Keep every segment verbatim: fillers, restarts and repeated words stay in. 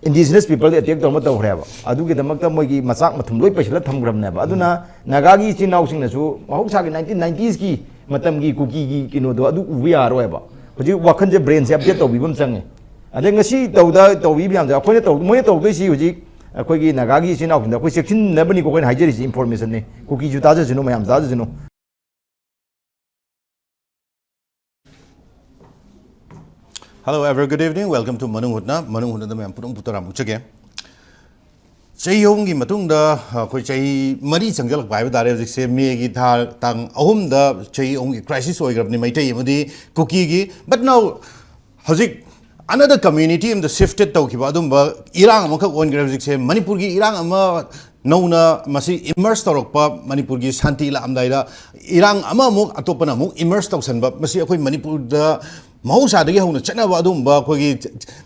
indigenous people attack ꯇꯧꯔꯝꯕ ꯇꯧꯈ꯭ꯔꯦꯕ꯫ ꯑꯗꯨꯒꯤꯗꯃꯛꯇ ꯃꯣꯏꯒꯤ ꯃꯆꯥꯛ ꯃꯊꯨꯝ ꯂꯣꯏ ꯄꯩꯁꯤꯜꯂ ꯊꯝꯈ꯭ꯔꯕꯅꯦꯕ꯫ ꯑꯗꯨꯅ ꯅꯥꯒꯥꯒꯤ ꯏꯆꯤꯟ ꯏꯅꯥꯎꯁꯤꯡꯅꯁꯨ ꯃꯍꯧꯁꯥꯒꯤ ꯅꯥꯏꯟꯇꯤꯟ ꯅꯥꯏꯟꯇꯤꯁꯀꯤ ꯃꯇꯝꯒꯤ ꯀꯨꯀꯤꯒꯤ ꯀꯩꯅꯣꯗꯣ ꯑꯗꯨ ꯎꯕ ꯌꯥꯔꯣꯏꯕ꯫ ꯍꯧꯖꯤꯛ ꯋꯥꯈꯜꯁꯦ, ꯕ꯭ꯔꯦꯟꯁꯦ ꯑꯞꯗꯦꯠ ꯇꯧꯕꯤꯕ ꯑꯃ ꯆꯪꯉꯦ꯫ ꯑꯗꯩ ꯉꯁꯤ ꯇꯧꯗ ꯇꯧꯕꯤꯕ ꯃꯌꯥꯝꯁꯦ ꯑꯩꯈꯣꯏꯅ ꯇꯧ ꯃꯣꯏꯅ ꯇꯧꯗꯣꯏꯁꯤ ꯍꯧꯖꯤꯛ ꯑꯩꯈꯣꯏꯒꯤ ꯅꯥꯒꯥꯒꯤ ꯏꯆꯤꯟ ꯏꯅꯥꯎꯁꯤꯡꯗ ꯑꯩꯈꯣꯏ ꯆꯦꯛꯁꯤꯟꯅꯕꯅꯤꯀꯣ ꯑꯩꯈꯣꯏꯅ ꯍꯥꯏꯖꯔꯤꯁꯤ, ꯏꯟꯐꯣꯔꯃꯦꯁꯟꯅꯤ꯫ ꯀꯨꯀꯤꯁꯨ ꯇꯥꯖꯁꯅꯨ, ꯃꯌꯥꯝ ꯇꯥꯖꯁꯅꯨ꯫ Hello, a very good evening. Welcome to ꯃꯅꯨꯡ ꯍꯨꯠꯅ꯫ ꯃꯅꯨꯡ ꯍꯨꯠꯅꯗ ꯃꯌꯥꯝ ꯄꯨꯝꯅꯃꯛꯄꯨ ꯇꯔꯥꯝꯅ ꯑꯣꯛꯆꯒꯦ꯫ ꯆꯍꯤ ꯑꯍꯨꯝꯒꯤ ꯃꯇꯨꯡꯗ, ꯑꯩꯈꯣꯏ ꯆꯍꯤ ꯃꯔꯤ ꯆꯪꯁꯤꯜꯂꯛꯄ ꯍꯥꯏꯕ ꯇꯥꯔꯦ꯫ ꯍꯧꯖꯤꯛꯁꯦ ꯃꯦꯒꯤ ꯊꯥ ꯇꯥꯡ ꯑꯍꯨꯝꯗ ꯆꯍꯤ ꯑꯍꯨꯝꯒꯤ ꯀ꯭ꯔꯥꯏꯁꯤꯁ ꯑꯣꯏꯈ꯭ꯔꯕꯅꯤ ꯃꯩꯇꯩ ꯑꯃꯗꯤ ꯀꯨꯀꯤꯒꯤ꯫ But now, ꯍꯧꯖꯤꯛ another community ꯑꯃꯗ shifted ꯇꯧꯈꯤꯕ ꯑꯗꯨꯝꯕ ꯏꯔꯥꯡ ꯑꯃꯈꯛ ꯑꯣꯟꯈ꯭ꯔꯦ꯫ ꯍꯧꯖꯤꯛꯁꯦ ꯃꯅꯤꯄꯨꯔꯒꯤ ꯏꯔꯥꯡ ꯑꯃ ꯅꯧꯅ ꯃꯁꯤ ꯏꯃꯔꯖ ꯇꯧꯔꯛꯄ, ꯃꯅꯤꯄꯨꯔꯒꯤ ꯁꯥꯟꯇꯤ ꯂꯥꯛꯑꯝꯗꯥꯏꯗ ꯏꯔꯥꯡ ꯑꯃꯃꯨꯛ ꯑꯇꯣꯞꯄꯅ ꯑꯃꯨꯛ ꯏꯃꯔꯖ ꯇꯧꯁꯟꯕ, ꯃꯁꯤ ꯑꯩꯈꯣꯏ ꯃꯅꯤꯄꯨꯔꯗ ꯃꯍꯧꯁꯥꯗꯒꯤ ꯍꯧꯅ ꯆꯠꯅꯕ ꯑꯗꯨꯒꯨꯝꯕ ꯑꯩꯈꯣꯏꯒꯤ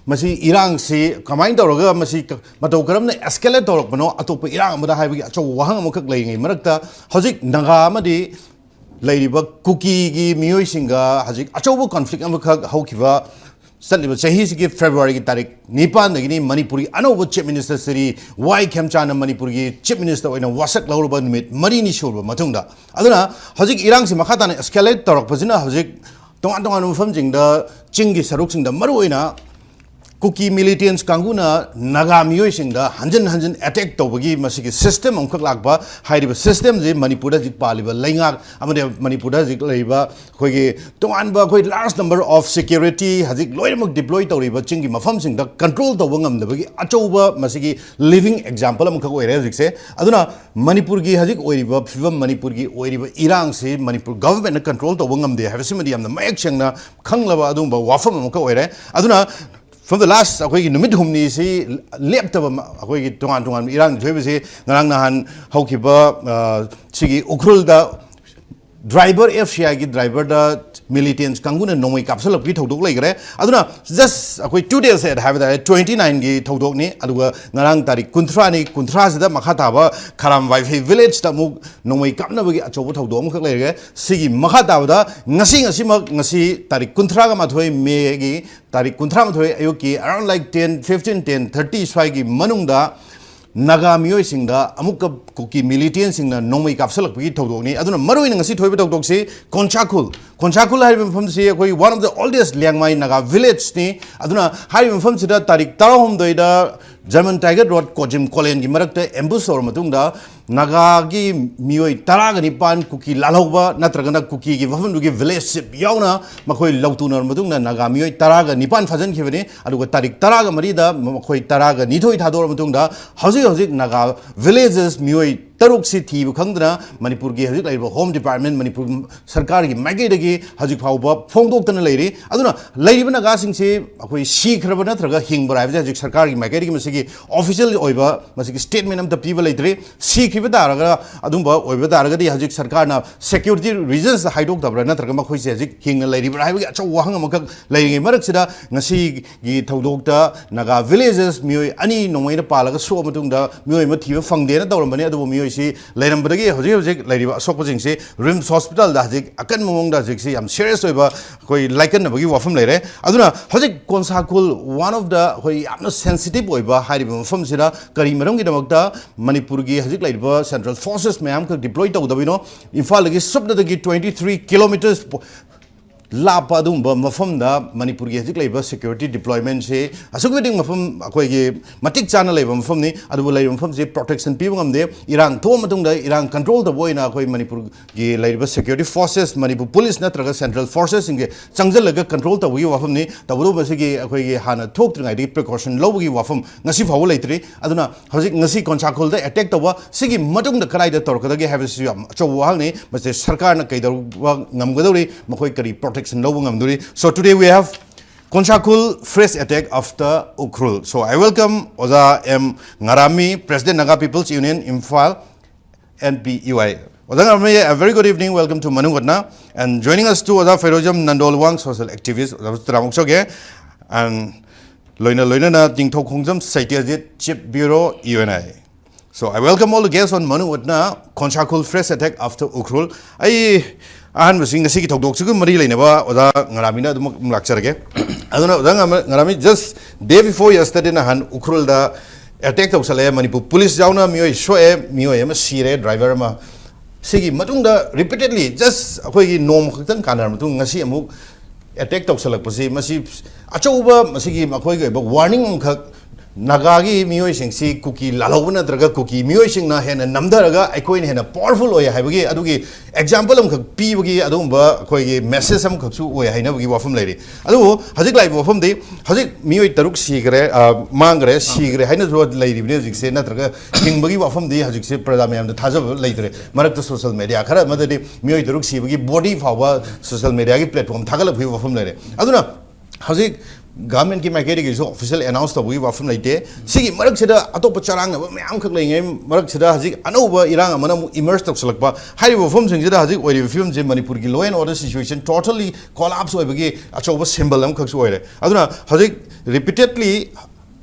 ꯃꯁꯤ ꯏꯔꯥꯡꯁꯤ ꯀꯃꯥꯏꯅ ꯇꯧꯔꯒ ꯃꯁꯤ ꯀ-, ꯃꯇꯧ ꯀꯔꯝꯅ ꯑꯦꯁꯀꯦꯂꯦꯠ ꯇꯧꯔꯛꯄꯅꯣ, ꯑꯇꯣꯞꯄ ꯏꯔꯥꯡ ꯑꯃꯗ ꯍꯥꯏꯕꯒꯤ ꯑꯆꯧꯕ ꯋꯥꯍꯪ ꯑꯃꯈꯛ ꯂꯩꯔꯤꯉꯩ ꯃꯔꯛꯇ, ꯍꯧꯖꯤꯛ ꯅꯥꯒꯥ ꯑꯃꯗꯤ ꯂꯩꯔꯤꯕ ꯀꯨꯀꯤꯒꯤ ꯃꯤꯑꯣꯏꯁꯤꯡꯒ ꯍꯧꯖꯤꯛ ꯑꯆꯧꯕ ꯀꯟꯐ꯭ꯂꯤꯛ ꯑꯃꯈꯛ ꯍꯧꯈꯤꯕ ꯆꯠꯂꯤꯕ ꯆꯍꯤꯁꯤꯒꯤ ꯐꯦꯕ꯭ꯔꯨꯋꯥꯔꯤꯒꯤ ꯇꯥꯔꯤꯛ ꯅꯤꯄꯥꯟꯗꯒꯤꯅꯤ ꯃꯅꯤꯄꯨꯔꯒꯤ ꯑꯅꯧꯕ ꯆꯤꯐ ꯃꯤꯅꯤꯁꯇꯔ ꯁ꯭ꯔꯤ ꯋꯥꯏ ꯈꯦꯝꯆꯥꯟꯅ ꯃꯅꯤꯄꯨꯔꯒꯤ ꯆꯤꯐ ꯃꯤꯅꯤꯁꯇꯔ ꯑꯣꯏꯅ ꯋꯥꯁꯛ ꯂꯧꯔꯕ ꯅꯨꯃꯤꯠ ꯃꯔꯤꯅꯤ ꯁꯨꯔꯕ ꯃꯇꯨꯡꯗ꯫ ꯑꯗꯨꯅ ꯍꯧꯖꯤꯛ ꯏꯔꯥꯡꯁꯤ ꯃꯈꯥ ꯇꯥꯅ ꯑꯦꯁꯀꯦꯂꯦꯠ ꯇꯧꯔꯛꯄꯁꯤꯅ ꯍꯧꯖꯤꯛ ꯇꯣꯉꯥꯟ ꯇꯣꯉꯥꯟꯕ ꯃꯐꯝꯁꯤꯡꯗ, ꯆꯤꯡꯒꯤ ꯁꯔꯨꯛꯁꯤꯡꯗ, ꯃꯔꯨꯑꯣꯏꯅ ꯀꯨꯀꯤ ꯃꯤꯂꯤꯇꯦꯟꯁ ꯀꯥꯡꯕꯨꯅ ꯅꯥꯒꯥ ꯃꯤꯑꯣꯏꯁꯤꯡꯗ ꯍꯟꯖꯤꯟ ꯍꯟꯖꯤꯟ ꯑꯦꯇꯦꯛ ꯇꯧꯕꯒꯤ ꯃꯁꯤꯒꯤ ꯁꯤꯁꯇꯦꯝ ꯑꯃꯈꯛ ꯂꯥꯛꯄ꯫ ꯍꯥꯏꯔꯤꯕ ꯁꯤꯁꯇꯦꯝꯁꯤ ꯃꯅꯤꯄꯨꯔꯗ ꯍꯧꯖꯤꯛ ꯄꯥꯜꯂꯤꯕ ꯂꯩꯉꯥꯛ ꯑꯃꯗꯤ ꯃꯅꯤꯄꯨꯔꯗ ꯍꯧꯖꯤꯛ ꯂꯩꯔꯤꯕ ꯑꯩꯈꯣꯏꯒꯤ ꯇꯣꯉꯥꯟꯕ ꯑꯩꯈꯣꯏ large number of security ꯍꯧꯖꯤꯛ ꯂꯣꯏꯅꯃꯛ ꯗꯤꯄ꯭ꯂꯣꯏ ꯇꯧꯔꯤꯕ ꯆꯤꯡꯒꯤ ꯃꯐꯝꯁꯤꯡꯗ ꯀꯟꯇ꯭ꯔꯣꯜ ꯇꯧꯕ ꯉꯝꯗꯕꯒꯤ ꯑꯆꯧꯕ ꯃꯁꯤꯒꯤ ꯂꯤꯚꯤꯡ ꯑꯦꯛꯖꯥꯝꯄꯜ ꯑꯃꯈꯛ ꯑꯣꯏꯔꯦ ꯍꯧꯖꯤꯛꯁꯦ꯫ ꯑꯗꯨꯅ ꯃꯅꯤꯄꯨꯔꯒꯤ ꯍꯧꯖꯤꯛ ꯑꯣꯏꯔꯤꯕ ꯐꯤꯕꯝ, ꯃꯅꯤꯄꯨꯔꯒꯤ ꯑꯣꯏꯔꯤꯕ ꯏꯔꯥꯡꯁꯤ ꯃꯅꯤꯄꯨꯔ ꯒꯚꯔꯟꯃꯦꯟꯠꯅ ꯀꯟꯇ꯭ꯔꯣꯜ ꯇꯧꯕ ꯉꯝꯗꯦ ꯍꯥꯏꯕꯁꯤꯃꯗꯤ ꯌꯥꯝꯅ ꯃꯌꯦꯛ ꯁꯦꯡꯅ ꯈꯪꯂꯕ ꯑꯗꯨꯒꯨꯝꯕ ꯋꯥꯐꯝ ꯑꯃꯈꯛ ꯑꯣꯏꯔꯦ꯫ ꯑꯗꯨꯅ from the last ꯑꯩꯈꯣꯏꯒꯤ ꯅꯨꯃꯤꯠ ꯍꯨꯝꯅꯤꯁꯤ ꯂꯦꯞꯇꯕ ꯃ-, ꯑꯩꯈꯣꯏꯒꯤ ꯇꯣꯉꯥꯟ ꯇꯣꯉꯥꯟꯕ ꯏꯔꯥꯡ ꯊꯣꯛꯏꯕꯁꯤ ꯉꯔꯥꯡ ꯅꯍꯥꯟ ꯍꯧꯈꯤꯕ, ꯑ, ꯁꯤꯒꯤ ꯎꯈ꯭ꯔꯨꯜꯗ ꯗ꯭ꯔꯥꯏꯚꯔ, ꯑꯦꯐ ꯁꯤ ꯑꯥꯏꯒꯤ ꯗ꯭ꯔꯥꯏꯚꯔꯗ militants ꯀꯥꯡꯕꯨꯅ ꯅꯣꯡꯃꯩ ꯀꯥꯞꯁꯤꯜꯂꯛꯄꯒꯤ ꯊꯧꯗꯣꯛ ꯂꯩꯈ꯭ꯔꯦ꯫ ꯑꯗꯨꯅ just ꯑꯩꯈꯣꯏ two days ahead ꯍꯥꯏꯕ ꯇꯥꯔꯦ, twenty nineꯒꯤ ꯊꯧꯗꯣꯛꯅꯤ꯫ ꯑꯗꯨꯒ ꯉꯔꯥꯡ ꯇꯥꯔꯤꯛ ꯀꯨꯟꯊ꯭ꯔꯥꯅꯤ, ꯀꯨꯟꯊ꯭ꯔꯥꯁꯤꯗ ꯃꯈꯥ ꯇꯥꯕ ꯈꯥꯔꯥꯝ ꯋꯥꯏꯐꯩ villageꯇ ꯑꯃꯨꯛ ꯅꯣꯡꯃꯩ ꯀꯥꯞꯅꯕꯒꯤ ꯑꯆꯧꯕ ꯊꯧꯗꯣꯛ ꯑꯃꯈꯛ ꯂꯩꯔꯦ꯫ ꯁꯤꯒꯤ ꯃꯈꯥ ꯇꯥꯕꯗ ꯉꯁꯤ, ꯉꯁꯤꯃꯛ, ꯉꯁꯤ ꯇꯥꯔꯤꯛ ꯀꯨꯟꯊ꯭ꯔꯥꯒ ꯃꯥꯊꯣꯏ ꯃꯦꯒꯤ ꯇꯥꯔꯤꯛ ꯀꯨꯟꯊ꯭ꯔꯥ ꯃꯥꯊꯣꯏ ꯑꯌꯨꯛꯀꯤ around like ten fifteen, ten thirty ꯁ꯭ꯋꯥꯏꯒꯤ ꯃꯅꯨꯡꯗ ꯅꯥꯒꯥ ꯃꯤꯑꯣꯏꯁꯤꯡꯗ ꯑꯃꯨꯛꯀ ꯀꯨꯀꯤ militantꯁꯤꯡꯅ ꯅꯣꯡꯃꯩ ꯀꯥꯞꯁꯤꯜꯂꯛꯄꯒꯤ ꯊꯧꯗꯣꯛꯅꯤ꯫ ꯑꯗꯨꯅ ꯃꯔꯨꯑꯣꯏꯅ ꯉꯁꯤ ꯊꯣꯛꯏꯕ ꯊꯧꯗꯣꯛꯁꯤ ꯀꯣꯟꯁꯥꯈꯨꯜ, ꯀꯣꯟꯁꯥꯈꯨꯜ ꯍꯥꯏꯔꯤꯕ ꯃꯐꯝꯁꯤ ꯑꯩꯈꯣꯏ one of the oldest Liangmai Naga villageꯅꯤ꯫ ꯑꯗꯨꯅ ꯍꯥꯏꯔꯤꯕ ꯃꯐꯝꯁꯤꯗ ꯇꯥꯔꯤꯛ ꯇꯔꯥꯍꯨꯝꯗꯣꯏꯗ German Tiger Road ꯀꯣꯖꯤꯝ ꯀꯣꯂꯦꯟꯒꯤ ꯃꯔꯛꯇ ambush ꯇꯧꯔ ꯃꯇꯨꯡꯗ ꯅꯥꯒꯥꯒꯤ ꯃꯤꯑꯣꯏ ꯇꯔꯥꯒ ꯅꯤꯄꯥꯟ ꯀꯨꯀꯤ ꯂꯥꯜꯍꯧꯕ ꯅꯠꯇ꯭ꯔꯒꯅ ꯀꯨꯀꯤꯒꯤ ꯃꯐꯝꯗꯨꯒꯤ village chief ꯌꯥꯎꯅ ꯃꯈꯣꯏ ꯂꯧꯇꯨꯅꯔ ꯃꯇꯨꯡꯗ ꯅꯥꯒꯥ ꯃꯤꯑꯣꯏ ꯇꯔꯥꯒ ꯅꯤꯄꯥꯟ ꯐꯥꯖꯤꯟꯈꯤꯕꯅꯤ꯫ ꯑꯗꯨꯒ ꯇꯥꯔꯤꯛ ꯇꯔꯥꯒ ꯃꯔꯤꯗ ꯃꯈꯣꯏ ꯇꯔꯥꯒ ꯅꯤꯊꯣꯏ ꯊꯥꯗꯣꯛꯑ ꯃꯇꯨꯡꯗ ꯍꯧꯖꯤꯛ ꯍꯧꯖꯤꯛ ꯅꯥꯒꯥ villages ꯃꯤꯑꯣꯏ ꯇꯔꯨꯛꯁꯤ ꯊꯤꯕ ꯈꯪꯗꯅ ꯃꯅꯤꯄꯨꯔꯒꯤ ꯍꯧꯖꯤꯛ ꯂꯩꯔꯤꯕ Home Department, ꯃꯅꯤꯄꯨꯔ ꯁꯔꯀꯥꯔꯒꯤ ꯃꯥꯏꯀꯩꯗꯒꯤ ꯍꯧꯖꯤꯛ ꯐꯥꯎꯕ ꯐꯣꯡꯗꯣꯛꯇꯅ ꯂꯩꯔꯤ꯫ ꯑꯗꯨꯅ ꯂꯩꯔꯤꯕ ꯅꯥꯒꯥꯁꯤꯡꯁꯤ ꯑꯩꯈꯣꯏ ꯁꯤꯈ꯭ꯔꯕ ꯅꯠꯇ꯭ꯔꯒ ꯍꯤꯡꯕ꯭ꯔꯥ ꯍꯥꯏꯕꯁꯦ ꯍꯧꯖꯤꯛ ꯁꯔꯀꯥꯔꯒꯤ ꯃꯥꯏꯀꯩꯗꯒꯤ ꯃꯁꯤꯒꯤ official ꯑꯣꯏꯕ ꯃꯁꯤꯒꯤ statement ꯑꯝꯇ ꯄꯤꯕ ꯂꯩꯇ꯭ꯔꯤ꯫ ꯁꯤꯈꯤꯕ ꯇꯥꯔꯒ ꯑꯗꯨꯝꯕ ꯑꯣꯏꯕ ꯇꯥꯔꯒꯗꯤ ꯍꯧꯖꯤꯛ ꯁꯔꯀꯥꯔꯅ security reasons ꯍꯥꯏꯗꯣꯛꯇꯕ꯭ꯔꯥ ꯅꯠꯇ꯭ꯔꯒ ꯃꯈꯣꯏꯁꯦ ꯍꯧꯖꯤꯛ ꯍꯤꯡꯅ ꯂꯩꯔꯤꯕ꯭ꯔꯥ ꯍꯥꯏꯕꯒꯤ ꯑꯆꯧꯕ ꯋꯥꯍꯪ ꯑꯃꯈꯛ ꯂꯩꯔꯤꯉꯩ ꯃꯔꯛꯁꯤꯗ ꯉꯁꯤꯒꯤ ꯊꯧꯗꯣꯛꯇ ꯅꯥꯒꯥ villages ꯃꯤꯑꯣꯏ ꯑꯅꯤ ꯅꯣꯡꯃꯩꯅ ꯄꯥꯜꯂꯒ ꯁꯣꯛꯑ ꯃꯇꯨꯡꯗ ꯃꯤꯑꯣꯏ ꯑꯃ ꯊꯤꯕ ꯐꯪꯗꯦꯅ ꯇꯧꯔꯝꯕꯅꯤ꯫ ꯑꯗꯨꯕꯨ ꯃꯤꯑꯣꯏꯁꯤ ꯂꯩꯔꯝꯕꯗꯒꯤ ꯍꯧꯖꯤꯛ ꯍꯧꯖꯤꯛ ꯂꯩꯔꯤꯕ ꯑꯁꯣꯛꯄꯁꯤꯡꯁꯤ RIMS hospitalꯗ ꯍꯧꯖꯤꯛ ꯑꯀꯟꯕ ꯃꯑꯣꯡꯗ ꯍꯧꯖꯤꯛꯁꯤ ꯌꯥꯝ serious ꯑꯣꯏꯕ ꯑꯩꯈꯣꯏ ꯂꯥꯏꯀꯠꯅꯕꯒꯤ ꯋꯥꯐꯝ ꯂꯩꯔꯦ꯫ ꯑꯗꯨꯅ ꯍꯧꯖꯤꯛ ꯀꯣꯟꯁꯥꯈꯨꯜ, one of the ꯑꯩꯈꯣꯏ ꯌꯥꯝꯅ sensitive ꯑꯣꯏꯕ ꯍꯥꯏꯔꯤꯕ ꯃꯐꯝꯁꯤꯗ ꯀꯔꯤ ꯃꯔꯝꯒꯤꯗꯃꯛꯇ ꯃꯅꯤꯄꯨꯔꯒꯤ ꯍꯧꯖꯤꯛ ꯂꯩꯔꯤꯕ central forces ꯃꯌꯥꯝꯈꯛ deploy ꯇꯧꯗꯕꯅꯣ? ꯏꯝꯐꯥꯜꯗꯒꯤ ꯁꯨꯞꯅꯇꯒꯤ twenty three kilometres ꯄꯣ-, ꯂꯥꯞꯄ ꯑꯗꯨꯒꯨꯝꯕ ꯃꯐꯝꯗ ꯃꯅꯤꯄꯨꯔꯒꯤ ꯍꯧꯖꯤꯛ ꯂꯩꯔꯤꯕ security deploymentꯁꯤ ꯑꯁꯨꯛꯀꯤ ꯃꯇꯤꯛ ꯃꯐꯝ, ꯑꯩꯈꯣꯏꯒꯤ ꯃꯇꯤꯛ ꯆꯥꯅ ꯂꯩꯕ ꯃꯐꯝꯅꯤ꯫ ꯑꯗꯨꯕꯨ ꯂꯩꯔꯤꯕ ꯃꯐꯝꯁꯤ protection ꯄꯤꯕ ꯉꯝꯗꯦ꯫ ꯏꯔꯥꯡ ꯊꯣꯛꯑ ꯃꯇꯨꯡꯗ ꯏꯔꯥꯡ control ꯇꯧꯕ ꯑꯣꯏꯅ ꯑꯩꯈꯣꯏ ꯃꯅꯤꯄꯨꯔꯒꯤ ꯂꯩꯔꯤꯕ security forces, ꯃꯅꯤꯄꯨꯔ police ꯅꯠꯇ꯭ꯔꯒ central forcesꯁꯤꯡꯒꯤ ꯆꯪꯁꯤꯜꯂꯒ control ꯇꯧꯕꯒꯤ ꯋꯥꯐꯝꯅꯤ꯫ ꯇꯧꯕꯇꯕꯨ ꯃꯁꯤꯒꯤ ꯑꯩꯈꯣꯏꯒꯤ ꯍꯥꯟꯅ ꯊꯣꯛꯇ꯭ꯔꯤꯉꯩꯗꯒꯤ precaution ꯂꯧꯕꯒꯤ ꯋꯥꯐꯝ ꯉꯁꯤ ꯐꯥꯎꯕ ꯂꯩꯇ꯭ꯔꯤ꯫ ꯑꯗꯨꯅ ꯍꯧꯖꯤꯛ ꯉꯁꯤ ꯀꯣꯟꯁꯥꯈꯨꯜꯗ attack ꯇꯧꯕ, ꯁꯤꯒꯤ ꯃꯇꯨꯡꯗ ꯀꯗꯥꯏꯗ ꯇꯧꯔꯛꯀꯗꯒꯦ ꯍꯥꯏꯕꯁꯤꯁꯨ ꯌꯥꯝ ꯑꯆꯧꯕ ꯋꯥꯍꯪꯅꯤ꯫ ꯃꯁꯤ ꯁꯔꯀꯥꯔꯅ ꯀꯩꯗꯧꯕ ꯉꯝꯒꯗꯧꯔꯤ, ꯃꯈꯣꯏ ꯀꯔꯤ protection ꯂꯧꯕ ꯉꯝꯗꯣꯔꯤ? So today we have Konsakhul fresh attack after Ukhrul. So I welcome ꯑꯣꯖꯥ M ꯉꯥꯔꯥꯝꯃꯤ, President Naga People's Union, Imphal, N P U I. ꯑꯣꯖꯥ ꯉꯔꯥꯃꯤ, a very good evening, welcome to ꯃꯅꯨꯡ ꯍꯨꯠꯅ, and joining us too ꯑꯣꯖꯥ ꯐꯩꯔꯣꯖꯝ ꯅꯟꯗꯣꯜꯋꯥꯡ, social activist, ꯑꯣꯖꯥ ꯇꯔꯥꯃꯨꯛ ꯆꯧꯒꯦ, and ꯂꯣꯏꯅ ꯂꯣꯏꯅꯅ ꯅꯤꯡꯊꯧ ꯈꯣꯡꯖꯝ ꯁꯩꯇ꯭ꯌꯖꯤꯠ, Chief Bureau, U N I. So I welcome all the guests on ꯃꯅꯨꯡ ꯍꯨꯠꯅ ꯈꯣꯟꯁꯥꯈꯨꯜ fresh attack after Ukhrul. ꯑꯩ ꯑꯍꯥꯟꯕꯁꯤ ꯉꯁꯤꯒꯤ ꯊꯧꯗꯣꯛꯁꯤꯒ ꯃꯔꯤ ꯂꯩꯅꯕ ꯑꯣꯖꯥ ꯉꯔꯥꯃꯤꯅ ꯑꯗꯨꯃꯛ ꯂꯥꯛꯆꯔꯒꯦ꯫ ꯑꯗꯨꯅ ꯑꯣꯖꯥ ꯉꯔꯥꯃꯤ, just day before yesterday ꯅꯍꯥꯟ ꯎꯈ꯭ꯔꯨꯜꯗ attack ꯇꯧꯁꯜꯂꯛꯑꯦ꯫ ꯃꯅꯤꯄꯨꯔ ꯄꯨꯂꯤꯁ ꯌꯥꯎꯅ ꯃꯤꯑꯣꯏ ꯁꯣꯛꯑꯦ, ꯃꯤꯑꯣꯏ ꯑꯃ ꯁꯤꯔꯦ, driver ꯑꯃ꯫ ꯁꯤꯒꯤ ꯃꯇꯨꯡꯗ repeatedly, just ꯑꯩꯈꯣꯏꯒꯤ ꯅꯣꯡꯃ ꯈꯛꯇꯪ ꯀꯥꯟꯅꯔ ꯃꯇꯨꯡ ꯉꯁꯤ ꯑꯃꯨꯛ attack ꯇꯧꯁꯜꯂꯛꯄꯁꯤ, ꯃꯁꯤ ꯑꯆꯧꯕ, ꯃꯁꯤꯒꯤ ꯃꯈꯣꯏꯒꯤ ꯑꯣꯏꯕ warning ꯑꯃꯈꯛ ꯅꯥꯒꯥꯒꯤ ꯃꯤꯑꯣꯏꯁꯤꯡꯁꯤ ꯀꯨꯀꯤ ꯂꯥꯜꯍꯧꯕ ꯅꯠꯇ꯭ꯔꯒ ꯀꯨꯀꯤ ꯃꯤꯑꯣꯏꯁꯤꯡꯅ ꯍꯦꯟꯅ ꯅꯝꯊꯔꯒ ꯑꯩꯈꯣꯏꯅ ꯍꯦꯟꯅ powerful ꯑꯣꯏ ꯍꯥꯏꯕꯒꯤ ꯑꯗꯨꯒꯤ example ꯑꯃꯈꯛ ꯄꯤꯕꯒꯤ ꯑꯗꯨꯒꯨꯝꯕ ꯑꯩꯈꯣꯏꯒꯤ message ꯑꯃꯈꯛꯁꯨ ꯑꯣꯏ ꯍꯥꯏꯅꯕꯒꯤ ꯋꯥꯐꯝ ꯂꯩꯔꯤ꯫ ꯑꯗꯨꯕꯨ ꯍꯧꯖꯤꯛ ꯂꯥꯛꯏꯕ ꯋꯥꯐꯝꯗꯤ, ꯍꯧꯖꯤꯛ ꯃꯤꯑꯣꯏ ꯇꯔꯨꯛ ꯁꯤꯈ꯭ꯔꯦ, ꯑ, ꯃꯥꯡꯈ꯭ꯔꯦ, ꯁꯤꯈ꯭ꯔꯦ ꯍꯥꯏꯅꯁꯨ ꯂꯩꯔꯤꯕꯅꯤ ꯍꯧꯖꯤꯛꯁꯦ, ꯅꯠꯇ꯭ꯔꯒ ꯍꯤꯡꯕꯒꯤ ꯋꯥꯐꯝꯗꯤ ꯍꯧꯖꯤꯛꯁꯦ ꯄ꯭ꯔꯖꯥ ꯃꯌꯥꯝꯗ ꯊꯥꯖꯕ ꯂꯩꯇ꯭ꯔꯦ꯫ ꯃꯔꯛꯇ social media ꯈꯔ ꯑꯃꯗꯗꯤ ꯃꯤꯑꯣꯏ ꯇꯔꯨꯛ ꯁꯤꯕꯒꯤ body ꯐꯥꯎꯕ social mediaꯒꯤ platform ꯊꯥꯒꯠꯂꯛꯄꯒꯤ ꯋꯥꯐꯝ ꯂꯩꯔꯦ꯫ ꯑꯗꯨꯅ ꯍꯧꯖꯤꯛ governmentꯀꯤ ꯃꯥꯏꯀꯩꯗꯒꯤꯁꯨ official announce ꯇꯧꯕꯒꯤ ꯋꯥꯐꯝ ꯂꯩꯇꯦ꯫ ꯁꯤꯒꯤ ꯃꯔꯛꯁꯤꯗ ꯑꯇꯣꯞꯄ ꯆꯔꯥꯡꯅꯕ ꯃꯌꯥꯝ ꯈꯛ ꯂꯩꯉꯩ ꯃꯔꯛꯁꯤꯗ ꯍꯧꯖꯤꯛ ꯑꯅꯧꯕ ꯏꯔꯥꯡ ꯑꯃꯅ ꯑꯃꯨꯛ emerge ꯇꯧꯁꯜꯂꯛꯄ꯫ ꯍꯥꯏꯔꯤꯕ ꯋꯥꯐꯝꯁꯤꯡꯁꯤꯗ ꯍꯧꯖꯤꯛ ꯑꯣꯏꯔꯤꯕ ꯐꯤꯕꯝꯁꯦ ꯃꯅꯤꯄꯨꯔꯒꯤ law and order situation totally collapse ꯑꯣꯏꯕꯒꯤ ꯑꯆꯧꯕ symbol ꯑꯃꯈꯛꯁꯨ ꯑꯣꯏꯔꯦ꯫ ꯑꯗꯨꯅ ꯍꯧꯖꯤꯛ repeatedly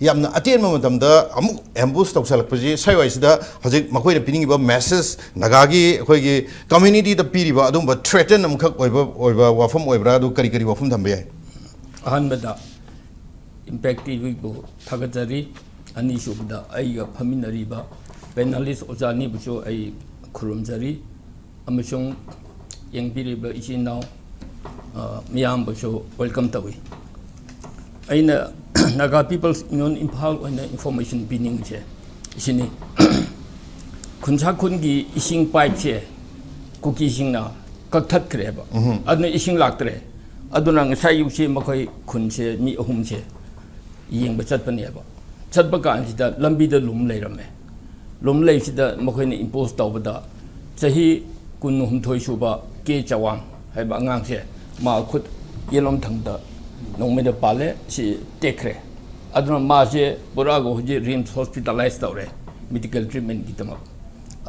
ꯌꯥꯝꯅ ꯑꯇꯦꯟꯕ ꯃꯇꯝꯗ ꯑꯃꯨꯛ ambush ꯇꯧꯁꯜꯂꯛꯄꯁꯤ, ꯁ꯭ꯋꯥꯏꯋꯥꯏꯁꯤꯗ ꯍꯧꯖꯤꯛ ꯃꯈꯣꯏꯅ ꯄꯤꯅꯤꯡꯉꯤꯕ message, ꯅꯥꯒꯥꯒꯤ ꯑꯩꯈꯣꯏꯒꯤ communityꯗ ꯄꯤꯔꯤꯕ ꯑꯗꯨꯝꯕ threaten ꯑꯃꯈꯛ ꯑꯣꯏꯕ, ꯑꯣꯏꯕ ꯋꯥꯐꯝ ꯑꯣꯏꯕ꯭ꯔꯥ? ꯑꯗꯨ ꯀꯔꯤ ꯀꯔꯤ ꯋꯥꯐꯝ ꯊꯝꯕ ꯌꯥꯏ? ꯑꯍꯥꯟꯕꯗ Impact TVꯕꯨ ꯊꯥꯒꯠꯆꯔꯤ꯫ ꯑꯅꯤꯁꯨꯕꯗ ꯑꯩꯒ ꯐꯝꯃꯤꯟꯅꯔꯤꯕ panelist ꯑꯣꯖꯥ ꯑꯅꯤꯕꯨꯁꯨ ꯑꯩ ꯈꯨꯔꯨꯝꯖꯔꯤ꯫ ꯑꯃꯁꯨꯡ ꯌꯦꯡꯕꯤꯔꯤꯕ ꯏꯆꯤꯟ ꯏꯅꯥꯎ, ꯑ, ꯃꯤꯌꯥꯝꯕꯁꯨ welcome ꯇꯧꯏ꯫ ꯑꯩꯅ Naga People's Union ꯏꯝꯐꯥꯜ ꯑꯣꯏꯅ information ꯄꯤꯅꯤꯡꯕꯁꯦ ꯁꯤꯅꯤ꯫ ꯈꯨꯟꯁꯥꯈꯨꯟꯒꯤ ꯏꯁꯤꯡ pipeꯁꯦ ꯀꯨꯀꯤꯁꯤꯡꯅ ꯀꯛꯊꯠꯈ꯭ꯔꯦꯕ꯫ ꯎꯝꯍꯨꯝ꯫ ꯑꯗꯨꯅ ꯏꯁꯤꯡ ꯂꯥꯛꯇ꯭ꯔꯦ꯫ ꯑꯗꯨꯅ ꯉꯁꯥꯏ ꯑꯌꯨꯛꯁꯦ ꯃꯈꯣꯏ ꯈꯨꯟꯁꯦ ꯃꯤ ꯑꯍꯨꯝꯁꯦ ꯌꯦꯡꯕ ꯆꯠꯄꯅꯦꯕ꯫ ꯆꯠꯄ ꯀꯥꯟꯁꯤꯗ ꯂꯝꯕꯤꯗ ꯂꯨꯝ ꯂꯩꯔꯝꯃꯦ꯫ ꯂꯨꯝ ꯂꯩꯕꯁꯤꯗ ꯃꯈꯣꯏꯅ impose ꯇꯧꯕꯗ ꯆꯍꯤ ꯀꯨꯟꯍꯨꯝꯗꯣꯏ ꯁꯨꯕ ꯀꯦ ꯆꯋꯥꯡ ꯍꯥꯏꯕ ꯑꯉꯥꯡꯁꯦ ꯃꯥ ꯈꯨꯠ ꯌꯦꯠꯂꯣꯝ ꯊꯪꯗ ꯅꯣꯡꯃꯩꯗ ꯄꯥꯜꯂꯦ, ꯁꯤ ꯇꯦꯛꯈ꯭ꯔꯦ꯫ ꯑꯗꯨꯅ ꯃꯥꯁꯦ ꯄꯨꯔꯥ ꯍꯧꯖꯤꯛ RIMS hospitalize ꯇꯧꯔꯦ medical treatmentꯒꯤꯗꯃꯛ꯫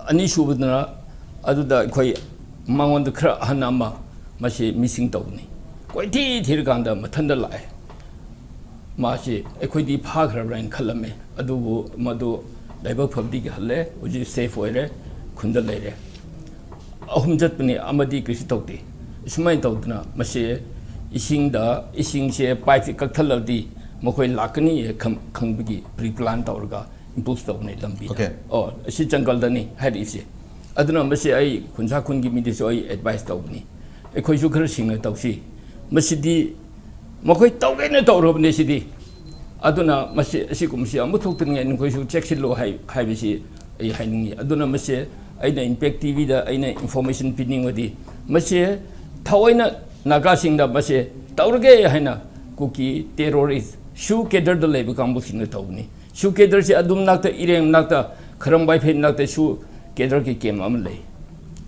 ꯑꯅꯤꯁꯨꯕꯗꯅ ꯑꯗꯨꯗ ꯑꯩꯈꯣꯏ ꯃꯉꯣꯟꯗ ꯈꯔ ꯑꯍꯟ ꯑꯃ ꯃꯁꯤ ꯃꯤꯁꯤꯡ ꯇꯧꯕꯅꯤ꯫ ꯀꯣꯏꯊꯤ ꯊꯤꯔꯀꯥꯟꯗ ꯃꯊꯟꯇ ꯂꯥꯛꯑꯦ꯫ ꯃꯥꯁꯤ ꯑꯩꯈꯣꯏꯗꯤ ꯐꯥꯈ꯭ꯔꯕ꯭ꯔꯥ ꯍꯥꯏꯅ ꯈꯜꯂꯝꯃꯦ, ꯑꯗꯨꯕꯨ ꯃꯗꯨ ꯂꯥꯏꯕꯛ ꯐꯕꯗꯒꯤ ꯍꯜꯂꯦ, ꯍꯧꯖꯤꯛ ꯁꯦꯐ ꯑꯣꯏꯔꯦ, ꯈꯨꯟꯗ ꯂꯩꯔꯦ꯫ ꯑꯍꯨꯝ ꯆꯠꯄꯅꯤ, ꯑꯃꯗꯤ ꯀꯔꯤꯁꯨ ꯇꯧꯗꯦ꯫ ꯑꯁꯨꯃꯥꯏꯅ ꯇꯧꯗꯅ ꯃꯁꯤ ꯏꯁꯤꯡꯗ, ꯏꯁꯤꯡꯁꯦ ꯄꯥꯏꯞꯁꯦ ꯀꯛꯊꯠꯂꯗꯤ ꯃꯈꯣꯏ ꯂꯥꯛꯀꯅꯤ ꯈꯪ-, ꯈꯪꯕꯒꯤ ꯄ꯭ꯔꯤ ꯄ꯭ꯂꯥꯟ ꯇꯧꯔꯒ ꯏꯝꯄꯣꯁ ꯇꯧꯕꯅꯦ ꯂꯝꯕꯤꯗ꯫ Okay. ꯑꯣ, ꯑꯁꯤ ꯖꯪꯒꯜꯗꯅꯤ ꯍꯥꯏꯔꯛꯏꯁꯦ꯫ ꯑꯗꯨꯅ ꯃꯁꯤ ꯑꯩ ꯈꯨꯟꯁꯥ ꯈꯨꯟꯒꯤ ꯃꯤꯗꯁꯨ ꯑꯩ ꯑꯦꯗꯚꯥꯏꯁ ꯇꯧꯕꯅꯤ, ꯑꯩꯈꯣꯏꯁꯨ ꯈꯔ ꯁꯤꯡꯅ ꯇꯧꯁꯤ꯫ ꯃꯁꯤꯗꯤ ꯃꯈꯣꯏ ꯇꯧꯒꯦꯅ ꯇꯧꯔꯕꯅꯦ ꯁꯤꯗꯤ꯫ ꯑꯗꯨꯅ ꯃꯁꯤ, ꯑꯁꯤꯒꯨꯝꯕꯁꯤ ꯑꯃꯨꯛ ꯊꯣꯛꯇꯅꯤꯡꯉꯥꯏ ꯅꯈꯣꯏꯁꯨ ꯆꯦꯛꯁꯤꯜꯂꯣ ꯍꯥꯏ-, ꯍꯥꯏꯕꯁꯤ ꯑꯩ ꯍꯥꯏꯅꯤꯡꯉꯤ꯫ ꯑꯗꯨꯅ ꯃꯁꯤ ꯑꯩꯅ ꯏꯝꯄꯦꯛ ꯇꯤꯚꯤꯗ ꯑꯩꯅ ꯏꯟꯐꯣꯔꯃꯦꯁꯟ ꯄꯤꯅꯤꯡꯕꯗꯤ, ꯃꯁꯤ ꯊꯑꯣꯏꯅ ꯅꯥꯒꯥꯁꯤꯡꯗ ꯃꯁꯤ ꯇꯧꯔꯒꯦ ꯍꯥꯏꯅ ꯀꯨꯀꯤ ꯇꯦꯔꯣꯔꯤꯁ ꯁꯨ ꯀꯦꯗꯔꯗ ꯂꯩꯕ ꯀꯥꯡꯕꯨꯁꯤꯡꯅ ꯇꯧꯕꯅꯤ꯫ ꯁꯨ ꯀꯦꯗꯔꯁꯤ ꯑꯗꯨꯝ ꯅꯥꯛꯇ, ꯏꯔꯦꯡ ꯅꯥꯛꯇ, ꯈꯔꯝ ꯋꯥꯏꯐꯩ ꯅꯥꯛꯇ ꯁꯨ ꯀꯦꯗꯔꯒꯤ ꯀꯦꯝ ꯑꯃ ꯂꯩ꯫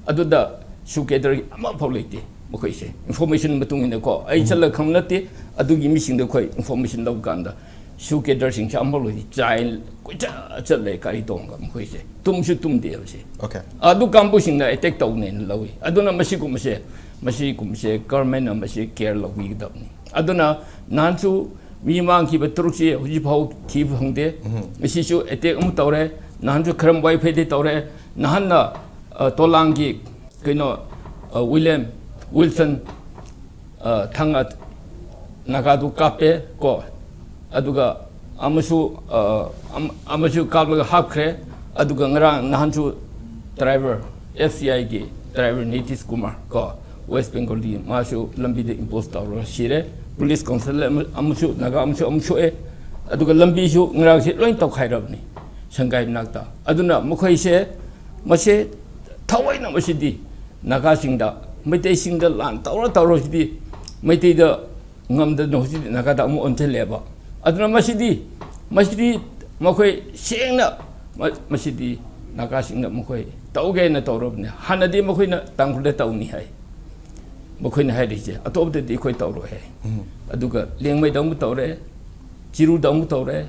ꯑꯗꯨꯗ ꯁꯨ ꯀꯦꯗꯔꯒꯤ ꯑꯃꯐꯥꯎ ꯂꯩꯇꯦ꯫ ꯃꯈꯣꯏꯁꯦ ꯏꯟꯐꯣꯔꯃꯦꯁꯟ ꯃꯇꯨꯡ ꯏꯟꯅꯀꯣ, ꯑꯩ ꯆꯠꯂꯒ ꯈꯪꯕ ꯅꯠꯇꯦ, ꯑꯗꯨꯒꯤ ꯃꯤꯁꯤꯡꯗ ꯑꯩꯈꯣꯏ ꯏꯟꯐꯣꯔꯃꯦꯁꯟ ꯂꯧꯕ ꯀꯥꯟꯗ ꯁꯨ ꯀꯦꯗꯔꯁꯤꯡꯁꯦ ꯑꯃꯐꯥꯎ ꯂꯩꯇꯦ꯫ ꯆꯥꯏꯜ ꯀꯣꯏꯆꯠ ꯆꯠꯂꯦ ꯒꯥꯔꯤ ꯇꯣꯡꯉꯒ, ꯃꯈꯣꯏꯁꯦ ꯇꯨꯝꯁꯨ ꯇꯨꯝꯗꯦꯕꯁꯦ꯫ Okay. ꯑꯗꯨ ꯀꯥꯡꯕꯨꯁꯤꯡꯅ ꯑꯦꯇꯦꯛ ꯇꯧꯅꯦꯅ ꯂꯧꯏ꯫ ꯑꯗꯨꯅ ꯃꯁꯤꯒꯨꯝꯕꯁꯦ, ꯃꯁꯤꯒꯨꯝꯕꯁꯦ ꯒꯔꯃꯦꯟꯅ ꯃꯁꯤ ꯀꯦꯌꯔ ꯂꯧꯕꯤꯒꯗꯕꯅꯤ꯫ ꯑꯗꯨꯅ ꯅꯍꯥꯟꯁꯨ ꯃꯤ ꯃꯥꯡꯈꯤꯕ ꯇꯔꯨꯛꯁꯤ ꯍꯧꯖꯤꯛꯐꯥꯎ ꯊꯤꯕ ꯐꯪꯗꯦ꯫ ꯉꯁꯤꯁꯨ ꯑꯦꯇꯦꯛ ꯑꯃꯨꯛ ꯇꯧꯔꯦ, ꯅꯍꯥꯟꯁꯨ ꯈꯔꯝ ꯋꯥꯏꯐꯩꯗ ꯇꯧꯔꯦ, ꯅꯍꯥꯟꯅ, ꯑ, ꯇꯣꯂꯥꯡꯒꯤ ꯀꯩꯅꯣ, ꯑ, ꯋꯤꯂꯤꯌꯝ ꯋꯤꯜꯁꯟ, ꯑ, ꯊꯥꯡꯒ ꯅꯥꯒꯥꯗꯨ ꯀꯥꯞꯄꯦ ꯀꯣ, ꯑꯗꯨꯒ ꯑꯃꯁꯨ, ꯑ, ꯑꯃ-, ꯑꯃꯁꯨ ꯀꯥꯞꯂꯒ ꯍꯥꯞꯈ꯭ꯔꯦ꯫ ꯑꯗꯨꯒ ꯉꯔꯥꯡ ꯅꯍꯥꯟꯁꯨ ꯗ꯭ꯔꯥꯏꯚꯔ, ꯑꯦꯐ ꯁꯤ ꯑꯥꯏꯒꯤ ꯗ꯭ꯔꯥꯏꯚꯔ ꯅꯤꯇꯤꯁ ꯀꯨꯃꯥꯔ ꯀꯣ, ꯋꯦꯁ ꯕꯦꯡꯒꯣꯜꯗꯤ, ꯃꯥꯁꯨ ꯂꯝꯕꯤꯗ ꯏꯝꯄꯣꯁ ꯇꯧꯔꯒ ꯁꯤꯔꯦ꯫ ꯄꯨꯂꯤꯁ ꯀꯥꯎꯟꯁꯤꯜ ꯑꯃ-, ꯑꯃꯁꯨ, ꯅꯥꯒꯥ ꯑꯃꯁꯨ, ꯑꯃꯨꯛ ꯁꯣꯛꯑꯦ꯫ ꯑꯗꯨꯒ ꯂꯝꯕꯤꯁꯨ ꯉꯔꯥꯡꯁꯦ ꯂꯣꯏ ꯇꯧꯈꯥꯏꯔꯕꯅꯤ ꯁꯪꯒꯥꯏ ꯃꯅꯥꯛꯇ꯫ ꯑꯗꯨꯅ ꯃꯈꯣꯏꯁꯦ, ꯃꯁꯦ ꯊꯑꯣꯏꯅ ꯃꯁꯤꯗꯤ ꯅꯥꯒꯥꯁꯤꯡꯗ, ꯃꯩꯇꯩꯁꯤꯡꯗ ꯂꯥꯟ ꯇꯧꯔ ꯇꯧꯔꯁꯤꯗꯤ ꯃꯩꯇꯩꯗ ꯉꯝꯗꯅ ꯍꯧꯖꯤꯛꯇꯤ ꯅꯥꯒꯥꯗ ꯑꯃꯨꯛ ꯑꯣꯟꯁꯤꯜꯂꯦꯕ꯫ ꯑꯗꯨꯅ ꯃꯁꯤꯗꯤ, ꯃꯁꯤꯗꯤ ꯃꯈꯣꯏ ꯁꯦꯡꯅ ꯃ-, ꯃꯁꯤꯗꯤ ꯅꯥꯒꯥꯁꯤꯡꯅ ꯃꯈꯣꯏ ꯇꯧꯒꯦꯅ ꯇꯧꯔꯕꯅꯤ꯫ ꯍꯥꯟꯅꯗꯤ ꯃꯈꯣꯏꯅ ꯇꯥꯡꯈꯨꯜꯗ ꯇꯧꯅꯤ ꯍꯥꯏ, ꯃꯈꯣꯏꯅ ꯍꯥꯏꯔꯤꯁꯦ, ꯑꯇꯣꯞꯄꯗꯗꯤ ꯑꯩꯈꯣꯏ ꯇꯧꯔꯣꯏ ꯍꯥꯏ꯫ ꯑꯗꯨꯒ ꯂꯦꯡꯃꯩꯗ ꯑꯃꯨꯛ ꯇꯧꯔꯦ, ꯆꯤꯔꯨꯗ ꯑꯃꯨꯛ ꯇꯧꯔꯦ,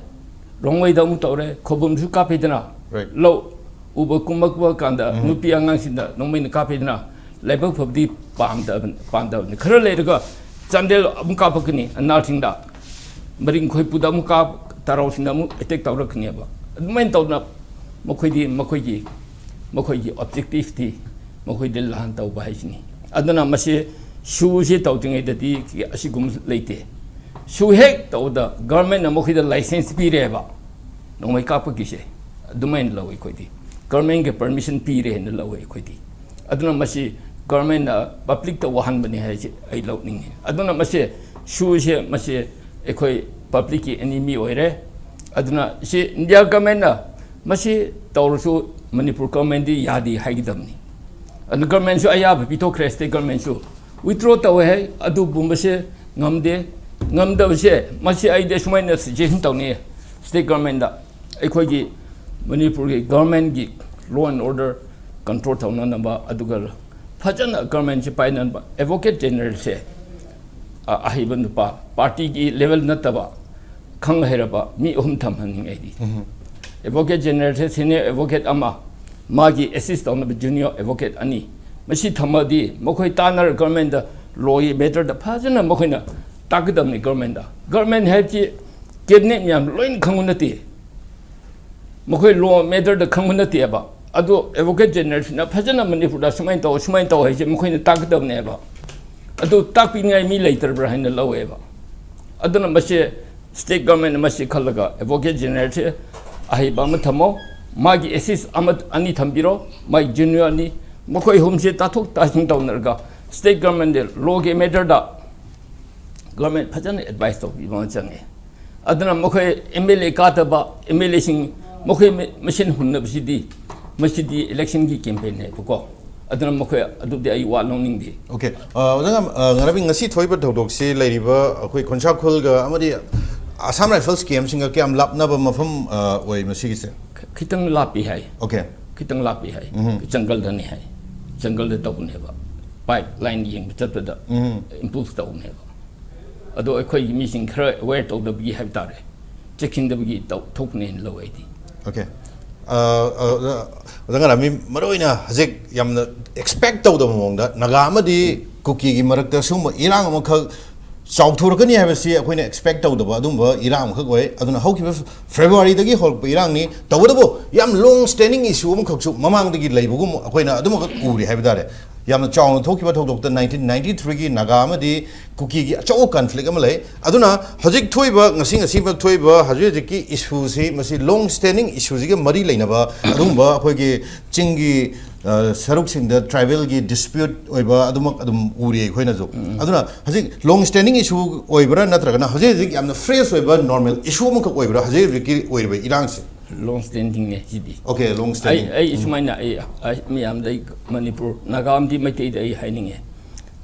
ꯔꯣꯡꯃꯩꯗ ꯑꯃꯨꯛ ꯇꯧꯔꯦ, ꯈꯧꯄꯨꯝꯁꯨ ꯀꯥꯞꯄꯤꯗꯅ꯫ Right. ꯂꯧ, ꯎꯕ ꯀꯨꯝꯃꯛꯄ ꯀꯥꯟꯗ ꯎꯝ꯫ ꯅꯨꯄꯤ ꯑꯉꯥꯡꯁꯤꯡꯗ ꯅꯣꯡꯃꯩꯅ ꯀꯥꯞꯄꯤꯗꯅ ꯂꯥꯏꯕꯛ ꯐꯕꯗꯤ ꯄꯥꯝꯗꯕ-, ꯄꯥꯝꯗꯕꯅꯤ꯫ ꯈꯔ ꯂꯩꯔꯒ ꯆꯥꯟꯗꯦꯜ ꯑꯃꯨꯛ ꯀꯥꯞꯄꯛꯀꯅꯤ, ꯑꯅꯥꯜꯁꯤꯡꯗ ꯃꯔꯤꯡ ꯈꯣꯏꯄꯨꯗ ꯑꯃꯨꯛ ꯀꯥꯞ-, ꯇꯥꯔꯥꯎꯁꯤꯡꯗ ꯑꯃꯨꯛ attack ꯇꯧꯔꯛꯀꯅꯦꯕ꯫ ꯑꯗꯨꯃꯥꯏꯅ ꯇꯧꯗꯅ ꯃꯈꯣꯏꯗꯤ ꯃꯈꯣꯏꯒꯤ, ꯃꯈꯣꯏꯒꯤ objectiveꯇꯤ ꯃꯈꯣꯏꯗꯤ ꯂꯥꯟ ꯇꯧꯕ ꯍꯥꯏꯁꯤꯅꯤ꯫ ꯑꯗꯨꯅ ꯃꯁꯤ ꯁꯨꯁꯤ ꯇꯧꯗ꯭ꯔꯤꯉꯩꯗꯗꯤ ꯑꯁꯤꯒꯨꯝꯕ ꯂꯩꯇꯦ꯫ ꯁꯨ ꯍꯦꯛ ꯇꯧꯕꯗ governmentꯅ ꯃꯈꯣꯏꯗ license ꯄꯤꯔꯦꯕ꯫ ꯅꯣꯡꯃꯩ ꯀꯥꯞꯄꯒꯤꯁꯦ ꯑꯗꯨꯃꯥꯏꯅ ꯂꯧꯋꯤ ꯑꯩꯈꯣꯏꯗꯤ꯫ Governmentꯒꯤ permission ꯄꯤꯔꯦ ꯍꯥꯏꯅ ꯂꯧꯋꯤ ꯑꯩꯈꯣꯏꯗꯤ꯫ ꯑꯗꯨꯅ ꯃꯁꯤ governmentꯅ publicꯇ ꯋꯥꯍꯟꯕꯅꯤ ꯍꯥꯏꯁꯦ ꯑꯩ ꯂꯧꯅꯤꯡꯉꯤ꯫ ꯑꯗꯨꯅ ꯃꯁꯤ ꯁꯨꯁꯦ ꯃꯁꯤ ꯑꯩꯈꯣꯏ publicꯀꯤ enemy ꯑꯣꯏꯔꯦ꯫ ꯑꯗꯨꯅ ꯁꯤ India governmentꯅ ꯃꯁꯤ ꯇꯧꯔꯁꯨ ꯃꯅꯤꯄꯨꯔ governmentꯗꯤ ꯌꯥꯗꯦ ꯍꯥꯏꯒꯗꯕꯅꯤ꯫ ꯑꯗꯨ governmentꯁꯨ ꯑꯌꯥꯕ ꯄꯤꯊꯣꯛꯈ꯭ꯔꯦ, state governmentꯁꯨ withdraw ꯇꯧꯋꯦ ꯍꯥꯏ꯫ ꯑꯗꯨꯕꯨ ꯃꯁꯤ ꯉꯝꯗꯦ꯫ ꯉꯝꯗꯕꯁꯦ ꯃꯁꯤ ꯑꯩꯗꯤ ꯑꯁꯨꯃꯥꯏꯅ suggestion ꯇꯧꯅꯤꯡꯉꯤ state governmentꯗ꯫ ꯑꯩꯈꯣꯏꯒꯤ ꯃꯅꯤꯄꯨꯔꯒꯤ governmentꯒꯤ law and order control ꯇꯧꯅꯅꯕ, ꯑꯗꯨꯒ ꯐꯖꯅ governmentꯁꯤ ꯄꯥꯏꯅꯅꯕ advocate generalꯁꯦ, ꯑ-, ꯑꯍꯩꯕ ꯅꯨꯄꯥ, partyꯒꯤ level ꯅꯠꯇꯕ, ꯈꯪ ꯍꯩꯔꯕ ꯃꯤ ꯑꯍꯨꯝ ꯊꯝꯍꯟꯅꯤꯡꯉꯦ ꯑꯩꯗꯤ꯫ ꯎꯝ꯫ Advocate generalꯁꯦ senior advocate ꯑꯃ, ꯃꯥꯒꯤ assist ꯇꯧꯅꯕ junior advocate ꯑꯅꯤ, ꯃꯁꯤ ꯊꯝꯃꯗꯤ ꯃꯈꯣꯏ ꯇꯥꯟꯅꯔ governmentꯗ lawꯒꯤ matterꯗ ꯐꯖꯅ ꯃꯈꯣꯏꯅ ꯇꯥꯛꯀꯗꯕꯅꯤ governmentꯗ꯫ Government ꯍꯥꯏꯕꯁꯤ cabinet ꯃꯌꯥꯝ ꯂꯣꯏꯅ ꯈꯪꯕ ꯅꯠꯇꯦ꯫ ꯃꯈꯣꯏ law matterꯗ ꯈꯪꯕ ꯅꯠꯇꯦꯕ꯫ ꯑꯗꯨ advocate generalꯁꯤꯅ ꯐꯖꯅ ꯃꯅꯤꯄꯨꯔꯗ ꯁꯨꯃꯥꯏꯅ ꯇꯧ, ꯁꯨꯃꯥꯏꯅ ꯇꯧ ꯍꯥꯏꯁꯦ ꯃꯈꯣꯏꯅ ꯇꯥꯛꯀꯗꯕꯅꯦꯕ꯫ ꯑꯗꯨ ꯇꯥꯛꯄꯤꯅꯤꯡꯉꯥꯏ ꯃꯤ ꯂꯩꯇ꯭ꯔꯕ꯭ꯔꯥ ꯍꯥꯏꯅ ꯂꯧꯋꯦꯕ꯫ ꯑꯗꯨꯅ ꯃꯁꯤ state governmentꯅ ꯃꯁꯤ ꯈꯜꯂꯒ advocate generalꯁꯦ ꯑꯍꯩꯕ ꯑꯃ ꯊꯝꯃꯣ, ꯃꯥꯒꯤ assist ꯑꯃ ꯑꯅꯤ ꯊꯝꯕꯤꯔꯣ, ꯃꯥꯒꯤ junior ꯑꯅꯤ, ꯃꯈꯣꯏ ꯑꯍꯨꯝꯁꯦ ꯇꯥꯊꯣꯛ ꯇꯥꯁꯤꯟ ꯇꯧꯅꯔꯒ state governmentꯗ lawꯒꯤ matterꯗ government ꯐꯖꯅ advice ꯇꯧꯕꯤꯕ ꯑꯃ ꯆꯪꯉꯦ꯫ ꯑꯗꯨꯅ ꯃꯈꯣꯏ MLA ꯀꯥꯗꯕ MLAꯁꯤꯡ ꯃꯈꯣꯏ ꯃ-, ꯃꯁꯦꯟ ꯍꯨꯟꯅꯕꯁꯤꯗꯤ, ꯃꯁꯤꯗꯤ electionꯒꯤ campaignꯅꯦꯕꯀꯣ꯫ ꯑꯗꯨꯅ ꯃꯈꯣꯏ ꯑꯗꯨꯗꯤ ꯑꯩ ꯋꯥ ꯂꯧꯅꯤꯡꯗꯦ꯫ Okay꯫ ꯑ, ꯑꯣꯖꯥ, ꯑ, ꯉꯔꯥꯡ, ꯉꯁꯤ ꯊꯣꯛꯏꯕ ꯊꯧꯗꯣꯛꯁꯤ ꯂꯩꯔꯤꯕ ꯑꯩꯈꯣꯏ ꯈꯣꯟꯁꯥ ꯈꯨꯜꯒ ꯑꯃꯗꯤ Assam Rifles campꯁꯤꯡꯒ ꯀꯌꯥꯝ ꯂꯥꯞꯅꯕ ꯃꯐꯝ, ꯑ, ꯑꯣꯏ ꯃꯁꯤꯒꯤꯁꯦ? ꯈ-, ꯈꯤꯇꯪ ꯂꯥꯞꯄꯤ ꯍꯥꯏ꯫ Okay꯫ ꯈꯤꯇꯪ ꯂꯥꯞꯄꯤ ꯍꯥꯏ꯫ ꯎꯝ꯫ Jungleꯗꯅꯤ ꯍꯥꯏ꯫ Jungleꯗ ꯇꯧꯕꯅꯦꯕ꯫ Pipeline ꯌꯦꯡꯕ ꯆꯠꯄꯗ ꯎꯝ꯫ Improve ꯇꯧꯕꯅꯦꯕ꯫ ꯑꯗꯣ ꯑꯩꯈꯣꯏꯒꯤ ꯃꯤꯁꯤꯡ ꯈꯔ aware ꯇꯧꯗꯕꯒꯤ ꯍꯥꯏꯕ ꯇꯥꯔꯦ꯫ ꯆꯦꯛꯁꯤꯟꯗꯕꯒꯤ ꯇꯧ-, ꯊꯣꯛꯄꯅꯦꯅ ꯂꯧꯋꯦ ꯑꯩꯗꯤ꯫ Okay꯫ ꯑ, ꯑ, ꯑ, ꯑꯣꯖꯥ ꯉꯔꯥꯃꯤ, ꯃꯔꯨꯑꯣꯏꯅ ꯍꯧꯖꯤꯛ ꯌꯥꯝꯅ ꯑꯦꯛꯁꯄꯦꯛ ꯇꯧꯗꯕ ꯃꯑꯣꯡꯗ ꯅꯥꯒꯥ ꯑꯃꯗꯤ ꯀꯨꯀꯤꯒꯤ ꯃꯔꯛꯇ ꯁꯤꯒꯨꯝꯕ ꯏꯔꯥꯡ ꯑꯃꯈꯛ ꯆꯥꯎꯊꯣꯔꯛꯀꯅꯤ ꯍꯥꯏꯕꯁꯤ ꯑꯩꯈꯣꯏꯅ ꯑꯦꯛꯁꯄꯦꯛ ꯇꯧꯗꯕ ꯑꯗꯨꯝꯕ ꯏꯔꯥꯡ ꯑꯃꯈꯛ ꯑꯣꯏ꯫ ꯑꯗꯨꯅ ꯍꯧꯈꯤꯕ ꯐꯦꯕ꯭ꯔꯨꯋꯥꯔꯤꯗꯒꯤ ꯍꯧꯔꯛꯄ ꯏꯔꯥꯡꯅꯤ꯫ ꯇꯧꯕꯇꯕꯨ ꯌꯥꯝ ꯂꯣꯡ ꯁ꯭ꯇꯦꯟꯗꯤꯡ ꯏꯁꯨ ꯑꯃꯈꯛꯁꯨ ꯃꯃꯥꯡꯗꯒꯤ ꯂꯩꯕꯒꯨꯝ ꯑꯩꯈꯣꯏꯅ ꯑꯗꯨꯃꯈꯛ ꯎꯔꯤ ꯍꯥꯏꯕ ꯇꯥꯔꯦ꯫ ꯌꯥꯝꯅ ꯆꯥꯎꯅ ꯊꯣꯛꯈꯤꯕ ꯊꯧꯗꯣꯛꯇ ꯅꯥꯏꯟꯇꯤꯟ ꯅꯥꯏꯟꯇꯤ ꯊ꯭ꯔꯤꯒꯤ ꯅꯥꯒꯥ ꯑꯃꯗꯤ ꯀꯨꯀꯤꯒꯤ ꯑꯆꯧꯕ ꯀꯟꯐ꯭ꯂꯤꯛ ꯑꯃ ꯂꯩ꯫ ꯑꯗꯨꯅ ꯍꯧꯖꯤꯛ ꯊꯣꯛꯏꯕ, ꯉꯁꯤ ꯉꯁꯤꯃꯛ ꯊꯣꯛꯏꯕ ꯍꯧꯖꯤꯛ ꯍꯧꯖꯤꯛꯀꯤ ꯏꯁꯨꯁꯤ, ꯃꯁꯤ ꯂꯣꯡ ꯁ꯭ꯇꯦꯟꯗꯤꯡ ꯏꯁꯨꯁꯤꯒ ꯃꯔꯤ ꯂꯩꯅꯕ ꯑꯗꯨꯒꯨꯝꯕ ꯑꯩꯈꯣꯏꯒꯤ ꯆꯤꯡꯒꯤ, ꯑ, ꯁꯔꯨꯛꯁꯤꯡꯗ ꯇ꯭ꯔꯥꯏꯕꯦꯜꯒꯤ ꯗꯤꯁꯄ꯭ꯌꯨꯠ ꯑꯣꯏꯕ ꯑꯗꯨꯃꯛ ꯑꯗꯨꯝ ꯎꯔꯤ ꯑꯩꯈꯣꯏꯅꯁꯨ꯫ ꯑꯗꯨꯅ ꯍꯧꯖꯤꯛ ꯂꯣꯡ ꯁ꯭ꯇꯦꯟꯗꯤꯡ ꯏꯁꯨ ꯑꯣꯏꯕ꯭ꯔꯥ, ꯅꯠꯇ꯭ꯔꯒꯅ ꯍꯧꯖꯤꯛ ꯍꯧꯖꯤꯛ ꯌꯥꯝꯅ ꯐ꯭ꯔꯦꯁ ꯑꯣꯏꯕ ꯅꯣꯔꯃꯦꯜ ꯏꯁꯨ ꯑꯃꯈꯛ ꯑꯣꯏꯕ꯭ꯔꯥ ꯍꯧꯖꯤꯛ ꯍꯧꯖꯤꯛꯀꯤ ꯑꯣꯏꯔꯤꯕ ꯏꯔꯥꯡꯁꯦ? ꯂꯣꯡ ꯁ꯭ꯇꯦꯟꯗꯤꯡꯅꯦ ꯁꯤꯗꯤ꯫ ꯑꯣꯀꯦ, ꯂꯣꯡ ꯑꯩ ꯁ꯭ꯇꯦꯟꯗꯤꯡ꯫ ꯑꯩ ꯁꯨꯃꯥꯏꯅ, ꯑꯩ, ꯑꯩ ꯃꯌꯥꯝꯗ, ꯑꯩ ꯃꯅꯤꯄꯨꯔ ꯅꯥꯒꯥ ꯑꯃꯗꯤ ꯃꯩꯇꯩꯗ ꯑꯩ ꯍꯥꯏꯅꯤꯡꯉꯦ,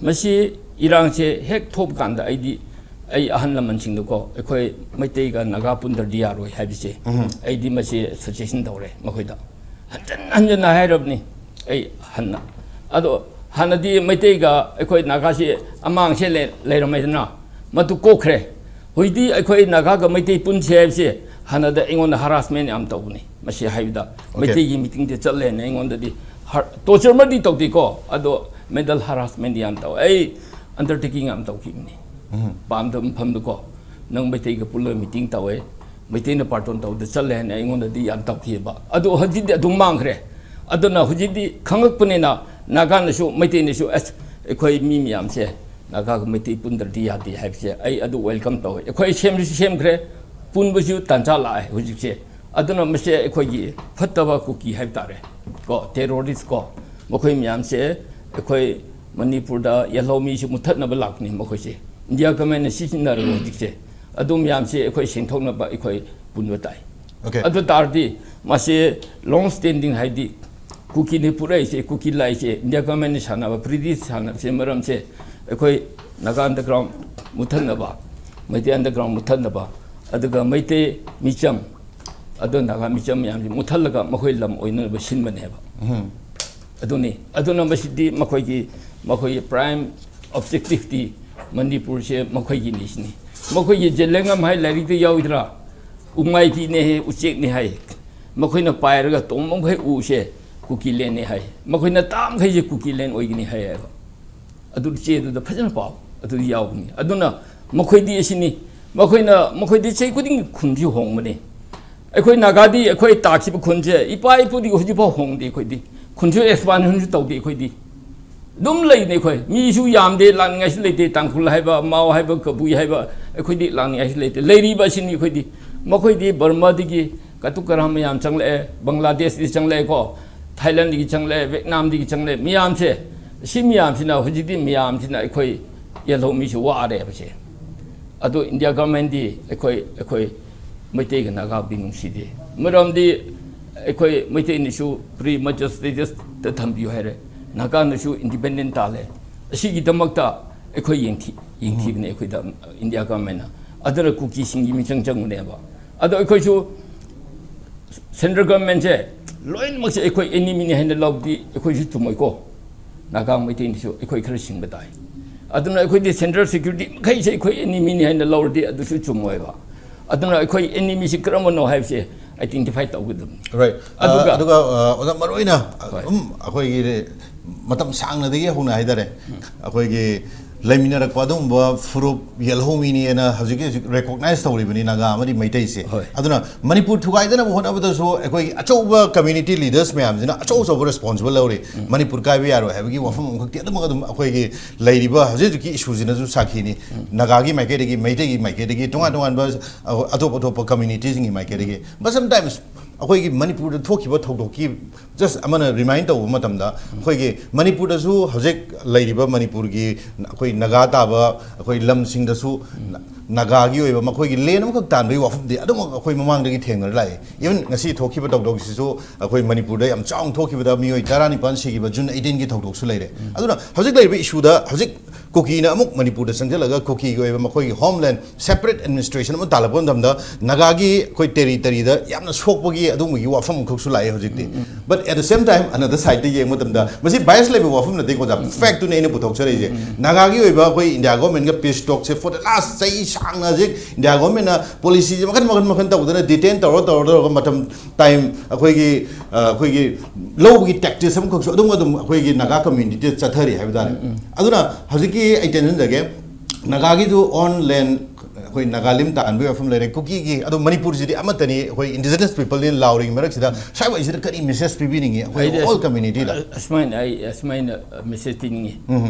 ꯃꯁꯤ ꯏꯔꯥꯡꯁꯦ ꯍꯦꯛ ꯊꯣꯛꯄ ꯀꯥꯟꯗ ꯑꯩꯗꯤ, ꯑꯩ ꯑꯍꯜ ꯂꯃꯟꯁꯤꯡꯗꯀꯣ, ꯑꯩꯈꯣꯏ ꯃꯩꯇꯩꯒ ꯅꯥꯒꯥ ꯄꯨꯟꯗ꯭ꯔꯗꯤ ꯌꯥꯔꯣꯏ ꯍꯥꯏꯕꯁꯦ, ꯎꯝ꯫ ꯑꯩꯗꯤ ꯃꯁꯤ ꯁꯖꯦꯁꯟ ꯇꯧꯔꯦ ꯃꯈꯣꯏꯗ꯫ ꯍꯟꯖꯟ ꯍꯟꯖꯟꯅ ꯍꯥꯏꯔꯕꯅꯤ ꯑꯩ ꯍꯟꯅ꯫ ꯑꯗꯣ ꯍꯥꯟꯅꯗꯤ ꯃꯩꯇꯩꯒ ꯑꯩꯈꯣꯏ ꯅꯥꯒꯥꯁꯤ ꯑꯃꯥꯡꯁꯦ ꯂꯩ-, ꯂꯩꯔꯝꯃꯦꯗꯅ, ꯃꯗꯨ ꯀꯣꯛꯈ꯭ꯔꯦ꯫ ꯍꯧꯖꯤꯛꯇꯤ ꯑꯩꯈꯣꯏ ꯅꯥꯒꯥꯒ ꯃꯩꯇꯩ ꯄꯨꯟꯁꯦ ꯍꯥꯏꯕꯁꯦ ꯍꯥꯟꯅꯗ ꯑꯩꯉꯣꯟꯗ ꯍꯔꯥꯁꯃꯦꯟ ꯌꯥꯝ ꯇꯧꯕꯅꯤ꯫ ꯃꯁꯤ ꯍꯥꯏꯕꯗ ꯑꯣꯀꯦ꯫ ꯃꯩꯇꯩꯒꯤ ꯃꯤꯇꯤꯡꯗ ꯆꯠꯂꯦꯅ ꯑꯩꯉꯣꯟꯗꯗꯤ ꯍꯔ-, ꯇꯣꯔꯆꯔꯃꯛꯇꯤ ꯇꯧꯗꯦꯀꯣ, ꯑꯗꯣ ꯃꯦꯟꯇꯦꯜ ꯍꯔꯥꯁꯃꯦꯟꯗꯤ ꯌꯥꯝ ꯇꯧꯋꯦ꯫ ꯑꯩ ꯑꯟꯗꯔꯇꯦꯀꯤꯡ ꯌꯥꯝ ꯇꯧꯈꯤꯕꯅꯤ꯫ ꯎꯝ꯫ ꯄꯥꯝꯗꯕ ꯃꯐꯝꯗꯀꯣ, ꯅꯪ ꯃꯩꯇꯩꯒ ꯄꯨꯜꯂꯒ ꯃꯤꯇꯤꯡ ꯇꯧꯋꯦ, ꯃꯩꯇꯩꯅ ꯄꯥꯔꯇꯣꯟ ꯇꯧꯕꯗ ꯆꯠꯂꯦ ꯍꯥꯏꯅ ꯑꯩꯉꯣꯟꯗꯗꯤ ꯌꯥꯝ ꯇꯧꯈꯤꯑꯕ꯫ ꯑꯗꯣ ꯍꯧꯖꯤꯛꯇꯤ ꯑꯗꯨꯝ ꯃꯥꯡꯈ꯭ꯔꯦ꯫ ꯑꯗꯨꯅ ꯍꯧꯖꯤꯛꯇꯤ ꯈꯪꯉꯛꯄꯅꯤꯅ ꯅꯥꯒꯥꯅꯁꯨ ꯃꯩꯇꯩꯅꯁꯨ, "ꯑꯁ, ꯑꯩꯈꯣꯏ ꯃꯤ ꯃꯌꯥꯝꯁꯦ ꯅꯥꯒꯥꯒ ꯃꯩꯇꯩ ꯄꯨꯟꯗ꯭ꯔꯗꯤ ꯌꯥꯗꯦ" ꯍꯥꯏꯕꯁꯦ ꯑꯩ ꯑꯗꯨ ꯋꯦꯜꯀꯝ ꯇꯧꯋꯦ꯫ ꯑꯩꯈꯣꯏ ꯁꯦꯝꯁꯨ ꯁꯦꯝꯈ꯭ꯔꯦ, ꯄꯨꯟꯕꯁꯨ ꯇꯥꯟꯖꯥ ꯂꯥꯛꯑꯦ ꯍꯧꯖꯤꯛꯁꯦ꯫ ꯑꯗꯨꯅ ꯃꯁꯦ ꯑꯩꯈꯣꯏꯒꯤ ꯐꯠꯇꯕ ꯀꯨꯀꯤ ꯍꯥꯏꯕ ꯇꯥꯔꯦ ꯀꯣ, ꯇꯦꯔꯣꯔꯤꯁ ꯀꯣ, ꯃꯈꯣꯏ ꯃꯌꯥꯝꯁꯦ ꯑꯩꯈꯣꯏ ꯃꯅꯤꯄꯨꯔꯗ ꯌꯦꯜꯍꯧꯃꯤꯁꯨ ꯃꯨꯊꯠꯅꯕ ꯂꯥꯛꯄꯅꯤ ꯃꯈꯣꯏꯁꯦ꯫ ꯏꯟꯗꯤꯌꯥ ꯒꯃꯦꯟꯅ ꯁꯤꯖꯤꯟꯅꯔꯒ ꯍꯧꯖꯤꯛꯁꯦ ꯑꯗꯨ ꯃꯌꯥꯝꯁꯦ ꯑꯩꯈꯣꯏ ꯁꯦꯡꯗꯣꯛꯅꯕ ꯑꯩꯈꯣꯏ ꯄꯨꯟꯕ ꯇꯥꯏ꯫ ꯑꯣꯀꯦ꯫ ꯑꯗꯨ ꯇꯥꯔꯗꯤ ꯃꯁꯤ ꯂꯣꯡ ꯁ꯭ꯇꯦꯟꯗꯤꯡ ꯍꯥꯏꯗꯤ ꯀꯨꯀꯤꯅ ꯄꯨꯔꯛꯏꯁꯦ, ꯀꯨꯀꯤ ꯂꯥꯏꯁꯦ, ꯏꯟꯗꯤꯌꯥ ꯒꯃꯦꯟꯅ ꯁꯥꯟꯅꯕ ꯄ꯭ꯔꯤꯇꯤꯁ ꯁꯥꯟꯅꯕꯁꯦ ꯃꯔꯝꯁꯦ ꯑꯩꯈꯣꯏ ꯅꯥꯒꯥ ꯑꯟꯗꯔꯒ꯭ꯔꯥꯎꯟ ꯃꯨꯊꯠꯅꯕ, ꯃꯩꯇꯩ ꯑꯟꯗꯔꯒ꯭ꯔꯥꯎꯟ ꯃꯨꯊꯠꯅꯕ, ꯑꯗꯨꯒ ꯃꯩꯇꯩ ꯃꯤꯆꯝ, ꯑꯗꯨ ꯅꯥꯒꯥ ꯃꯤꯆꯝ ꯃꯌꯥꯝꯁꯦ ꯃꯨꯊꯠꯂꯒ ꯃꯈꯣꯏ ꯂꯝ ꯑꯣꯏꯅꯅꯕ ꯁꯤꯟꯕꯅꯦꯕ꯫ ꯎꯝ꯫ ꯑꯗꯨꯅꯤ꯫ ꯑꯗꯨꯅ ꯃꯁꯤꯗꯤ ꯃꯈꯣꯏꯒꯤ, ꯃꯈꯣꯏꯒꯤ ꯄ꯭ꯔꯥꯏꯝ ꯑꯣꯕꯖꯦꯛꯇꯤꯚꯇꯤ ꯃꯅꯤꯄꯨꯔꯁꯦ ꯃꯈꯣꯏꯒꯤꯅꯤ ꯁꯤꯅꯤ꯫ ꯃꯈꯣꯏꯒꯤ ꯖꯦꯂꯦꯡꯉꯝ ꯍꯥꯏ ꯂꯥꯏꯔꯤꯛꯇ ꯌꯥꯎꯏꯗ꯭ꯔꯥ? ꯎꯃꯥꯏꯕꯤꯅꯦ ꯍꯥꯏ, ꯎꯆꯦꯛꯅꯦ ꯍꯥꯏ꯫ ꯃꯈꯣꯏꯅ ꯄꯥꯏꯔꯒ ꯇꯣꯡꯕ ꯃꯈꯩ ꯎꯁꯦ ꯀꯨꯀꯤ ꯂꯦꯟꯅꯤ ꯍꯥꯏ, ꯃꯈꯣꯏꯅ ꯇꯥꯕ ꯃꯈꯩꯁꯦ ꯀꯨꯀꯤ ꯂꯦꯟ ꯑꯣꯏꯒꯅꯤ ꯍꯥꯏꯌꯦꯕ꯫ ꯑꯗꯨ ꯆꯦꯗꯨꯗ ꯐꯖꯅ ꯄꯥꯎ, ꯑꯗꯨꯗꯤ ꯌꯥꯎꯕꯅꯤ꯫ ꯑꯗꯨꯅ ꯃꯈꯣꯏꯗꯤ ꯑꯁꯤꯅꯤ, ꯃꯈꯣꯏꯅ, ꯃꯈꯣꯏꯗꯤ ꯆꯍꯤ ꯈꯨꯗꯤꯡꯒꯤ ꯈꯨꯟꯁꯤ ꯍꯣꯡꯕꯅꯤ꯫ ꯑꯩꯈꯣꯏ ꯅꯥꯒꯥꯗꯤ ꯑꯩꯈꯣꯏ ꯇꯥꯈꯤꯕ ꯈꯨꯟꯁꯦ ꯏꯄꯥ ꯏꯄꯨꯗꯤ ꯍꯧꯖꯤꯛꯐꯥꯎ ꯍꯣꯡꯗꯦ꯫ ꯑꯩꯈꯣꯏꯗꯤ ꯈꯨꯟꯁꯨ ꯑꯦꯛꯁꯄꯥꯟꯁꯟꯁꯨ ꯇꯧꯗꯦ꯫ ꯑꯩꯈꯣꯏꯗꯤ ꯑꯗꯨꯝ ꯂꯩꯅꯤ꯫ ꯑꯩꯈꯣꯏ ꯃꯤꯁꯨ ꯌꯥꯝꯗꯦ, ꯂꯥꯛꯅꯤꯡꯉꯥꯏꯁꯨ ꯂꯩꯇꯦ꯫ ꯇꯥꯡꯈꯨꯜ ꯍꯥꯏꯕ, ꯃꯥꯎ ꯍꯥꯏꯕ, ꯀꯕꯨꯏ ꯍꯥꯏꯕ, ꯑꯩꯈꯣꯏꯗꯤ ꯂꯥꯛꯅꯤꯡꯉꯥꯏꯁꯨ ꯂꯩꯇꯦ꯫ ꯂꯩꯔꯤꯕ ꯑꯁꯤꯅꯤ ꯑꯩꯈꯣꯏꯗꯤ꯫ ꯃꯈꯣꯏꯗꯤ ꯕꯔꯃꯥꯗꯒꯤ ꯀꯇꯨ ꯀꯔꯥ ꯃꯌꯥꯝ ꯆꯪꯂꯛꯑꯦ, ꯕꯪꯒ꯭ꯂꯥꯗꯦꯁꯇꯒꯤ ꯆꯪꯂꯛꯑꯦꯀꯣ, ꯊꯥꯏꯂꯦꯟꯗꯒꯤ ꯆꯪꯂꯛꯑꯦ, ꯚꯦꯠꯅꯥꯝꯗꯒꯤ ꯆꯪꯂꯛꯑꯦ꯫ ꯃꯌꯥꯝꯁꯦ, ꯁꯤ ꯃꯌꯥꯝꯁꯤꯅ ꯍꯧꯖꯤꯛꯇꯤ ꯃꯌꯥꯝꯁꯤꯅ ꯑꯩꯈꯣꯏ ꯌꯦꯜꯍꯧ ꯃꯤꯁꯨ ꯋꯥꯔꯦꯕꯁꯦ꯫ ꯑꯗꯣ ꯏꯟꯗꯤꯌꯥ ꯒꯚꯔꯟꯃꯦꯟꯗꯤ ꯑꯩꯈꯣꯏ, ꯑꯩꯈꯣꯏ ꯃꯩꯇꯩꯒ ꯅꯥꯒꯥꯕꯨꯗꯤ ꯅꯨꯡꯁꯤꯗꯦ꯫ ꯃꯔꯝꯗꯤ ꯑꯩꯈꯣꯏ ꯃꯩꯇꯩꯅꯁꯨ ꯄ꯭ꯔꯤ ꯃꯆꯁ ꯁ꯭ꯇꯦꯇꯁꯇ ꯊꯝꯕꯤꯌꯨ ꯍꯥꯏꯔꯦ, ꯅꯥꯒꯥꯅꯁꯨ ꯏꯟꯗꯤꯄꯦꯟꯗꯦꯟ ꯇꯥꯜꯂꯦ꯫ ꯑꯁꯤꯒꯤꯗꯃꯛꯇ ꯑꯩꯈꯣꯏ ꯌꯦꯡꯊꯤ-, ꯌꯦꯡꯊꯤꯕꯅꯦ ꯑꯩꯈꯣꯏꯗ ꯏꯟꯗꯤꯌꯥ ꯒꯚꯔꯟꯃꯦꯟꯅ꯫ ꯑꯗꯨꯅ ꯀꯨꯀꯤꯁꯤꯡꯒꯤ ꯃꯤꯆꯪ ꯆꯪꯕꯅꯦꯕ꯫ ꯑꯗꯣ ꯑꯩꯈꯣꯏꯁꯨ ꯁꯦꯟꯇ꯭ꯔꯦꯜ ꯒꯚꯔꯟꯃꯦꯟꯁꯦ ꯂꯣꯏꯅꯃꯛꯁꯦ ꯑꯩꯈꯣꯏ ꯑꯦꯅꯤꯃꯤꯅꯤ ꯍꯥꯏꯅ ꯂꯧꯕꯗꯤ ꯑꯩꯈꯣꯏꯁꯨ ꯆꯨꯝꯃꯣꯏꯀꯣ꯫ ꯅꯥꯒꯥ ꯃꯩꯇꯩꯅꯁꯨ ꯑꯩꯈꯣꯏ ꯈꯔ ꯁꯤꯡꯕ ꯇꯥꯏ꯫ ꯑꯗꯨꯅ ꯑꯩꯈꯣꯏꯗꯤ ꯁꯦꯟꯇ꯭ꯔꯦꯜ ꯁꯦꯀ꯭ꯌꯨꯔꯤꯇꯤ ꯃꯈꯩꯁꯦ ꯑꯩꯈꯣꯏ ꯑꯦꯅꯤꯃꯤꯅꯤ ꯍꯥꯏꯅ ꯂꯧꯔꯗꯤ ꯑꯗꯨꯁꯨ ꯆꯨꯝꯃꯣꯏꯕ꯫ ꯑꯗꯨꯅ ꯑꯩꯈꯣꯏ ꯑꯦꯅꯤꯃꯤꯁꯤ ꯀꯔꯝꯕꯅꯣ ꯍꯥꯏꯕꯁꯦ ꯑꯥꯏꯗꯦꯟꯇꯤꯐꯥꯏ ꯇꯧꯒꯗꯕꯅꯤ꯫ ꯔꯥꯏꯠ꯫ ꯑꯗꯨꯒ ꯑꯗꯨꯒ ꯑ, ꯑꯣꯖꯥ, ꯃꯔꯨ ꯑꯣꯏꯅ ꯍꯣꯏ꯫ ꯑꯗꯨꯝ ꯑꯩꯈꯣꯏꯒꯤ ꯃꯇꯝ ꯁꯥꯡꯅꯗꯒꯤ ꯍꯧꯅ ꯍꯥꯏꯇꯥꯔꯦ, ꯑꯩꯈꯣꯏꯒꯤ ꯂꯩꯃꯤꯟꯅꯔꯛꯄ ꯑꯗꯨꯒꯨꯝꯕ ꯐꯨꯔꯨꯞ ꯌꯦꯜꯍꯧꯃꯤꯅꯦꯅ ꯍꯧꯖꯤꯛꯀꯤ ꯍꯧꯖꯤꯛ ꯔꯤꯀꯣꯛꯅꯥꯏꯁ ꯇꯧꯔꯤꯕꯅꯤ ꯅꯥꯒꯥ ꯑꯃꯗꯤ ꯃꯩꯇꯩꯁꯦ꯫ ꯍꯣꯏ꯫ ꯑꯗꯨꯅ ꯃꯅꯤꯄꯨꯔ ꯊꯨꯒꯥꯏꯗꯅꯕ ꯍꯣꯠꯅꯕꯗꯁꯨ ꯑꯩꯈꯣꯏꯒꯤ ꯑꯆꯧꯕ ꯀꯝꯃ꯭ꯌꯨꯅꯤꯇꯤ ꯂꯤꯗꯔꯁ ꯃꯌꯥꯝꯁꯤꯅ ꯑꯆꯧ ꯑꯆꯧꯕ ꯔꯦꯁꯄꯣꯟꯁꯤꯕꯜ ꯂꯧꯔꯤ꯫ ꯃꯅꯤꯄꯨꯔ ꯀꯥꯏꯕ ꯌꯥꯔꯣꯏ ꯍꯥꯏꯕꯒꯤ ꯋꯥꯐꯝ ꯑꯃꯈꯛꯇꯤ ꯑꯗꯨꯃꯛ ꯑꯗꯨꯝ ꯑꯩꯈꯣꯏꯒꯤ ꯂꯩꯔꯤꯕ ꯍꯧꯖꯤꯛ ꯍꯧꯖꯤꯛꯀꯤ ꯏꯁꯨꯁꯤꯅꯁꯨ ꯁꯥꯈꯤꯅꯤ꯫ ꯅꯥꯒꯥꯒꯤ ꯃꯥꯏꯀꯩꯗꯒꯤ, ꯃꯩꯇꯩꯒꯤ ꯃꯥꯏꯀꯩꯗꯒꯤ, ꯇꯣꯉꯥꯟ ꯇꯣꯉꯥꯟꯕ ꯑꯇꯣꯞ ꯑꯇꯣꯞꯄ ꯀꯝꯃ꯭ꯌꯨꯅꯤꯇꯤꯁꯤꯡꯒꯤ ꯃꯥꯏꯀꯩꯗꯒꯤ꯫ But sometimes ꯑꯩꯈꯣꯏꯒꯤ ꯃꯅꯤꯄꯨꯔꯗ ꯊꯣꯛꯈꯤꯕ ꯊꯧꯗꯣꯛꯀꯤ ꯖꯁ ꯑꯃꯅ ꯔꯤꯃꯥꯏꯟ ꯇꯧꯕ ꯃꯇꯝꯗ, ꯑꯩꯈꯣꯏꯒꯤ ꯃꯅꯤꯄꯨꯔꯗꯁꯨ ꯍꯧꯖꯤꯛ ꯂꯩꯔꯤꯕ ꯃꯅꯤꯄꯨꯔꯒꯤ ꯑꯩꯈꯣꯏ ꯅꯥꯒꯥ ꯇꯥꯕ ꯑꯩꯈꯣꯏ ꯂꯝꯁꯤꯡꯗꯁꯨ ꯅꯥꯒꯥꯒꯤ ꯑꯣꯏꯕ ꯃꯈꯣꯏꯒꯤ ꯂꯦꯟ ꯑꯃꯈꯛ ꯇꯥꯟꯕꯒꯤ ꯋꯥꯐꯝꯗꯤ ꯑꯗꯨꯃꯛ ꯑꯩꯈꯣꯏ ꯃꯃꯥꯡꯗꯒꯤ ꯊꯦꯡꯅꯔ ꯂꯥꯛꯏ꯫ ꯏꯚꯟ ꯉꯁꯤ ꯊꯣꯛꯈꯤꯕ ꯊꯧꯗꯣꯛꯁꯤꯁꯨ ꯑꯩꯈꯣꯏ ꯃꯅꯤꯄꯨꯔꯗ ꯌꯥꯝ ꯆꯥꯎꯅ ꯊꯣꯛꯈꯤꯕꯗ ꯃꯤꯑꯣꯏ ꯇꯔꯥꯅꯤꯄꯥꯟ ꯁꯤꯈꯤꯕ ꯖꯨꯟ ꯑꯩꯠꯇꯤꯟꯒꯤ ꯊꯧꯗꯣꯛꯁꯨ ꯂꯩꯔꯦ꯫ ꯑꯗꯨꯅ ꯍꯧꯖꯤꯛ ꯂꯩꯔꯤꯕ ꯏꯁꯨꯗ ꯍꯧꯖꯤꯛ ꯀꯨꯀꯤꯅ ꯑꯃꯨꯛ ꯃꯅꯤꯄꯨꯔꯗ ꯆꯪꯁꯤꯜꯂꯒ ꯀꯨꯀꯤꯒꯤ ꯑꯣꯏꯕ ꯃꯈꯣꯏꯒꯤ ꯍꯣꯝꯂꯦꯟ ꯁꯦꯄꯔꯦꯠ ꯑꯦꯗꯃꯤꯅꯤꯁꯇ꯭ꯔꯦꯁꯟ ꯑꯃ ꯇꯥꯜꯂꯛꯄ ꯃꯇꯝꯗ ꯅꯥꯒꯥꯒꯤ ꯑꯩꯈꯣꯏ ꯇꯦꯔꯤꯇꯔꯤꯗ ꯌꯥꯝꯅ ꯁꯣꯛꯄꯒꯤ ꯑꯗꯨꯒꯨꯝꯕꯒꯤ ꯋꯥꯐꯝ ꯑꯃꯈꯛꯁꯨ ꯂꯥꯛꯑꯦ ꯍꯧꯖꯤꯛꯇꯤ꯫ But at the same time, another sideꯇ ꯌꯦꯡꯕ ꯃꯇꯝꯗ ꯃꯁꯤ ꯕꯥꯏꯁ ꯂꯩꯕ ꯋꯥꯐꯝ ꯅꯠꯇꯦꯀꯣ ꯑꯣꯖꯥ, ꯐꯦꯛꯇꯨꯅꯦ ꯑꯩꯅ ꯄꯨꯊꯣꯛꯆꯔꯛꯏꯁꯦ꯫ ꯅꯥꯒꯥꯒꯤ ꯑꯣꯏꯕ ꯑꯩꯈꯣꯏ ꯏꯟꯗꯤꯌꯥ ꯒꯣꯔꯃꯦꯟꯒ ꯄꯤꯁ ꯇꯣꯛꯁꯦ for the last ꯆꯍꯤ ꯁꯥꯡꯅ ꯍꯧꯖꯤꯛ ꯏꯟꯗꯤꯌꯥ ꯒꯣꯔꯃꯦꯟꯅ ꯄꯣꯂꯤꯁꯤꯁꯦ ꯃꯈꯟ ꯃꯈꯟ ꯃꯈꯟ ꯇꯧꯗꯅ ꯗꯤꯇꯦꯟ ꯇꯧꯔ ꯇꯧꯔ ꯇꯧꯔꯒ ꯃꯇꯝ ꯇꯥꯏꯝ ꯑꯩꯈꯣꯏꯒꯤ ꯑꯩꯈꯣꯏꯒꯤ ꯂꯧꯕꯒꯤ ꯇꯦꯛꯇꯤꯛꯁ ꯑꯃꯈꯛꯁꯨ ꯑꯗꯨꯝ ꯑꯗꯨꯝ ꯑꯩꯈꯣꯏꯒꯤ ꯅꯥꯒꯥ ꯀꯝꯃ꯭ꯌꯨꯅꯤꯇꯤꯗ ꯆꯠꯊꯔꯤ ꯍꯥꯏꯕ ꯇꯥꯔꯦ꯫ ꯑꯗꯨꯅ ꯍꯧꯖꯤꯛꯀꯤ ꯑꯩ ꯇꯦꯟꯁꯤꯟꯖꯒꯦ, ꯅꯥꯒꯥꯒꯤꯁꯨ ꯑꯣꯟ ꯂꯦꯟ ꯑꯩꯈꯣꯏ ꯅꯥꯒꯥ ꯂꯤꯝ ꯇꯥꯍꯟꯕꯒꯤ ꯋꯥꯐꯝ ꯂꯩꯔꯦ, ꯀꯨꯀꯤꯒꯤ, ꯑꯗꯣ ꯃꯅꯤꯄꯨꯔꯁꯤꯗꯤ ꯑꯃꯠꯇꯅꯤ, ꯑꯩꯈꯣꯏ ꯏꯟꯗꯤꯖꯤꯅꯁ ꯄꯤꯄꯜꯅꯤ ꯂꯥꯎꯔꯤꯉꯩ ꯃꯔꯛꯁꯤꯗ ꯁ꯭ꯋꯥꯏꯋꯥꯏꯁꯤꯗ ꯀꯔꯤ ꯃꯦꯁꯦꯖ ꯄꯤꯕꯤꯅꯤꯡꯉꯤ ꯑꯩꯈꯣꯏ ꯑꯩꯗꯤ ꯑꯣꯜ ꯑꯁ- ꯀꯝꯃ꯭ꯌꯨꯅꯤꯇꯤꯗ? ꯑꯁꯨꯃꯥꯏꯅ ꯑꯩ ꯑꯁꯨꯃꯥꯏꯅ ꯃꯦꯁꯦꯖ ꯄꯤꯅꯤꯡꯉꯤ꯫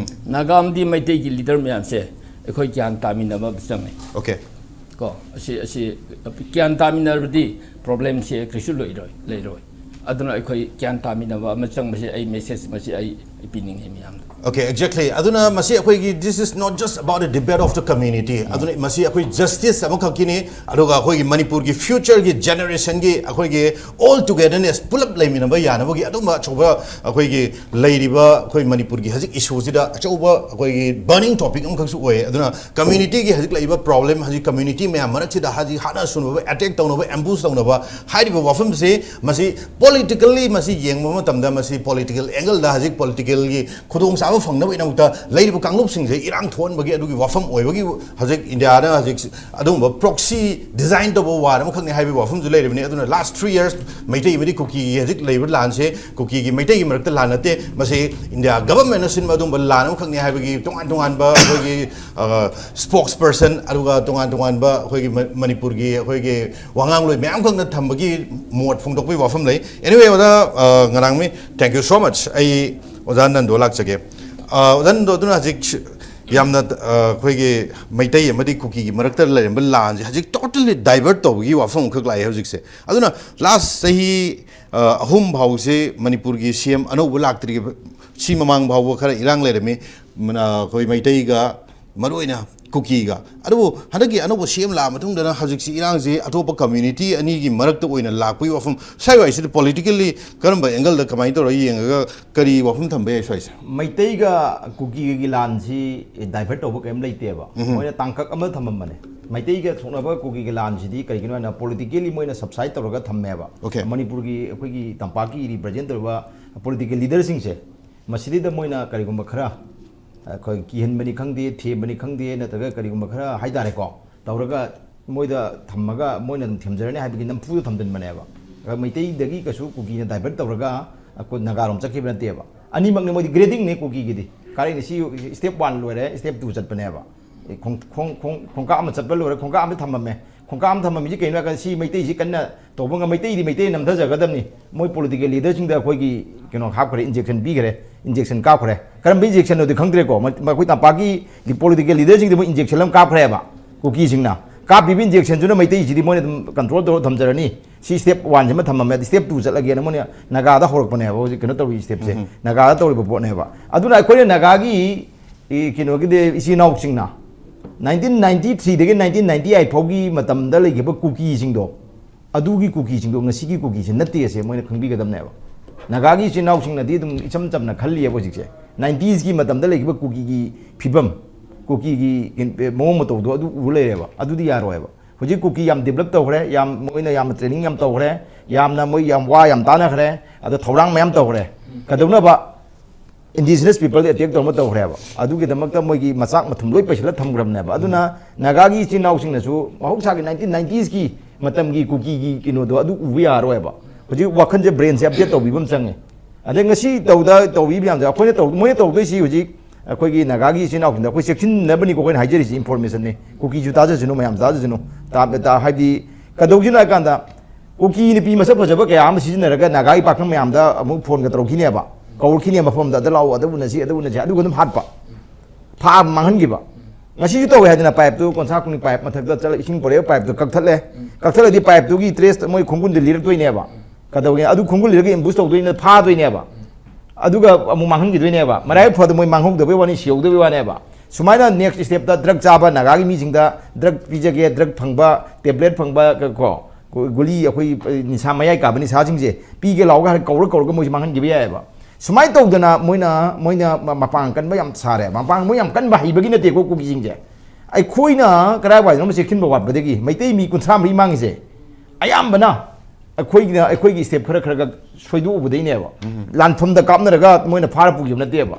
ꯅꯥꯒꯥ ꯑꯃꯗꯤ ꯃꯩꯇꯩꯒꯤ ꯂꯤꯗꯔ ꯃꯌꯥꯝꯁꯦ ꯑꯩꯈꯣꯏ ꯒ꯭ꯌꯥꯟ ꯇꯥꯃꯤꯟꯅꯕ ꯑꯃ ꯆꯪꯉꯤ꯫ ꯑꯣꯀꯦ꯫ ꯀꯣ ꯑꯁꯤ ꯑꯁꯤ ꯒ꯭ꯌꯥꯟ ꯇꯥꯃꯤꯟꯅꯔꯕꯗꯤ ꯄ꯭ꯔꯣꯕ꯭ꯂꯦꯝꯁꯦ ꯀꯩꯁꯨ ꯂꯩꯔꯣꯏ ꯂꯩꯔꯣꯏ꯫ ꯑꯗꯨꯅ ꯑꯩꯈꯣꯏ ꯒ꯭ꯌꯥꯟ ꯇꯥꯃꯤꯟꯅꯕ ꯑꯃ ꯆꯪꯕꯁꯦ ꯑꯩ ꯃꯦꯁꯦꯖ ꯃꯁꯤ ꯑꯩ ꯄꯤꯅꯤꯡꯉꯤ ꯃꯤꯌꯥꯝꯗ꯫ Okay, exactly. ꯑꯗꯨꯅ ꯃꯁꯤ ꯑꯩꯈꯣꯏꯒꯤ this is not just about a debate of the community. ꯑꯗꯨꯅ ꯃꯁꯤ ꯑꯩꯈꯣꯏ ꯖꯁꯇꯤꯁ ꯑꯃꯈꯛꯀꯤꯅꯤ, ꯑꯗꯨꯒ ꯑꯩꯈꯣꯏꯒꯤ ꯃꯅꯤꯄꯨꯔꯒꯤ ꯐ꯭ꯌꯨꯆꯔꯒꯤ ꯖꯦꯅꯦꯔꯦꯁꯟꯒꯤ ꯑꯩꯈꯣꯏꯒꯤ ꯑꯣꯜ ꯇꯨꯒꯦꯗꯔꯅꯦꯁ, ꯄꯨꯂꯞ ꯂꯩꯃꯤꯟꯅꯕ ꯌꯥꯅꯕꯒꯤ ꯑꯗꯨꯝꯕ ꯑꯆꯧꯕ ꯑꯩꯈꯣꯏꯒꯤ ꯂꯩꯔꯤꯕ ꯑꯩꯈꯣꯏ ꯃꯅꯤꯄꯨꯔꯒꯤ ꯍꯧꯖꯤꯛ ꯏꯁꯨꯁꯤꯗ ꯑꯆꯧꯕ ꯑꯩꯈꯣꯏꯒꯤ ꯕꯔꯅꯤꯡ ꯇꯣꯄꯤꯛ ꯑꯃꯈꯛꯁꯨ ꯑꯣꯏ꯫ ꯑꯗꯨꯅ ꯀꯝꯃ꯭ꯌꯨꯅꯤꯇꯤꯒꯤ ꯍꯧꯖꯤꯛ ꯂꯩꯔꯤꯕ ꯄ꯭ꯔꯣꯕ꯭ꯂꯦꯝ, ꯍꯧꯖꯤꯛ ꯀꯝꯃ꯭ꯌꯨꯅꯤꯇꯤ ꯃꯌꯥꯝ ꯃꯔꯛꯁꯤꯗ ꯍꯧꯖꯤꯛ ꯍꯥꯠꯅ ꯁꯨꯅꯕ, ꯑꯦꯇꯦꯛ ꯇꯧꯅꯕ, ꯑꯦꯝꯕꯨꯁ ꯇꯧꯅꯕ ꯍꯥꯏꯔꯤꯕ ꯋꯥꯐꯝꯁꯤ, ꯃꯁꯤ ꯄꯣꯂꯤꯇꯤꯀꯦꯜꯂꯤ ꯃꯁꯤ ꯌꯦꯡꯕ ꯃꯇꯝꯗ ꯃꯁꯤ ꯄꯣꯂꯤꯇꯤꯀꯦꯜ ꯑꯦꯡꯒꯜꯗ ꯍꯧꯖꯤꯛ ꯄꯣꯂꯤꯇꯤꯀꯦꯜꯒꯤ ꯈꯨꯗꯣꯡꯆꯥꯕ ꯐꯪꯅꯕꯒꯤꯗꯃꯛꯇ ꯂꯩꯔꯤꯕ ꯀꯥꯡꯂꯨꯞꯁꯤꯡꯁꯦ ꯏꯔꯥꯡ ꯊꯣꯛꯍꯟꯕꯒꯤ ꯑꯗꯨꯒꯤ ꯋꯥꯐꯝ ꯑꯣꯏꯕꯒꯤ ꯍꯧꯖꯤꯛ ꯏꯟꯗꯤꯌꯥꯅ ꯍꯧꯖꯤꯛ ꯑꯗꯨꯒꯨꯝꯕ ꯄ꯭ꯔꯣꯛꯁꯤ ꯗꯤꯖꯥꯏꯟ ꯇꯧꯕ ꯋꯥꯔ ꯑꯃꯈꯛꯅꯤ ꯍꯥꯏꯕꯒꯤ ꯋꯥꯐꯝꯁꯨ ꯂꯩꯔꯤꯕꯅꯤ꯫ ꯑꯗꯨꯅ ꯂꯥꯁ ꯊ꯭ꯔꯤ ꯌꯔꯁ ꯃꯩꯇꯩ ꯑꯃꯗꯤ ꯀꯨꯀꯤꯒꯤ ꯍꯧꯖꯤꯛ ꯂꯩꯔꯤꯕ ꯂꯥꯟꯁꯦ ꯀꯨꯀꯤꯒꯤ ꯃꯩꯇꯩꯒꯤ ꯃꯔꯛꯇ ꯂꯥꯟ ꯅꯠꯇꯦ, ꯃꯁꯤ ꯏꯟꯗꯤꯌꯥ ꯒꯕꯔꯃꯦꯟꯅ ꯁꯤꯟꯕ ꯑꯗꯨꯒꯨꯝꯕ ꯂꯥꯟ ꯑꯃꯈꯛꯅꯤ ꯍꯥꯏꯕꯒꯤ ꯇꯣꯉꯥꯟ ꯇꯣꯉꯥꯟꯕ ꯑꯩꯈꯣꯏꯒꯤ ꯁ꯭ꯄꯣꯛꯁ ꯄꯔꯁꯟ ꯑꯗꯨꯒ ꯇꯣꯉꯥꯟ ꯇꯣꯉꯥꯟꯕ ꯑꯩꯈꯣꯏꯒꯤ ꯃ- ꯃꯅꯤꯄꯨꯔꯒꯤ ꯑꯩꯈꯣꯏꯒꯤ ꯋꯥꯉꯥꯡꯂꯣꯏ ꯃꯌꯥꯝ ꯈꯛꯅ ꯊꯝꯕꯒꯤ ꯃꯣꯠ ꯐꯣꯡꯗꯣꯛꯄꯒꯤ ꯋꯥꯐꯝ ꯂꯩ꯫ Anyway, ꯑꯣꯖꯥ, ꯑ, ꯉꯔꯥꯡꯃꯤ, thank you so much. ꯑꯩ ꯑꯣꯖꯥ ꯅꯟꯗꯣ ꯂꯥꯛꯆꯒꯦ꯫ ꯑ, ꯑꯣꯖꯥ ꯅꯟꯗꯣ, ꯑꯗꯨꯅ ꯍꯧꯖꯤꯛ ꯌꯥꯝꯅ, ꯑ, ꯑꯩꯈꯣꯏꯒꯤ ꯃꯩꯇꯩ ꯑꯃꯗꯤ ꯀꯨꯀꯤꯒꯤ ꯃꯔꯛꯇ ꯂꯩꯔꯝꯕ ꯂꯥꯟꯁꯦ ꯍꯧꯖꯤꯛ ꯇꯣꯇꯦꯜꯂꯤ ꯗꯥꯏꯚꯔꯠ ꯇꯧꯕꯒꯤ ꯋꯥꯐꯝ ꯑꯃꯈꯛ ꯂꯥꯛꯑꯦ ꯍꯧꯖꯤꯛꯁꯦ꯫ ꯑꯗꯨꯅ ꯂꯥꯁ ꯆꯍꯤ, ꯑ, ꯑꯍꯨꯝ ꯐꯥꯎꯁꯦ ꯃꯅꯤꯄꯨꯔꯒꯤ ꯁꯤ ꯑꯦꯝ ꯑꯅꯧꯕ ꯂꯥꯛꯇ꯭ꯔꯤꯕ, ꯁꯤ ꯃꯃꯥꯡ ꯐꯥꯎꯕ ꯈꯔ ꯏꯔꯥꯡ ꯂꯩꯔꯝꯃꯤ꯫ ꯃꯅ-, ꯑꯩꯈꯣꯏ ꯃꯩꯇꯩꯒ ꯃꯔꯨꯑꯣꯏꯅ ꯀꯨꯀꯤꯒ꯫ ꯑꯗꯨꯕꯨ ꯍꯟꯗꯛꯀꯤ ꯑꯅꯧꯕ ꯁꯤ ꯑꯦꯝ ꯂꯥꯛꯑ ꯃꯇꯨꯡꯗꯅ ꯍꯧꯖꯤꯛꯁꯤ ꯏꯔꯥꯡꯁꯤ ꯑꯇꯣꯞꯄ ꯀꯝꯃ꯭ꯌꯨꯅꯤꯇꯤ ꯑꯅꯤꯒꯤ ꯃꯔꯛꯇ ꯑꯣꯏꯅ ꯂꯥꯛꯄꯒꯤ ꯋꯥꯐꯝ, ꯁ꯭ꯋꯥꯏꯋꯥꯏꯁꯤꯗ ꯄꯣꯂꯤꯇꯤꯀꯦꯜꯂꯤ ꯀꯔꯝꯕ ꯑꯦꯡꯒꯜꯗ ꯀꯃꯥꯏꯅ ꯇꯧꯔꯒ ꯌꯦꯡꯉꯒ ꯀꯔꯤ ꯋꯥꯐꯝ ꯊꯝꯕ ꯌꯥꯏ ꯁ꯭ꯋꯥꯏꯁꯦ? ꯃꯩꯇꯩꯒ ꯀꯨꯀꯤꯒꯒꯤ ꯂꯥꯟꯁꯤ ꯗꯥꯏꯚꯔꯠ ꯇꯧꯕ ꯀꯔꯤꯝ ꯂꯩꯇꯦꯕ꯫ ꯃꯣꯏꯅ ꯇꯥꯡꯀꯛ ꯑꯃ ꯊꯝꯃꯝꯕꯅꯦ꯫ ꯃꯩꯇꯩꯒ ꯊꯣꯛꯅꯕ ꯀꯨꯀꯤꯒꯤ ꯂꯥꯟꯁꯤꯗꯤ ꯀꯔꯤꯒꯤꯅꯣ ꯍꯥꯏꯅ ꯄꯣꯂꯤꯇꯤꯀꯦꯜꯂꯤ ꯃꯣꯏꯅ ꯁꯕꯁꯥꯏꯠ ꯇꯧꯔꯒ ꯊꯝꯃꯦꯕ꯫ Okay. ꯃꯅꯤꯄꯨꯔꯒꯤ ꯑꯩꯈꯣꯏꯒꯤ ꯇꯝꯄꯥꯛꯀꯤ ꯔꯤꯄ꯭ꯔꯖꯦꯟ ꯇꯧꯔꯤꯕ ꯄꯣꯂꯤꯇꯤꯀꯦꯜ ꯂꯤꯗꯔꯁꯤꯡꯁꯦ ꯃꯁꯤꯗꯩꯗ ꯃꯣꯏꯅ ꯀꯔꯤꯒꯨꯝꯕ ꯈꯔ ꯑꯩꯈꯣꯏ ꯀꯤꯍꯟꯕꯅꯤ ꯈꯪꯗꯦ, ꯊꯦꯝꯕꯅꯤ ꯈꯪꯗꯦ, ꯅꯠꯇ꯭ꯔꯒ ꯀꯔꯤꯒꯨꯝꯕ ꯈꯔ ꯍꯥꯏꯇꯥꯔꯦꯀꯣ, ꯇꯧꯔꯒ ꯃꯣꯏꯗ ꯊꯝꯃꯒ ꯃꯣꯏꯅ ꯑꯗꯨꯝ ꯊꯦꯝꯖꯔꯅꯤ ꯍꯥꯏꯕꯒꯤ ꯅꯝꯐꯨꯗ ꯊꯝꯖꯤꯟꯕꯅꯦꯕ꯫ ꯑꯗ ꯃꯩꯇꯩꯗꯒꯤ ꯀꯩꯁꯨ ꯀꯨꯀꯤꯅ divert ꯇꯧꯔꯒ ꯑꯩꯈꯣꯏ ꯅꯥꯒꯥꯔꯣꯝ ꯆꯠꯈꯤꯕ ꯅꯠꯇꯦꯕ꯫ ꯑꯅꯤꯃꯛꯅꯤ, ꯃꯣꯏꯗꯤ grading ꯅꯦ ꯀꯨꯀꯤꯒꯤꯗꯤ꯫ ꯀꯔꯤꯅꯤ, ꯁꯤ step one ꯂꯣꯏꯔꯦ, step two ꯆꯠꯄꯅꯦꯕ꯫ ꯑꯦ, ꯈꯣꯡ-, ꯈꯣꯡ-, ꯈꯣꯡ-, ꯈꯣꯡꯀꯥꯞ ꯑꯃ ꯆꯠꯄ ꯂꯣꯏꯔꯦ, ꯈꯣꯡꯀꯥꯞ ꯑꯃ ꯊꯝꯃꯝꯃꯦ꯫ ꯈꯣꯡꯀꯥꯞ ꯑꯃ ꯊꯝꯃꯝꯃꯤꯁꯤ ꯀꯩꯅꯣ ꯍꯥꯏꯔꯀꯥꯟꯗ, ꯁꯤ ꯃꯩꯇꯩꯁꯤ ꯀꯟꯅ ꯇꯧꯕ ꯉꯝ-, ꯃꯩꯇꯩꯗꯤ ꯃꯩꯇꯩ ꯅꯝꯊꯖꯒꯗꯕꯅꯤ꯫ ꯃꯣꯏ political leader ꯁꯤꯡꯗ ꯑꯩꯈꯣꯏꯒꯤ ꯀꯩꯅꯣ ꯍꯥꯞꯈ꯭ꯔꯦ, injection ꯄꯤꯈ꯭ꯔꯦ, injection ꯀꯥꯞꯈ꯭ꯔꯦ꯫ ꯀꯔꯝꯕ injection ꯅꯣꯗꯤ ꯈꯪꯗ꯭ꯔꯦꯀꯣ꯫ ꯃ-, ꯃꯈꯣꯏ ꯇꯝꯄꯥꯛꯀꯤ political leader ꯁꯤꯡꯗ ꯃꯣꯏ injection ꯑꯃ ꯀꯥꯞꯈ꯭ꯔꯦꯕ꯫ ꯀꯨꯀꯤꯁꯤꯡꯅ ꯀꯥꯞꯄꯤꯕ injection ꯗꯨꯅ ꯃꯩꯇꯩꯁꯤꯗꯤ ꯃꯣꯏꯅ ꯑꯗꯨꯝ control ꯇꯧꯔ ꯊꯝꯖꯔꯅꯤ꯫ ꯁꯤ step one ꯁꯤꯃ ꯊꯝꯃꯝꯃꯦ, step two ꯆꯠꯂꯒꯦꯅ ꯃꯣꯏꯅ ꯅꯥꯒꯥꯗ ꯍꯧꯔꯛꯄꯅꯦꯕ꯫ ꯍꯧꯖꯤꯛ ꯀꯩꯅꯣ ꯇꯧꯔꯤ step ꯁꯦ, ꯎꯝ꯫ ꯅꯥꯒꯥꯗ ꯇꯧꯔꯤꯕ ꯄꯣꯠꯅꯦꯕ꯫ ꯑꯗꯨꯅ ꯑꯩꯈꯣꯏꯅ ꯅꯥꯒꯥꯒꯤ, ꯏ-, ꯀꯩꯅꯣꯒꯤꯗꯤ ꯏꯆꯤꯜ ꯏꯅꯥꯎꯁꯤꯡꯅ nineteen ninety three ꯗꯒꯤ nineteen ninety eight ꯐꯥꯎꯒꯤ ꯃꯇꯝꯗ ꯂꯩꯈꯤꯕ ꯀꯨꯀꯤꯁꯤꯡꯗꯣ, ꯑꯗꯨꯒꯤ ꯀꯨꯀꯤꯁꯤꯡꯗꯣ ꯉꯁꯤꯒꯤ ꯀꯨꯀꯤꯁꯦ ꯅꯠꯇꯦ ꯑꯁꯦ ꯃꯣꯏꯅ ꯈꯪꯕꯤꯒꯗꯕꯅꯦꯕ꯫ ꯅꯥꯒꯥꯒꯤ ꯏꯆꯤꯜ ꯏꯅꯥꯎꯁꯤꯡꯅꯗꯤ ꯑꯗꯨꯝ ꯏꯆꯝ ꯆꯝꯅ ꯈꯜꯂꯤꯑꯕ ꯍꯧꯖꯤꯛꯁꯦ꯫ Nineties ꯀꯤ ꯃꯇꯝꯗ ꯂꯩꯈꯤꯕ ꯀꯨꯀꯤꯒꯤ ꯐꯤꯕꯝ, ꯀꯨꯀꯤꯒꯤ ꯃꯑꯣꯡ ꯃꯇꯧꯗꯣ ꯑꯗꯨ ꯎ ꯂꯩꯔꯦꯕ꯫ ꯑꯗꯨꯗꯤ ꯌꯥꯔꯣꯏꯕ꯫ ꯍꯧꯖꯤꯛ ꯀꯨꯀꯤ ꯌꯥꯝ develop ꯇꯧꯈ꯭ꯔꯦ, ꯌꯥꯝ, ꯃꯣꯏꯅ ꯌꯥꯝ training ꯌꯥꯝ ꯇꯧꯈ꯭ꯔꯦ, ꯌꯥꯝꯅ ꯃꯣꯏ ꯌꯥꯝ ꯋꯥ ꯌꯥꯝ ꯇꯥꯟꯅꯈ꯭ꯔꯦ, ꯑꯗ ꯊꯧꯔꯥꯡ ꯃꯌꯥꯝ ꯇꯧꯈ꯭ꯔꯦ꯫ ꯀꯩꯗꯧꯅꯕ? Indigenous people ꯗ attack ꯇꯧꯅꯕ ꯇꯧꯈ꯭ꯔꯦꯕ꯫ ꯑꯗꯨꯒꯤꯗꯃꯛꯇ ꯃꯣꯏꯒꯤ ꯃꯆꯥꯛ ꯃꯊꯨꯝ ꯂꯣꯏ ꯄꯩꯁꯤꯜꯂ ꯊꯝꯈ꯭ꯔꯕꯅꯦꯕ꯫ ꯑꯗꯨꯅ ꯅꯥꯒꯥꯒꯤ ꯏꯆꯤꯜ ꯏꯅꯥꯎꯁꯤꯡꯅꯁꯨ ꯃꯍꯧꯁꯥꯒꯤ nineteen nineties ꯀꯤ ꯃꯇꯝꯒꯤ ꯀꯨꯀꯤꯒꯤ ꯀꯩꯅꯣꯗꯣ ꯑꯗꯨ ꯎꯕ ꯌꯥꯔꯣꯏꯕ꯫ ꯍꯧꯖꯤꯛ ꯋꯥꯈꯜꯁꯦ, brain ꯁꯦ update ꯇꯧꯕꯤꯕ ꯑꯃ ꯆꯪꯉꯦ꯫ ꯑꯗꯩ ꯉꯁꯤ ꯇꯧꯗ, ꯇꯧꯕꯤ ꯃꯌꯥꯝꯁꯦ ꯑꯩꯈꯣꯏꯅ ꯇꯧ-, ꯃꯣꯏꯅ ꯇꯧꯗꯣꯏꯁꯤ ꯍꯧꯖꯤꯛ ꯑꯩꯈꯣꯏꯒꯤ ꯅꯥꯒꯥꯒꯤ ꯏꯆꯤꯜ ꯏꯅꯥꯎꯁꯤꯡꯗ ꯑꯩꯈꯣꯏ ꯆꯦꯛꯁꯤꯟꯅꯕꯅꯤꯀꯣ ꯑꯩꯈꯣꯏꯅ ꯍꯥꯏꯖꯔꯤꯁꯤ, information ꯅꯤ꯫ ꯀꯨꯀꯤꯁꯨ ꯇꯥꯖꯁꯅꯨ, ꯃꯌꯥꯝ ꯇꯥꯖꯁꯅꯨ꯫ ꯇꯥ-, ꯇꯥ-, ꯍꯥꯏꯗꯤ ꯀꯩꯗꯧꯁꯤꯅꯣ ꯍꯥꯏ ꯀꯥꯟꯗ ꯀꯨꯀꯤ ꯅꯨꯄꯤ ꯃꯁꯛ ꯐꯖꯕ ꯀꯌꯥ ꯑꯃ ꯁꯤꯖꯤꯟꯅꯔꯒ ꯅꯥꯒꯥꯒꯤ ꯄꯥꯈꯪ ꯃꯌꯥꯝꯗ ꯑꯃꯨꯛ phone ꯒ ꯇꯧꯔꯛꯈꯤꯅꯦꯕ, ꯀꯧꯔꯛꯈꯤꯅꯦꯕ ꯃꯐꯝꯗ, "ꯑꯗ ꯂꯥꯛꯑꯣ, ꯑꯗ ꯎꯅꯁꯤ, ꯑꯗ ꯎꯅꯁꯤ", ꯑꯗꯨꯒ ꯑꯗꯨꯝ ꯍꯥꯠꯄ, ꯐꯥ ꯃꯥꯡꯍꯟꯈꯤꯕ꯫ ꯉꯁꯤꯁꯨ ꯇꯧꯋꯦ ꯍꯥꯏꯗꯅ, pipe ꯇꯨ ꯀꯣꯟꯁꯥ ꯈꯨꯅꯤ pipe ꯃꯊꯛꯇ ꯆꯠꯂ ꯏꯁꯤꯡ ꯄꯨꯔꯛꯑꯦ, pipe ꯇꯨ ꯀꯛꯊꯠꯂꯦ꯫ ꯀꯛꯊꯠꯂꯗꯤ pipe ꯇꯨꯒꯤ trace ꯇ ꯃꯣꯏ ꯈꯣꯡꯒꯨꯟꯗꯨ ꯂꯤꯔꯛꯇꯣꯏꯅꯦꯕ꯫ ꯀꯩꯗꯧꯒꯦ? ꯑꯗꯨ ꯈꯣꯡꯒꯨꯟ ꯂꯤꯔꯒ ambush ꯇꯧꯗꯣꯏꯅꯦ, ꯐꯥꯗꯣꯏꯅꯦꯕ꯫ ꯑꯗꯨꯒ ꯑꯃꯨꯛ ꯃꯥꯡꯍꯟꯈꯤꯗꯣꯏꯅꯦꯕ꯫ ꯃꯔꯥꯏꯕꯛ ꯐꯗ ꯃꯣꯏ ꯃꯥꯡꯍꯧꯗꯕꯩ ꯋꯥꯅꯤ, ꯁꯤꯍꯧꯗꯕꯩ ꯋꯥꯅꯦꯕ꯫ ꯁꯨꯃꯥꯏꯅ next step ꯇ drug ꯆꯥꯕ ꯅꯥꯒꯥꯒꯤ ꯃꯤꯁꯤꯡꯗ drug ꯄꯤꯖꯒꯦ, drug ꯐꯪꯕ, tablet ꯐꯪꯕ, ꯀ-, ꯀꯣ, ꯒꯨ-, ꯒꯨꯂꯤ, ꯑꯩꯈꯣꯏ ꯅꯤꯁꯥ ꯃꯌꯥꯏ ꯀꯥꯕ ꯅꯤꯁꯥꯁꯤꯡꯁꯦ ꯄꯤꯒꯦ ꯂꯥꯎꯒ ꯍꯥꯏꯔ ꯀꯧꯔ ꯀꯧꯔꯒ ꯃꯣꯏꯁꯦ ꯃꯥꯡꯍꯟꯈꯤꯕ ꯌꯥꯏꯑꯕ꯫ ꯁꯨꯃꯥꯏꯅ ꯇꯧꯗꯅ ꯃꯣꯏꯅ, ꯃꯣꯏꯅ ꯃ-, ꯃꯄꯥꯡ ꯀꯟꯕ ꯌꯥꯝ ꯁꯥꯔꯦ꯫ ꯃꯄꯥꯡ ꯃꯣꯏ ꯌꯥꯝ ꯀꯟꯕ ꯍꯩꯕꯒꯤ ꯅꯠꯇꯦꯀꯣ ꯀꯨꯀꯤꯁꯤꯡꯁꯦ꯫ ꯑꯩꯈꯣꯏꯅ ꯀꯔꯥꯏꯋꯥꯏꯗꯅꯣ ꯆꯦꯛꯁꯤꯟꯕ ꯋꯥꯠꯄꯗꯒꯤ ꯃꯩꯇꯩ ꯃꯤ ꯀꯨꯟꯊ꯭ꯔꯥ ꯃꯔꯤ ꯃꯥꯡꯉꯤꯁꯦ ꯑꯌꯥꯝꯕꯅ ꯑꯩꯈꯣꯏꯒꯤꯅ, ꯑꯩꯈꯣꯏꯒꯤ step ꯈꯔ ꯈꯔꯒ ꯁꯣꯏꯗꯣꯛꯎꯕꯗꯩꯅꯦꯕ꯫ ꯂꯥꯟꯐꯝꯗ ꯀꯥꯞꯅꯔꯒ ꯃꯣꯏꯅ ꯐꯥꯔ ꯄꯨꯈꯤꯕ ꯅꯠꯇꯦꯕ꯫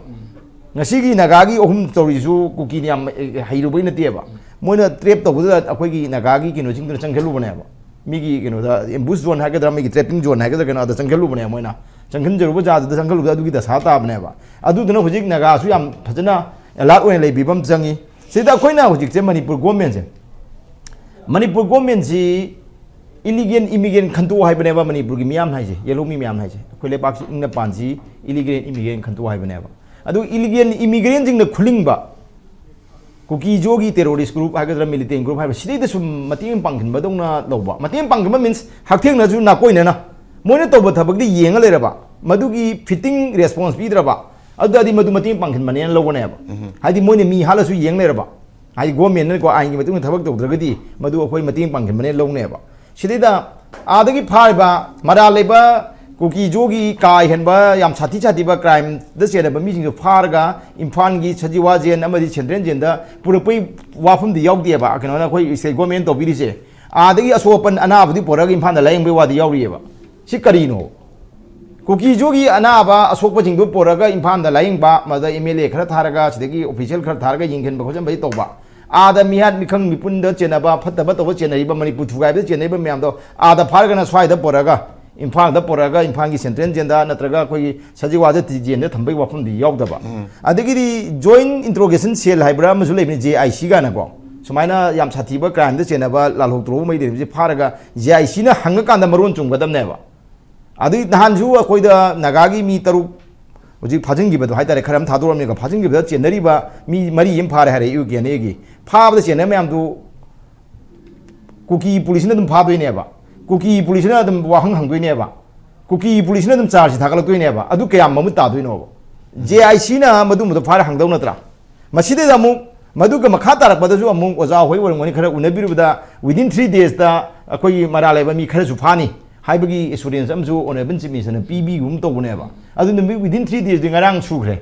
ꯉꯁꯤꯒꯤ ꯅꯥꯒꯥꯒꯤ ꯑꯍꯨꯝ ꯇꯧꯔꯤꯁꯨ ꯀꯨꯀꯤꯅ ꯌꯥꯝ, ꯑꯦ, ꯍꯩꯔꯨꯕꯩ ꯅꯠꯇꯦꯕ꯫ ꯃꯣꯏꯅ trap ꯇꯧꯕꯗꯨꯗ ꯑꯩꯈꯣꯏꯒꯤ ꯅꯥꯒꯥꯒꯤ ꯀꯩꯅꯣꯁꯤꯡꯗꯨꯅ ꯆꯪꯁꯤꯜꯂꯨꯕꯅꯦꯕ꯫ ꯃꯤꯒꯤ ꯀꯩꯅꯣꯗ, ambush zone ꯍꯥꯏꯒꯗ꯭ꯔꯥ, ꯃꯤꯒꯤ trapping zone ꯍꯥꯏꯒꯗ꯭ꯔꯥ, ꯀꯩꯅꯣꯗ ꯆꯪꯁꯤꯜꯂꯨꯕꯅꯦꯕ꯫ ꯃꯣꯏꯅ ꯆꯪꯁꯤꯟꯖꯔꯨꯕ ꯖꯥꯗꯨꯗ ꯆꯪꯁꯤꯜꯂꯨꯕꯗ ꯑꯗꯨꯒꯤ ꯗꯁꯥ ꯇꯥꯕꯅꯦꯕ꯫ ꯑꯗꯨꯗꯨꯅ ꯍꯧꯖꯤꯛ ꯅꯥꯒꯥꯁꯨ ꯌꯥꯝ ꯐꯖꯅ alert ꯑꯣꯏꯅ ꯂꯩꯕꯤꯕ ꯑꯃ ꯆꯪꯉꯤ꯫ ꯁꯤꯗ ꯑꯩꯈꯣꯏꯅ ꯍꯧꯖꯤꯛꯁꯦ ꯃꯅꯤꯄꯨꯔ governmentꯁꯦ, ꯃꯅꯤꯄꯨꯔ governmentꯁꯤ illegal immigrant ꯈꯟꯇꯣꯛꯑꯣ ꯍꯥꯏꯕꯅꯦꯕ ꯃꯅꯤꯄꯨꯔꯒꯤ ꯃꯤꯌꯥꯝ ꯍꯥꯏꯁꯦ, ꯌꯦꯜꯍꯧꯃꯤ ꯃꯌꯥꯝ ꯍꯥꯏꯁꯦ꯫ ꯑꯩꯈꯣꯏ ꯂꯩꯕꯥꯛꯁꯤ ꯏꯪꯅ ꯄꯥꯟꯁꯤ, illegal immigrant ꯈꯟꯇꯣꯛꯑꯣ ꯍꯥꯏꯕꯅꯦꯕ꯫ ꯑꯗꯨ illegal immigrantꯁꯤꯡꯅ ꯈꯨꯂꯤꯡꯕ ꯀꯨꯀꯤ ꯖꯣꯒꯤ terrorist group ꯍꯥꯏꯒꯗ꯭ꯔꯥ, militant group ꯍꯥꯏꯕ, ꯁꯤꯗꯩꯗ ꯁꯨꯝ ꯃꯇꯦꯡ ꯄꯥꯡꯁꯤꯟꯕꯗꯧꯅ ꯂꯧꯕ꯫ ꯃꯇꯦꯡ ꯄꯥꯡꯁꯤꯟꯕ means ꯍꯛꯊꯦꯡꯅꯁꯨ ꯅꯥꯀꯣꯏꯅꯅ ꯃꯣꯏꯅ ꯇꯧꯕ ꯊꯕꯛꯇꯤ ꯌꯦꯡꯉ ꯂꯩꯔꯕ, ꯃꯗꯨꯒꯤ fitting response ꯄꯤꯗ꯭ꯔꯕ, ꯑꯗꯨꯗꯤ ꯃꯗꯨ ꯃꯇꯦꯡ ꯄꯥꯡꯁꯤꯟꯕꯅꯦꯅ ꯂꯧꯒꯅꯦꯕ꯫ ꯍꯥꯏꯗꯤ ꯃꯣꯏꯅ ꯃꯤ ꯍꯥꯠꯂꯁꯨ ꯌꯦꯡ ꯂꯩꯔꯕ, ꯍꯥꯏꯗꯤ governmentꯅꯀꯣ ꯑꯥꯏꯟꯒꯤ ꯃꯇꯨꯡ ꯏꯟꯅ ꯊꯕꯛ ꯇꯧꯗ꯭ꯔꯒꯗꯤ ꯃꯗꯨ ꯑꯩꯈꯣꯏ ꯃꯇꯦꯡ ꯄꯥꯡꯁꯤꯟꯕꯅꯦꯅ ꯂꯧꯅꯦꯕ꯫ ꯁꯤꯗꯩꯗ ꯑꯥꯗꯒꯤ ꯐꯥꯔꯤꯕ ꯃꯔꯥꯜ ꯂꯩꯕ ꯀꯨꯀꯤ ꯖꯣꯒꯤ ꯀꯥ ꯍꯦꯟꯕ ꯌꯥꯝ ꯁꯥꯊꯤ ꯁꯥꯊꯤꯕ crimeꯗ ꯆꯦꯟꯅꯕ ꯃꯤꯁꯤꯡꯗꯨ ꯐꯥꯔꯒ ꯏꯝꯐꯥꯜꯒꯤ ꯁꯖꯤꯋꯥ ꯖꯦꯟ ꯑꯃꯗꯤ central ꯖꯦꯟꯗ ꯄꯨꯔꯛꯄꯩ ꯋꯥꯐꯝꯗꯤ ꯌꯥꯎꯗꯦꯕ꯫ ꯀꯩꯅꯣꯅ ꯑꯩꯈꯣꯏ state government ꯇꯧꯕꯤꯔꯤꯁꯦ, ꯑꯥꯗꯒꯤ ꯑꯁꯣꯛ ꯑꯄꯟ ꯑꯅꯥꯕꯗꯤ ꯄꯨꯔꯛꯑꯒ ꯏꯝꯐꯥꯜꯗ ꯂꯥꯌꯦꯡꯕꯩ ꯋꯥꯗꯤ ꯌꯥꯎꯔꯤꯑꯕ꯫ ꯁꯤ ꯀꯔꯤꯅꯣ? ꯀꯨꯀꯤ ꯖꯣꯒꯤ ꯑꯅꯥꯕ ꯑꯁꯣꯛꯄꯁꯤꯡꯗꯨ ꯄꯨꯔꯛꯑꯒ ꯏꯝꯐꯥꯜꯗ ꯂꯥꯌꯦꯡꯕ, ꯃꯗ MLA ꯈꯔ ꯊꯥꯔꯒ, ꯁꯤꯗꯒꯤ official ꯈꯔ ꯊꯥꯔꯒ ꯌꯦꯡꯁꯤꯟꯕ ꯈꯣꯠꯆꯟꯕꯗꯤ ꯇꯧꯕ꯫ ꯑꯥꯗ ꯃꯤꯍꯥꯠ ꯃꯤꯈꯪ ꯃꯤꯄꯨꯟꯗ ꯆꯦꯟꯅꯕ, ꯐꯠꯇꯕ ꯇꯧꯕ ꯆꯦꯟꯅꯔꯤꯕ, ꯃꯅꯤꯄꯨꯔ ꯊꯨꯒꯥꯏꯕꯗ ꯆꯦꯟꯅꯔꯤꯕ ꯃꯌꯥꯝꯗꯣ ꯑꯥꯗ ꯐꯥꯔꯒꯅ ꯁ꯭ꯋꯥꯏꯗ ꯄꯨꯔꯛꯑꯒ, ꯏꯝꯐꯥꯜꯗ ꯄꯨꯔꯛꯑꯒ ꯏꯝꯐꯥꯜꯒꯤ central ꯖꯦꯟꯗ ꯅꯠꯇ꯭ꯔꯒ ꯑꯩꯈꯣꯏꯒꯤ ꯁꯖꯤꯋꯥ ꯖꯦꯟꯗ ꯊꯝꯕꯒꯤ ꯋꯥꯐꯝꯗꯤ ꯌꯥꯎꯗꯕ꯫ ꯑꯗꯒꯤꯗꯤ joint interrogation cell ꯍꯥꯏꯕ꯭ꯔꯥ ꯑꯃꯁꯨ ꯂꯩꯕꯅꯤ, JIC ꯀꯥꯏꯅꯀꯣ꯫ ꯁꯨꯃꯥꯏꯅ ꯌꯥꯝ ꯁꯥꯊꯤꯕ crimeꯗ ꯆꯦꯟꯅꯕ ꯂꯥꯜꯍꯧ ꯇꯧꯔꯧꯕ ꯃꯩ ꯂꯩꯔꯤꯕꯁꯤ ꯐꯥꯔꯒ JICꯅ ꯍꯪꯉꯀꯥꯟꯗ ꯃꯔꯣꯟ ꯆꯨꯝꯒꯗꯕꯅꯦꯕ꯫ ꯑꯗꯨꯏ ꯅꯍꯥꯟꯁꯨ ꯑꯩꯈꯣꯏꯗ ꯅꯥꯒꯥꯒꯤ ꯃꯤ ꯇꯔꯨꯛ ꯍꯧꯖꯤꯛ ꯐꯥꯖꯤꯟꯈꯤꯕꯗꯣ ꯍꯥꯏꯇꯥꯔꯦ, ꯈꯔ ꯑꯃ ꯊꯥꯗꯣꯔꯛꯑꯕꯅꯤꯀꯣ, ꯐꯥꯖꯤꯟꯈꯤꯕꯗ ꯆꯦꯟꯅꯔꯤꯕ ꯃꯤ ꯃꯔꯤ ꯑꯃ ꯐꯥꯔꯦ ꯍꯥꯏꯔꯦ UKNAꯒꯤ꯫ ꯐꯥꯕꯗ ꯆꯦꯟꯅꯕ ꯃꯌꯥꯝꯗꯨ ꯀꯨꯀꯤ ꯄꯨꯂꯤꯁꯅ ꯑꯗꯨꯝ ꯐꯥꯗꯣꯏꯅꯦꯕ, ꯀꯨꯀꯤ ꯄꯨꯂꯤꯁꯅ ꯑꯗꯨꯝ ꯋꯥꯍꯪ ꯍꯪꯗꯣꯏꯅꯦꯕ, ꯀꯨꯀꯤ ꯄꯨꯂꯤꯁꯅ ꯑꯗꯨꯝ chargeꯁꯤ ꯊꯥꯒꯠꯂꯛꯇꯣꯏꯅꯦꯕ꯫ ꯑꯗꯨ ꯀꯌꯥꯝ ꯃꯃꯨꯠ ꯇꯥꯗꯣꯏꯅꯣꯕ? JICꯅ ꯃꯗꯨꯝꯕꯗꯣ ꯐꯥꯔ ꯍꯪꯗꯧ ꯅꯠꯇ꯭ꯔꯥ? ꯃꯁꯤꯗꯩꯗ ꯑꯃꯨꯛ ꯃꯗꯨꯒ ꯃꯈꯥ ꯇꯥꯔꯛꯄꯗꯁꯨ ꯑꯃꯨꯛ ꯑꯣꯖꯥ ꯍꯣꯏ ꯑꯣꯏꯔꯝꯒꯅꯤ, ꯈꯔ ꯎꯅꯕꯤꯔꯨꯕꯗ within three daysꯇ ꯑꯩꯈꯣꯏꯒꯤ ꯃꯔꯥꯜ ꯂꯩꯕ ꯃꯤ ꯈꯔꯁꯨ ꯐꯥꯅꯤ ꯍꯥꯏꯕꯒꯤ assurance ꯑꯃꯁꯨ honourable chief ministerꯅ ꯄꯤꯕꯤꯒꯨꯝ ꯇꯧꯕꯅꯦꯕ꯫ ꯑꯗꯨ ꯅꯨꯃꯤꯠ within three daysꯗꯤ ꯉꯔꯥꯡ ꯁꯨꯈ꯭ꯔꯦ,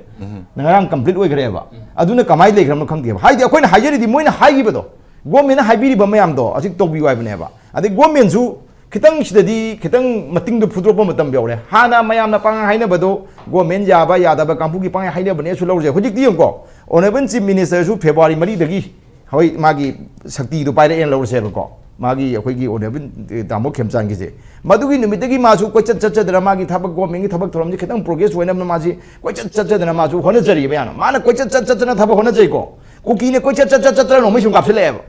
ꯉꯔꯥꯡ complete ꯑꯣꯏꯈ꯭ꯔꯦꯕ꯫ ꯑꯗꯨꯅ ꯀꯃꯥꯏꯅ ꯂꯩꯈ꯭ꯔꯕꯅꯣ ꯈꯪꯗꯦꯕ꯫ ꯍꯥꯏꯗꯤ ꯑꯩꯈꯣꯏꯅ ꯍꯥꯏꯖꯔꯤꯗꯤ ꯃꯣꯏꯅ ꯍꯥꯏꯈꯤꯕꯗꯣ, governmentꯅ ꯍꯥꯏꯕꯤꯔꯤꯕ ꯃꯌꯥꯝꯗꯣ ꯍꯧꯖꯤꯛ ꯇꯧꯕꯤꯌꯨ ꯍꯥꯏꯕꯅꯦꯕ꯫ ꯑꯗꯩ governmentꯁꯨ ꯈꯤꯇꯪ ꯁꯤꯗꯗꯤ ꯈꯤꯇꯪ ꯃꯇꯤꯡꯗꯣ ꯐꯨꯗꯣꯔꯛꯄ ꯃꯇꯝ ꯌꯧꯔꯦ꯫ ꯍꯥꯟꯅ ꯃꯌꯥꯝꯅ ꯄꯪꯍꯥꯏ ꯍꯥꯏꯅꯕꯗꯣ, ꯒꯣꯔꯃꯦꯟ ꯌꯥꯕ ꯌꯥꯗꯕ ꯀꯥꯡꯕꯨꯒꯤ ꯄꯪꯍꯥꯏ ꯍꯥꯏꯅꯕꯅꯦꯁꯨ ꯂꯧꯔꯁꯦ꯫ ꯍꯧꯖꯤꯛꯇꯤ ꯌꯦꯡꯉꯨꯀꯣ, ꯑꯣꯅꯔꯦꯕꯜ ꯆꯤꯐ ꯃꯤꯅꯤꯁꯇꯔꯁꯨ ꯐꯦꯕ꯭ꯔꯨꯋꯥꯔꯤ ꯃꯔꯤꯗꯒꯤ ꯍꯣꯏ ꯃꯥꯒꯤ ꯁꯛꯇꯤꯗꯣ ꯄꯥꯏꯔꯛꯑꯦꯅ ꯂꯧꯔꯁꯦꯕꯀꯣ, ꯃꯥꯒꯤ ꯑꯩꯈꯣꯏꯒꯤ ꯑꯣꯅꯔꯦꯕꯜ ꯇꯥꯃꯣ ꯈꯦꯝꯆꯥꯟꯒꯤꯁꯦ꯫ ꯃꯗꯨꯒꯤ ꯅꯨꯃꯤꯠꯇꯒꯤ ꯃꯥꯁꯨ ꯀꯣꯏꯆꯠ ꯆꯠꯆꯗꯅ, ꯃꯥꯒꯤ ꯊꯕꯛ, ꯒꯣꯔꯃꯦꯟꯒꯤ ꯊꯕꯛ ꯊꯧꯔꯝꯁꯦ ꯈꯤꯇꯪ ꯄ꯭ꯔꯣꯒ꯭ꯔꯦꯁ ꯑꯣꯏꯅꯕ ꯃꯥꯁꯤ ꯀꯣꯏꯆꯠ ꯆꯠꯆꯗꯅ ꯃꯥꯁꯨ ꯍꯣꯠꯅꯖꯔꯤꯕ꯫ ꯌꯥꯝꯅ ꯃꯥꯅ ꯀꯣꯏꯆꯠ ꯆꯠ ꯆꯠꯇꯅ ꯊꯕꯛ ꯍꯣꯠꯅꯖꯩꯀꯣ꯫ ꯀꯨꯀꯤꯅ ꯀꯣꯏꯆꯠ ꯆꯠ ꯆꯠ ꯆꯠꯇꯅ ꯅꯣꯡꯃꯩ ꯁꯨꯝ ꯀꯥꯞꯁꯤꯜꯂꯛꯑꯦꯕ꯫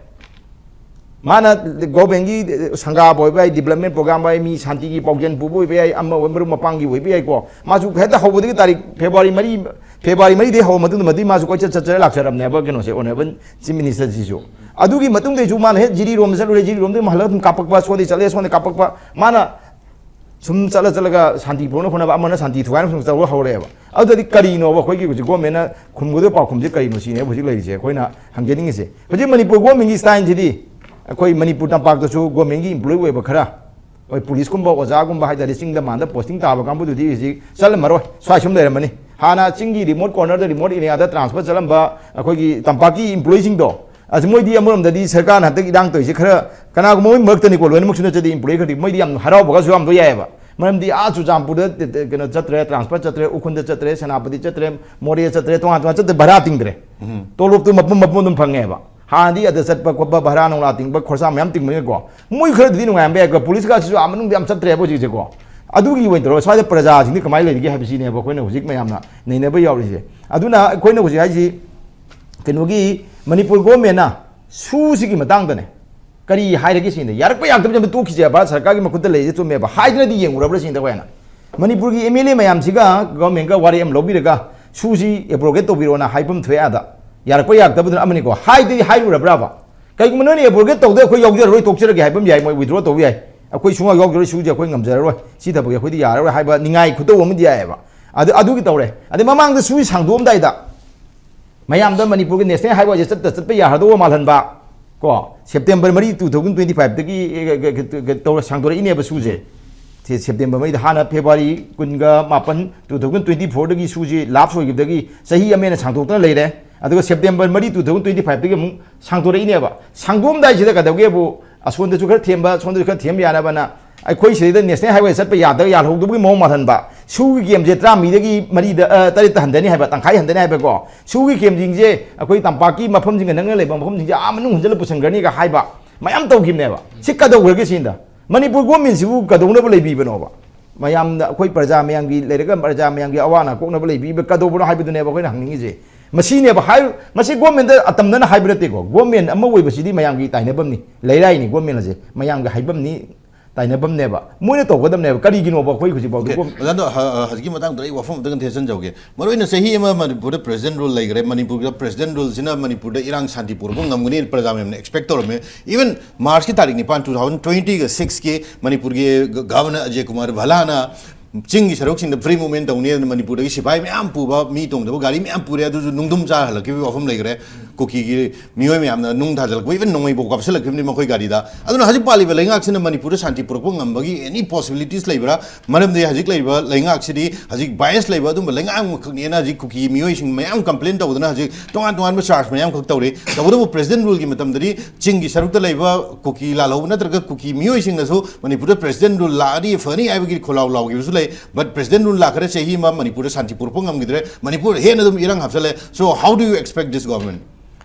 ꯃꯥꯅ ꯒꯣꯔꯃꯦꯟꯒꯤ ꯁꯪꯒꯥꯕ ꯑꯣꯏꯕ ꯌꯥꯏ, ꯗꯤꯕ꯭ꯂꯞꯃꯦꯟ ꯄ꯭ꯔꯣꯒ꯭ꯔꯥꯝ ꯑꯣꯏꯕ ꯌꯥꯏ, ꯃꯤ ꯁꯥꯟꯇꯤꯒꯤ ꯄꯥꯎꯖꯦꯜ ꯄꯨꯕ ꯑꯣꯏꯕ ꯌꯥꯏ, ꯑꯃ ꯑꯣꯏꯕ ꯃꯔꯨꯞ ꯃꯄꯥꯡꯒꯤ ꯑꯣꯏꯕ ꯌꯥꯏꯀꯣ꯫ ꯃꯥꯁꯨ ꯍꯦꯛꯇ ꯍꯧꯕꯗꯒꯤ ꯇꯥꯔꯤꯛ ꯐꯦꯕ꯭ꯔꯨꯋꯥꯔꯤ ꯃꯔꯤ, ꯐꯦꯕ꯭ꯔꯨꯋꯥꯔꯤ ꯃꯔꯤꯗꯒꯤ ꯍꯧꯕ ꯃꯇꯨꯡꯗ ꯃꯗꯨꯒꯤ ꯃꯥꯁꯨ ꯀꯣꯏꯆꯠ ꯆꯠꯆꯔ ꯂꯥꯛꯆꯔꯕꯅꯦꯕ ꯀꯩꯅꯣꯁꯦ, ꯑꯣꯅꯔꯦꯕꯜ ꯆꯤꯐ ꯃꯤꯅꯤꯁꯇꯔꯁꯤꯁꯨ꯫ ꯑꯗꯨꯒꯤ ꯃꯇꯨꯡꯗꯩꯁꯨ ꯃꯥꯅ ꯍꯦꯛ ꯖꯤꯔꯤꯔꯣꯝꯗ ꯆꯠꯂꯨꯔꯦ, ꯖꯤꯔꯤꯔꯣꯝꯗꯒꯤ ꯑꯃꯨꯛ ꯍꯜꯂꯒ ꯑꯗꯨꯝ ꯀꯥꯞꯄꯛꯄ, ꯁꯣꯝꯗꯒꯤ ꯆꯠꯂꯦ, ꯁꯣꯝꯗꯒꯤ ꯀꯥꯞꯄꯛꯄ꯫ ꯃꯥꯅ ꯁꯨꯝ ꯆꯠꯂ ꯆꯠꯂꯒ ꯁꯥꯟꯇꯤ ꯄꯨꯔꯛꯅꯕ ꯍꯣꯠꯅꯕ, ꯑꯃꯅ ꯁꯥꯟꯇꯤ ꯊꯨꯒꯥꯏꯅꯕ ꯁꯨꯝ ꯇꯧꯕ ꯍꯧꯔꯛꯑꯦꯕ꯫ ꯑꯗꯨꯗꯗꯤ ꯀꯔꯤꯅꯣꯕ ꯑꯩꯈꯣꯏꯒꯤ ꯍꯧꯖꯤꯛ ꯒꯣꯔꯃꯦꯟꯅ ꯈꯨꯝꯒꯗꯕ ꯄꯥꯎꯈꯨꯝꯁꯦ ꯀꯔꯤꯅꯣ ꯁꯤꯅꯦꯕ ꯍꯧꯖꯤꯛ ꯂꯩꯔꯤꯁꯦ ꯑꯩꯈꯣꯏꯅ ꯍꯪꯖꯅꯤꯡꯉꯤꯁꯦ꯫ ꯍꯧꯖꯤꯛ ꯃꯅꯤꯄꯨꯔ ꯒꯣꯔꯃꯦꯟꯒꯤ ꯁ꯭ꯇꯥꯏꯜꯁꯤꯗꯤ ꯑꯩꯈꯣꯏ ꯃꯅꯤꯄꯨꯔ ꯇꯝꯄꯥꯛꯇꯁꯨ ꯒꯣꯔꯃꯦꯟꯒꯤ ꯏꯝꯄ꯭ꯂꯣꯌꯤ ꯑꯣꯏꯕ ꯈꯔ, ꯍꯣꯏ, ꯄꯨꯂꯤꯁꯀꯨꯝꯕ, ꯑꯣꯖꯥꯒꯨꯝꯕ ꯍꯥꯏ ꯇꯥꯔꯗꯤ ꯆꯤꯡꯗ ꯃꯥꯟꯗ ꯄꯣꯁꯇꯤꯡ ꯇꯥꯕ ꯀꯥꯡꯕꯨꯗꯨꯗꯤ ꯍꯧꯖꯤꯛ ꯆꯠꯂꯝꯃꯔꯣꯏ, ꯁ꯭ꯋꯥꯏ ꯁꯨꯝ ꯂꯩꯔꯝꯃꯅꯤ꯫ ꯍꯥꯟꯅ ꯆꯤꯡꯒꯤ ꯔꯤꯃꯣꯠ ꯀꯣꯔꯅꯔꯗ, ꯔꯤꯃꯣꯠ ꯑꯦꯔꯤꯌꯥꯗ ꯇ꯭ꯔꯥꯟꯁꯐꯔ ꯆꯠꯂꯝꯕ ꯑꯩꯈꯣꯏꯒꯤ ꯇꯝꯄꯥꯛꯀꯤ ꯏꯝꯄ꯭ꯂꯣꯌꯤꯁꯤꯡꯗꯣ, ꯑꯁ, ꯃꯣꯏꯗꯤ ꯑꯃꯔꯣꯝꯗꯗꯤ ꯁꯔꯀꯥꯔꯅ ꯍꯟꯗꯛ ꯏꯔꯥꯡ ꯇꯧꯔꯤꯁꯦ ꯈꯔ, ꯀꯅꯥꯒꯨꯝꯕ ꯃꯣꯏ ꯃꯔꯛꯇꯅꯤꯀꯣ, ꯂꯣꯏꯅꯃꯛꯁꯨ ꯅꯠꯆꯗꯦ, ꯏꯝꯄ꯭ꯂꯣꯌꯤ ꯈꯔꯗꯤ ꯃꯣꯏꯗꯤ ꯌꯥꯝ ꯍꯔꯥꯎꯕꯒꯁꯨ ꯌꯥꯝꯗꯣ ꯌꯥꯏꯑꯕ꯫ ꯃꯔꯝꯗꯤ ꯑꯥ ꯆꯨꯔꯆꯥꯟꯄꯨꯔꯗ ꯇ-, ꯇ-, ꯀꯩꯅꯣ ꯆꯠꯇ꯭ꯔꯦ, ꯇ꯭ꯔꯥꯟꯁꯐꯔ ꯆꯠꯇ꯭ꯔꯦ, ꯎꯈ꯭ꯔꯨꯜꯗ ꯆꯠꯇ꯭ꯔꯦ, ꯁꯦꯅꯥꯄꯇꯤ ꯆꯠꯇ꯭ꯔꯦ, ꯃꯣꯔꯦ ꯆꯠꯇ꯭ꯔꯦ, ꯇꯣꯉꯥꯟ ꯇꯣꯉꯥꯟ ꯆꯠꯇ꯭ꯔꯦ, ꯚꯔꯥ ꯇꯤꯡꯗ꯭ꯔꯦ꯫ ꯎꯝ꯫ ꯇꯣꯂꯣꯞꯇꯨ ꯃꯄꯨꯝ ꯃꯄꯨꯝ ꯑꯗꯨꯝ ꯐꯪꯉꯦꯕ꯫ ꯍꯥꯟꯅꯗꯤ ꯑꯗ ꯆꯠꯄ ꯈꯣꯠꯄ, ꯚꯔꯥ ꯅꯨꯡꯂꯥ ꯇꯤꯡꯕ, ꯈꯣꯔꯁꯥ ꯃꯌꯥꯝ ꯇꯤꯡꯕꯅꯤꯅꯀꯣ, ꯃꯣꯏ ꯈꯔꯗꯨꯗꯤ ꯅꯨꯡꯉꯥꯏꯔꯝꯕ ꯌꯥꯏꯀꯣ, ꯄꯨꯂꯤꯁꯀꯁꯤꯁꯨ ꯑꯥ ꯃꯅꯨꯡꯗ ꯌꯥꯝ ꯆꯠꯇ꯭ꯔꯦꯕ ꯍꯧꯖꯤꯛꯁꯦꯀꯣ꯫ ꯑꯗꯨꯒꯤ ꯑꯣꯏꯅ ꯇꯧꯔꯒ ꯁ꯭ꯋꯥꯏꯗ ꯄ꯭ꯔꯖꯥꯁꯤꯡꯗꯤ ꯀꯃꯥꯏꯅ ꯂꯩꯔꯤꯒꯦ ꯍꯥꯏꯕꯁꯤꯅꯦꯕ ꯑꯩꯈꯣꯏꯅ ꯍꯧꯖꯤꯛ ꯃꯌꯥꯝꯅ ꯅꯩꯅꯕ ꯌꯥꯎꯔꯤꯁꯦ꯫ ꯑꯗꯨꯅ ꯑꯩꯈꯣꯏꯅ ꯍꯧꯖꯤꯛ ꯍꯥꯏꯁꯤ ꯀꯩꯅꯣꯒꯤ ꯃꯅꯤꯄꯨꯔ ꯒꯣꯔꯃꯦꯟꯅ ꯁꯨꯁꯤꯒꯤ ꯃꯇꯥꯡꯗꯅꯦ꯫ ꯀꯔꯤ ꯍꯥꯏꯔꯒꯦ ꯁꯤꯅꯤꯗ, ꯌꯥꯔꯛꯄ ꯌꯥꯔꯛꯇꯕ ꯑꯝꯇ ꯇꯣꯛꯈꯤꯁꯦ, ꯚꯥꯔꯠ ꯁꯔꯀꯥꯔꯒꯤ ꯃꯈꯨꯠꯇ ꯂꯩꯔꯤꯁꯦ ꯆꯨꯝꯃꯦꯕ, ꯍꯥꯏꯗꯅꯗꯤ ꯌꯦꯡꯉꯨꯔꯕ꯭ꯔꯥ ꯁꯤꯅꯤꯗ ꯑꯩꯈꯣꯏꯅ꯫ ꯃꯅꯤꯄꯨꯔꯒꯤ ꯑꯦꯝ ꯑꯦꯜ ꯑꯦ ꯃꯌꯥꯝꯁꯤꯒ ꯒꯣꯔꯃꯦꯟꯒ ꯋꯥꯔꯦꯞ ꯑꯃ ꯂꯧꯕꯤꯔꯒ ꯁꯨꯁꯤ ꯑꯦꯕ꯭ꯔꯣꯒꯦꯠ ꯇꯧꯕꯤꯔꯣꯅ ꯍꯥꯏꯐꯝ ꯊꯣꯛꯑꯦ ꯑꯥꯗ꯫ ꯌꯥꯔꯛꯄ ꯌꯥꯔꯛꯇꯕꯗꯨꯅ ꯑꯃꯅꯤꯀꯣ, ꯍꯥꯏꯗꯤ ꯍꯥꯏꯔꯨꯔꯕ꯭ꯔꯕ? ꯀꯩꯒꯨꯝꯕ ꯅꯣꯏꯅ ꯑꯦꯕ꯭ꯔꯣꯒꯦꯠ ꯇꯧꯗ ꯑꯩꯈꯣꯏ ꯌꯥꯎꯖꯔꯔꯣꯏ, ꯇꯣꯛꯆꯔꯒꯦ ꯍꯥꯏꯕ ꯑꯃ ꯌꯥꯏ, ꯃꯣꯏ ꯋꯤꯗ꯭ꯔꯣ ꯇꯧꯕ ꯌꯥꯏ, ꯑꯩꯈꯣꯏ ꯁꯨꯡꯌꯥꯎ ꯌꯥꯎꯖꯔꯣꯏ, ꯁꯨꯁꯦ ꯑꯩꯈꯣꯏ ꯉꯝꯖꯔꯔꯣꯏ, ꯁꯤ ꯊꯕꯛꯁꯦ ꯑꯩꯈꯣꯏꯗꯤ ꯌꯥꯔꯔꯣꯏ ꯍꯥꯏꯕ ꯅꯤꯡꯉꯥꯏ ꯈꯨꯇꯧ ꯑꯃꯗꯤ ꯌꯥꯏꯑꯕ꯫ ꯑꯗꯨ, ꯑꯗꯨꯒꯤ ꯇꯧꯔꯦ꯫ ꯑꯗꯩ ꯃꯃꯥꯡꯗ ꯁꯨ ꯁꯥꯡꯗꯣꯛꯑꯝꯗꯥꯏꯗ ꯃꯌꯥꯝꯗ ꯃꯅꯤꯄꯨꯔꯒꯤ ꯅꯦꯁꯅꯦꯜ ꯍꯥꯏꯋꯦꯁꯦ ꯆꯠꯇ ꯆꯠꯄ ꯌꯥꯔꯗꯧꯕ ꯃꯥꯜꯍꯟꯕ ꯀꯣ, ꯁꯦꯞꯇꯦꯝꯕꯔ ꯃꯔꯤ, two thousand twenty five ꯇꯒꯤ, ꯑꯦ, ꯑꯦ, ꯑꯦ, ꯇꯧꯔ ꯁꯥꯡꯗꯣꯔꯛꯏꯅꯦꯕ ꯁꯨꯁꯦ꯫ ꯁꯦ-, ꯁꯦꯞꯇꯦꯝꯕꯔ ꯃꯔꯤꯗ, ꯍꯥꯟꯅ ꯐꯦꯕ꯭ꯔꯨꯋꯥꯔꯤ ꯀꯨꯟꯒ ꯃꯥꯄꯟ, two thousand twenty four ꯗꯒꯤ ꯁꯨꯁꯤ ꯂꯥꯞꯁ ꯑꯣꯏꯈꯤꯕꯗꯒꯤ ꯆꯍꯤ ꯑꯃ ꯍꯦꯟꯅ ꯁꯥꯡꯗꯣꯛꯇꯅ ꯂꯩꯔꯦ꯫ ꯑꯗꯨꯒ ꯁꯦꯞꯇꯦꯝꯕꯔ ꯃꯔꯤ, two thousand twenty five ꯇꯒꯤ ꯑꯃꯨꯛ ꯁꯥꯡꯗꯣꯔꯛꯏꯅꯦꯕ꯫ ꯁꯥꯡꯗꯣꯛꯑꯝꯗꯥꯏꯁꯤꯗ ꯀꯩꯗꯧꯒꯦꯕꯨ, ꯑꯁꯣꯝꯗꯁꯨ ꯈꯔ ꯊꯦꯝꯕ, ꯁꯣꯝꯗꯁꯨ ꯈꯔ ꯊꯦꯝꯕ ꯌꯥꯅꯕꯅ ꯑꯩꯈꯣꯏ ꯁꯤꯗꯩꯗ ꯅꯦꯁꯅꯦꯜ ꯍꯥꯏꯋꯦ ꯆꯠꯄ ꯌꯥꯗ ꯌꯥꯍꯧꯗꯕꯒꯤ ꯃꯑꯣꯡ ꯃꯥꯜꯍꯟꯕ꯫ ꯁꯨꯒꯤ ꯀꯦꯝꯁꯦ ꯇꯔꯥꯃꯔꯤꯗꯒꯤ ꯃꯔꯤꯗ, ꯑ, ꯇꯔꯦꯠꯇ ꯍꯟꯊꯅꯤ ꯍꯥꯏꯕ, ꯇꯪꯈꯥꯏ ꯍꯟꯊꯅꯤ ꯍꯥꯏꯕꯀꯣ꯫ ꯁꯨꯒꯤ ꯀꯦꯝꯁꯤꯡꯁꯦ ꯑꯩꯈꯣꯏ ꯇꯝꯄꯥꯛꯀꯤ ꯃꯐꯝꯁꯤꯡꯒ ꯅꯛꯅ ꯂꯩꯕ ꯃꯐꯝꯁꯤꯡꯁꯦ ꯑꯥ ꯃꯅꯨꯡ ꯍꯟꯖꯤꯜꯂ ꯄꯨꯁꯟꯈ꯭ꯔꯅꯤꯒ ꯍꯥꯏꯕ ꯃꯌꯥꯝ ꯇꯧꯈꯤꯕꯅꯦꯕ꯫ ꯁꯤ ꯀꯩꯗꯧꯈ꯭ꯔꯒꯦ ꯁꯤꯗ? ꯃꯅꯤꯄꯨꯔ ꯒꯣꯔꯃꯦꯟꯁꯤꯕꯨ ꯀꯩꯗꯧꯅꯕ ꯂꯩꯕꯤꯕꯅꯣꯕ? ꯃꯌꯥꯝꯗ, ꯑꯩꯈꯣꯏ ꯄ꯭ꯔꯖꯥ ꯃꯌꯥꯝꯒꯤ ꯂꯩꯔꯒ ꯄ꯭ꯔꯖꯥ ꯃꯌꯥꯝꯒꯤ ꯑꯋꯥ ꯑꯅꯥ ꯀꯣꯛꯅꯕ ꯂꯩꯕꯤꯕ ꯀꯩꯗꯧꯕꯅꯣ ꯍꯥꯏꯕꯗꯨꯅꯦꯕ ꯑꯩꯈꯣꯏꯅ ꯍꯪꯅꯤꯡꯉꯤꯁꯦ꯫ ꯃꯁꯤꯅꯦꯕ ꯍꯥꯏ-, ꯃꯁꯤ ꯒꯣꯔꯃꯦꯟꯗ ꯑꯇꯝꯅꯅ ꯍꯥꯏꯕ ꯅꯠꯇꯦꯀꯣ꯫ ꯒꯣꯔꯃꯦꯟ ꯑꯃ ꯑꯣꯏꯕꯁꯤꯗꯤ ꯃꯌꯥꯝꯒꯤ ꯇꯥꯏꯅꯐꯝꯅꯤ, ꯂꯩꯔꯥꯏꯅꯤ ꯒꯣꯔꯃꯦꯟ ꯑꯁꯦ, ꯃꯌꯥꯝꯒꯤ ꯍꯥꯏꯐꯝꯅꯤ, ꯇꯥꯏꯅꯐꯝꯅꯦꯕ꯫ ꯃꯣꯏꯅ ꯇꯧꯒꯗꯕꯅꯦꯕ꯫ ꯀꯔꯤꯒꯤꯅꯣꯕ ꯑꯩꯈꯣꯏ ꯍꯧꯖꯤꯛꯐꯥꯎꯗ ꯑꯣꯀꯦ, ꯒꯣꯔ- ꯑꯣꯖꯥꯗꯣ, ꯍ-, ꯍ-, ꯍꯧꯖꯤꯛꯀꯤ ꯃꯇꯥꯡꯗ ꯑꯩ ꯋꯥꯐꯝ ꯑꯝꯇꯪ ꯊꯦꯠꯆꯟꯖꯍꯧꯒꯦ꯫ ꯃꯔꯨꯑꯣꯏꯅ ꯆꯍꯤ ꯑꯃ ꯃꯅꯤꯄꯨꯔꯗ ꯄ꯭ꯔꯦꯁꯤꯗꯦꯟ ꯔꯨꯜ ꯂꯩꯈ꯭ꯔꯦ꯫ ꯃꯅꯤꯄꯨꯔꯗ ꯄ꯭ꯔꯦꯁꯤꯗꯦꯟ ꯔꯨꯜꯁꯤꯅ ꯃꯅꯤꯄꯨꯔꯗ ꯏꯔꯥꯡ ꯁꯥꯟꯇꯤ ꯄꯨꯔꯛꯄ ꯉꯝꯒꯅꯤ ꯄ꯭ꯔꯖꯥ ꯃꯌꯥꯝꯅ ꯑꯦꯛꯁꯄꯦꯛ ꯇꯧꯔꯝꯃꯦ꯫ ꯏꯚꯟ ꯃꯥꯔꯆꯀꯤ ꯇꯥꯔꯤꯛ ꯅꯤꯄꯥꯟ, two thousand twenty ꯒ six ꯀꯤ ꯃꯅꯤꯄꯨꯔꯒꯤ ꯒ-, ꯒꯚꯔꯅꯔ ꯑꯖꯌ ꯀꯨꯃꯥꯔ ꯚꯜꯂꯥꯅ ꯆꯤꯡꯒꯤ ꯁꯔꯨꯛꯁꯤꯡꯗ ꯐ꯭ꯔꯤ ꯃꯨꯚꯃꯦꯟ ꯇꯧꯅꯤ, ꯑꯗꯨꯅ ꯃꯅꯤꯄꯨꯔꯗꯒꯤ ꯁꯤꯐꯥꯏ ꯃꯌꯥꯝ ꯄꯨꯕ, ꯃꯤ ꯇꯣꯡꯗꯕ ꯒꯥꯔꯤ ꯃꯌꯥꯝ ꯄꯨꯔꯦ, ꯑꯗꯨꯁꯨ ꯅꯨꯡꯗꯨꯝ ꯆꯥꯔ ꯍꯜꯂꯛꯈꯤꯕꯒꯤ ꯋꯥꯐꯝ ꯂꯩꯈ꯭ꯔꯦ꯫ ꯀꯨꯀꯤꯒꯤ ꯃꯤꯑꯣꯏ ꯃꯌꯥꯝꯅ ꯅꯨꯡ ꯊꯥꯖꯤꯜꯂꯛꯄ, ꯏꯚꯟ ꯅꯣꯡꯃꯩꯐꯥꯎ ꯀꯥꯞꯁꯤꯜꯂꯛꯈꯤꯕꯅꯤ ꯃꯈꯣꯏ ꯒꯥꯔꯤꯗ꯫ ꯑꯗꯨꯅ ꯍꯧꯖꯤꯛ ꯄꯥꯜꯂꯤꯕ ꯂꯩꯉꯥꯛꯁꯤꯅ ꯃꯅꯤꯄꯨꯔꯗ ꯁꯥꯟꯇꯤ ꯄꯨꯔꯛꯄ ꯉꯝꯕꯒꯤ ꯑꯦꯅꯤ ꯄꯣꯁꯤꯕꯤꯂꯤꯇꯤꯁ ꯂꯩꯕ꯭ꯔꯥ? ꯃꯔꯝꯗꯤ ꯍꯧꯖꯤꯛ ꯂꯩꯔꯤꯕ ꯂꯩꯉꯥꯛꯁꯤꯗꯤ ꯍꯧꯖꯤꯛ ꯕꯥꯏꯁ ꯂꯩꯕ ꯑꯗꯨꯝꯕ ꯂꯩꯉꯥꯛ ꯑꯃꯈꯛꯅꯦꯅ ꯍꯧꯖꯤꯛ ꯀꯨꯀꯤ ꯃꯤꯑꯣꯏꯁꯤꯡ ꯃꯌꯥꯝ ꯀꯝꯄ꯭ꯂꯦꯟ ꯇꯧꯗꯅ ꯍꯧꯖꯤꯛ ꯇꯣꯉꯥꯟ ꯇꯣꯉꯥꯟꯕ ꯆꯥꯔꯖ ꯃꯌꯥꯝꯈꯛ ꯇꯧꯔꯤ꯫ ꯇꯧꯕꯇꯕꯨ ꯄ꯭ꯔꯦꯁꯤꯗꯦꯟ ꯔꯨꯜꯒꯤ ꯃꯇꯝꯗꯗꯤ ꯆꯤꯡꯒꯤ ꯁꯔꯨꯛꯇ ꯂꯩꯕ ꯀꯨꯀꯤ ꯂꯥꯜꯍꯧꯕ ꯅꯠꯇ꯭ꯔꯒ ꯀꯨꯀꯤ ꯃꯤꯑꯣꯏꯁꯤꯡꯅꯁꯨ ꯃꯅꯤꯄꯨꯔꯗ ꯄ꯭ꯔꯦꯁꯤꯗꯦꯟ ꯔꯨꯜ ꯂꯥꯛꯑꯗꯤ ꯐꯅꯤ ꯍꯥꯏꯕꯒꯤ ꯈꯣꯜꯂꯥꯎ ꯂꯥꯎꯈꯤꯕꯁꯨ ꯂꯩ꯫ But ꯄ꯭ꯔꯦꯁꯤꯗꯦꯟ ꯔꯨꯜ ꯂꯥꯛꯈ꯭ꯔꯦ, ꯆꯍꯤ ꯑꯃ ꯃꯅꯤꯄꯨꯔꯗ ꯁꯥꯟꯇꯤ ꯄꯨꯔꯛꯄ ꯉꯝꯈꯤꯗ꯭ꯔꯦ, ꯃꯅꯤꯄꯨꯔ ꯍꯦꯟꯅ ꯑꯗꯨꯝ ꯏꯔꯥꯡ ꯍꯥꯞꯆꯜꯂꯦ꯫ So how do you expect this government?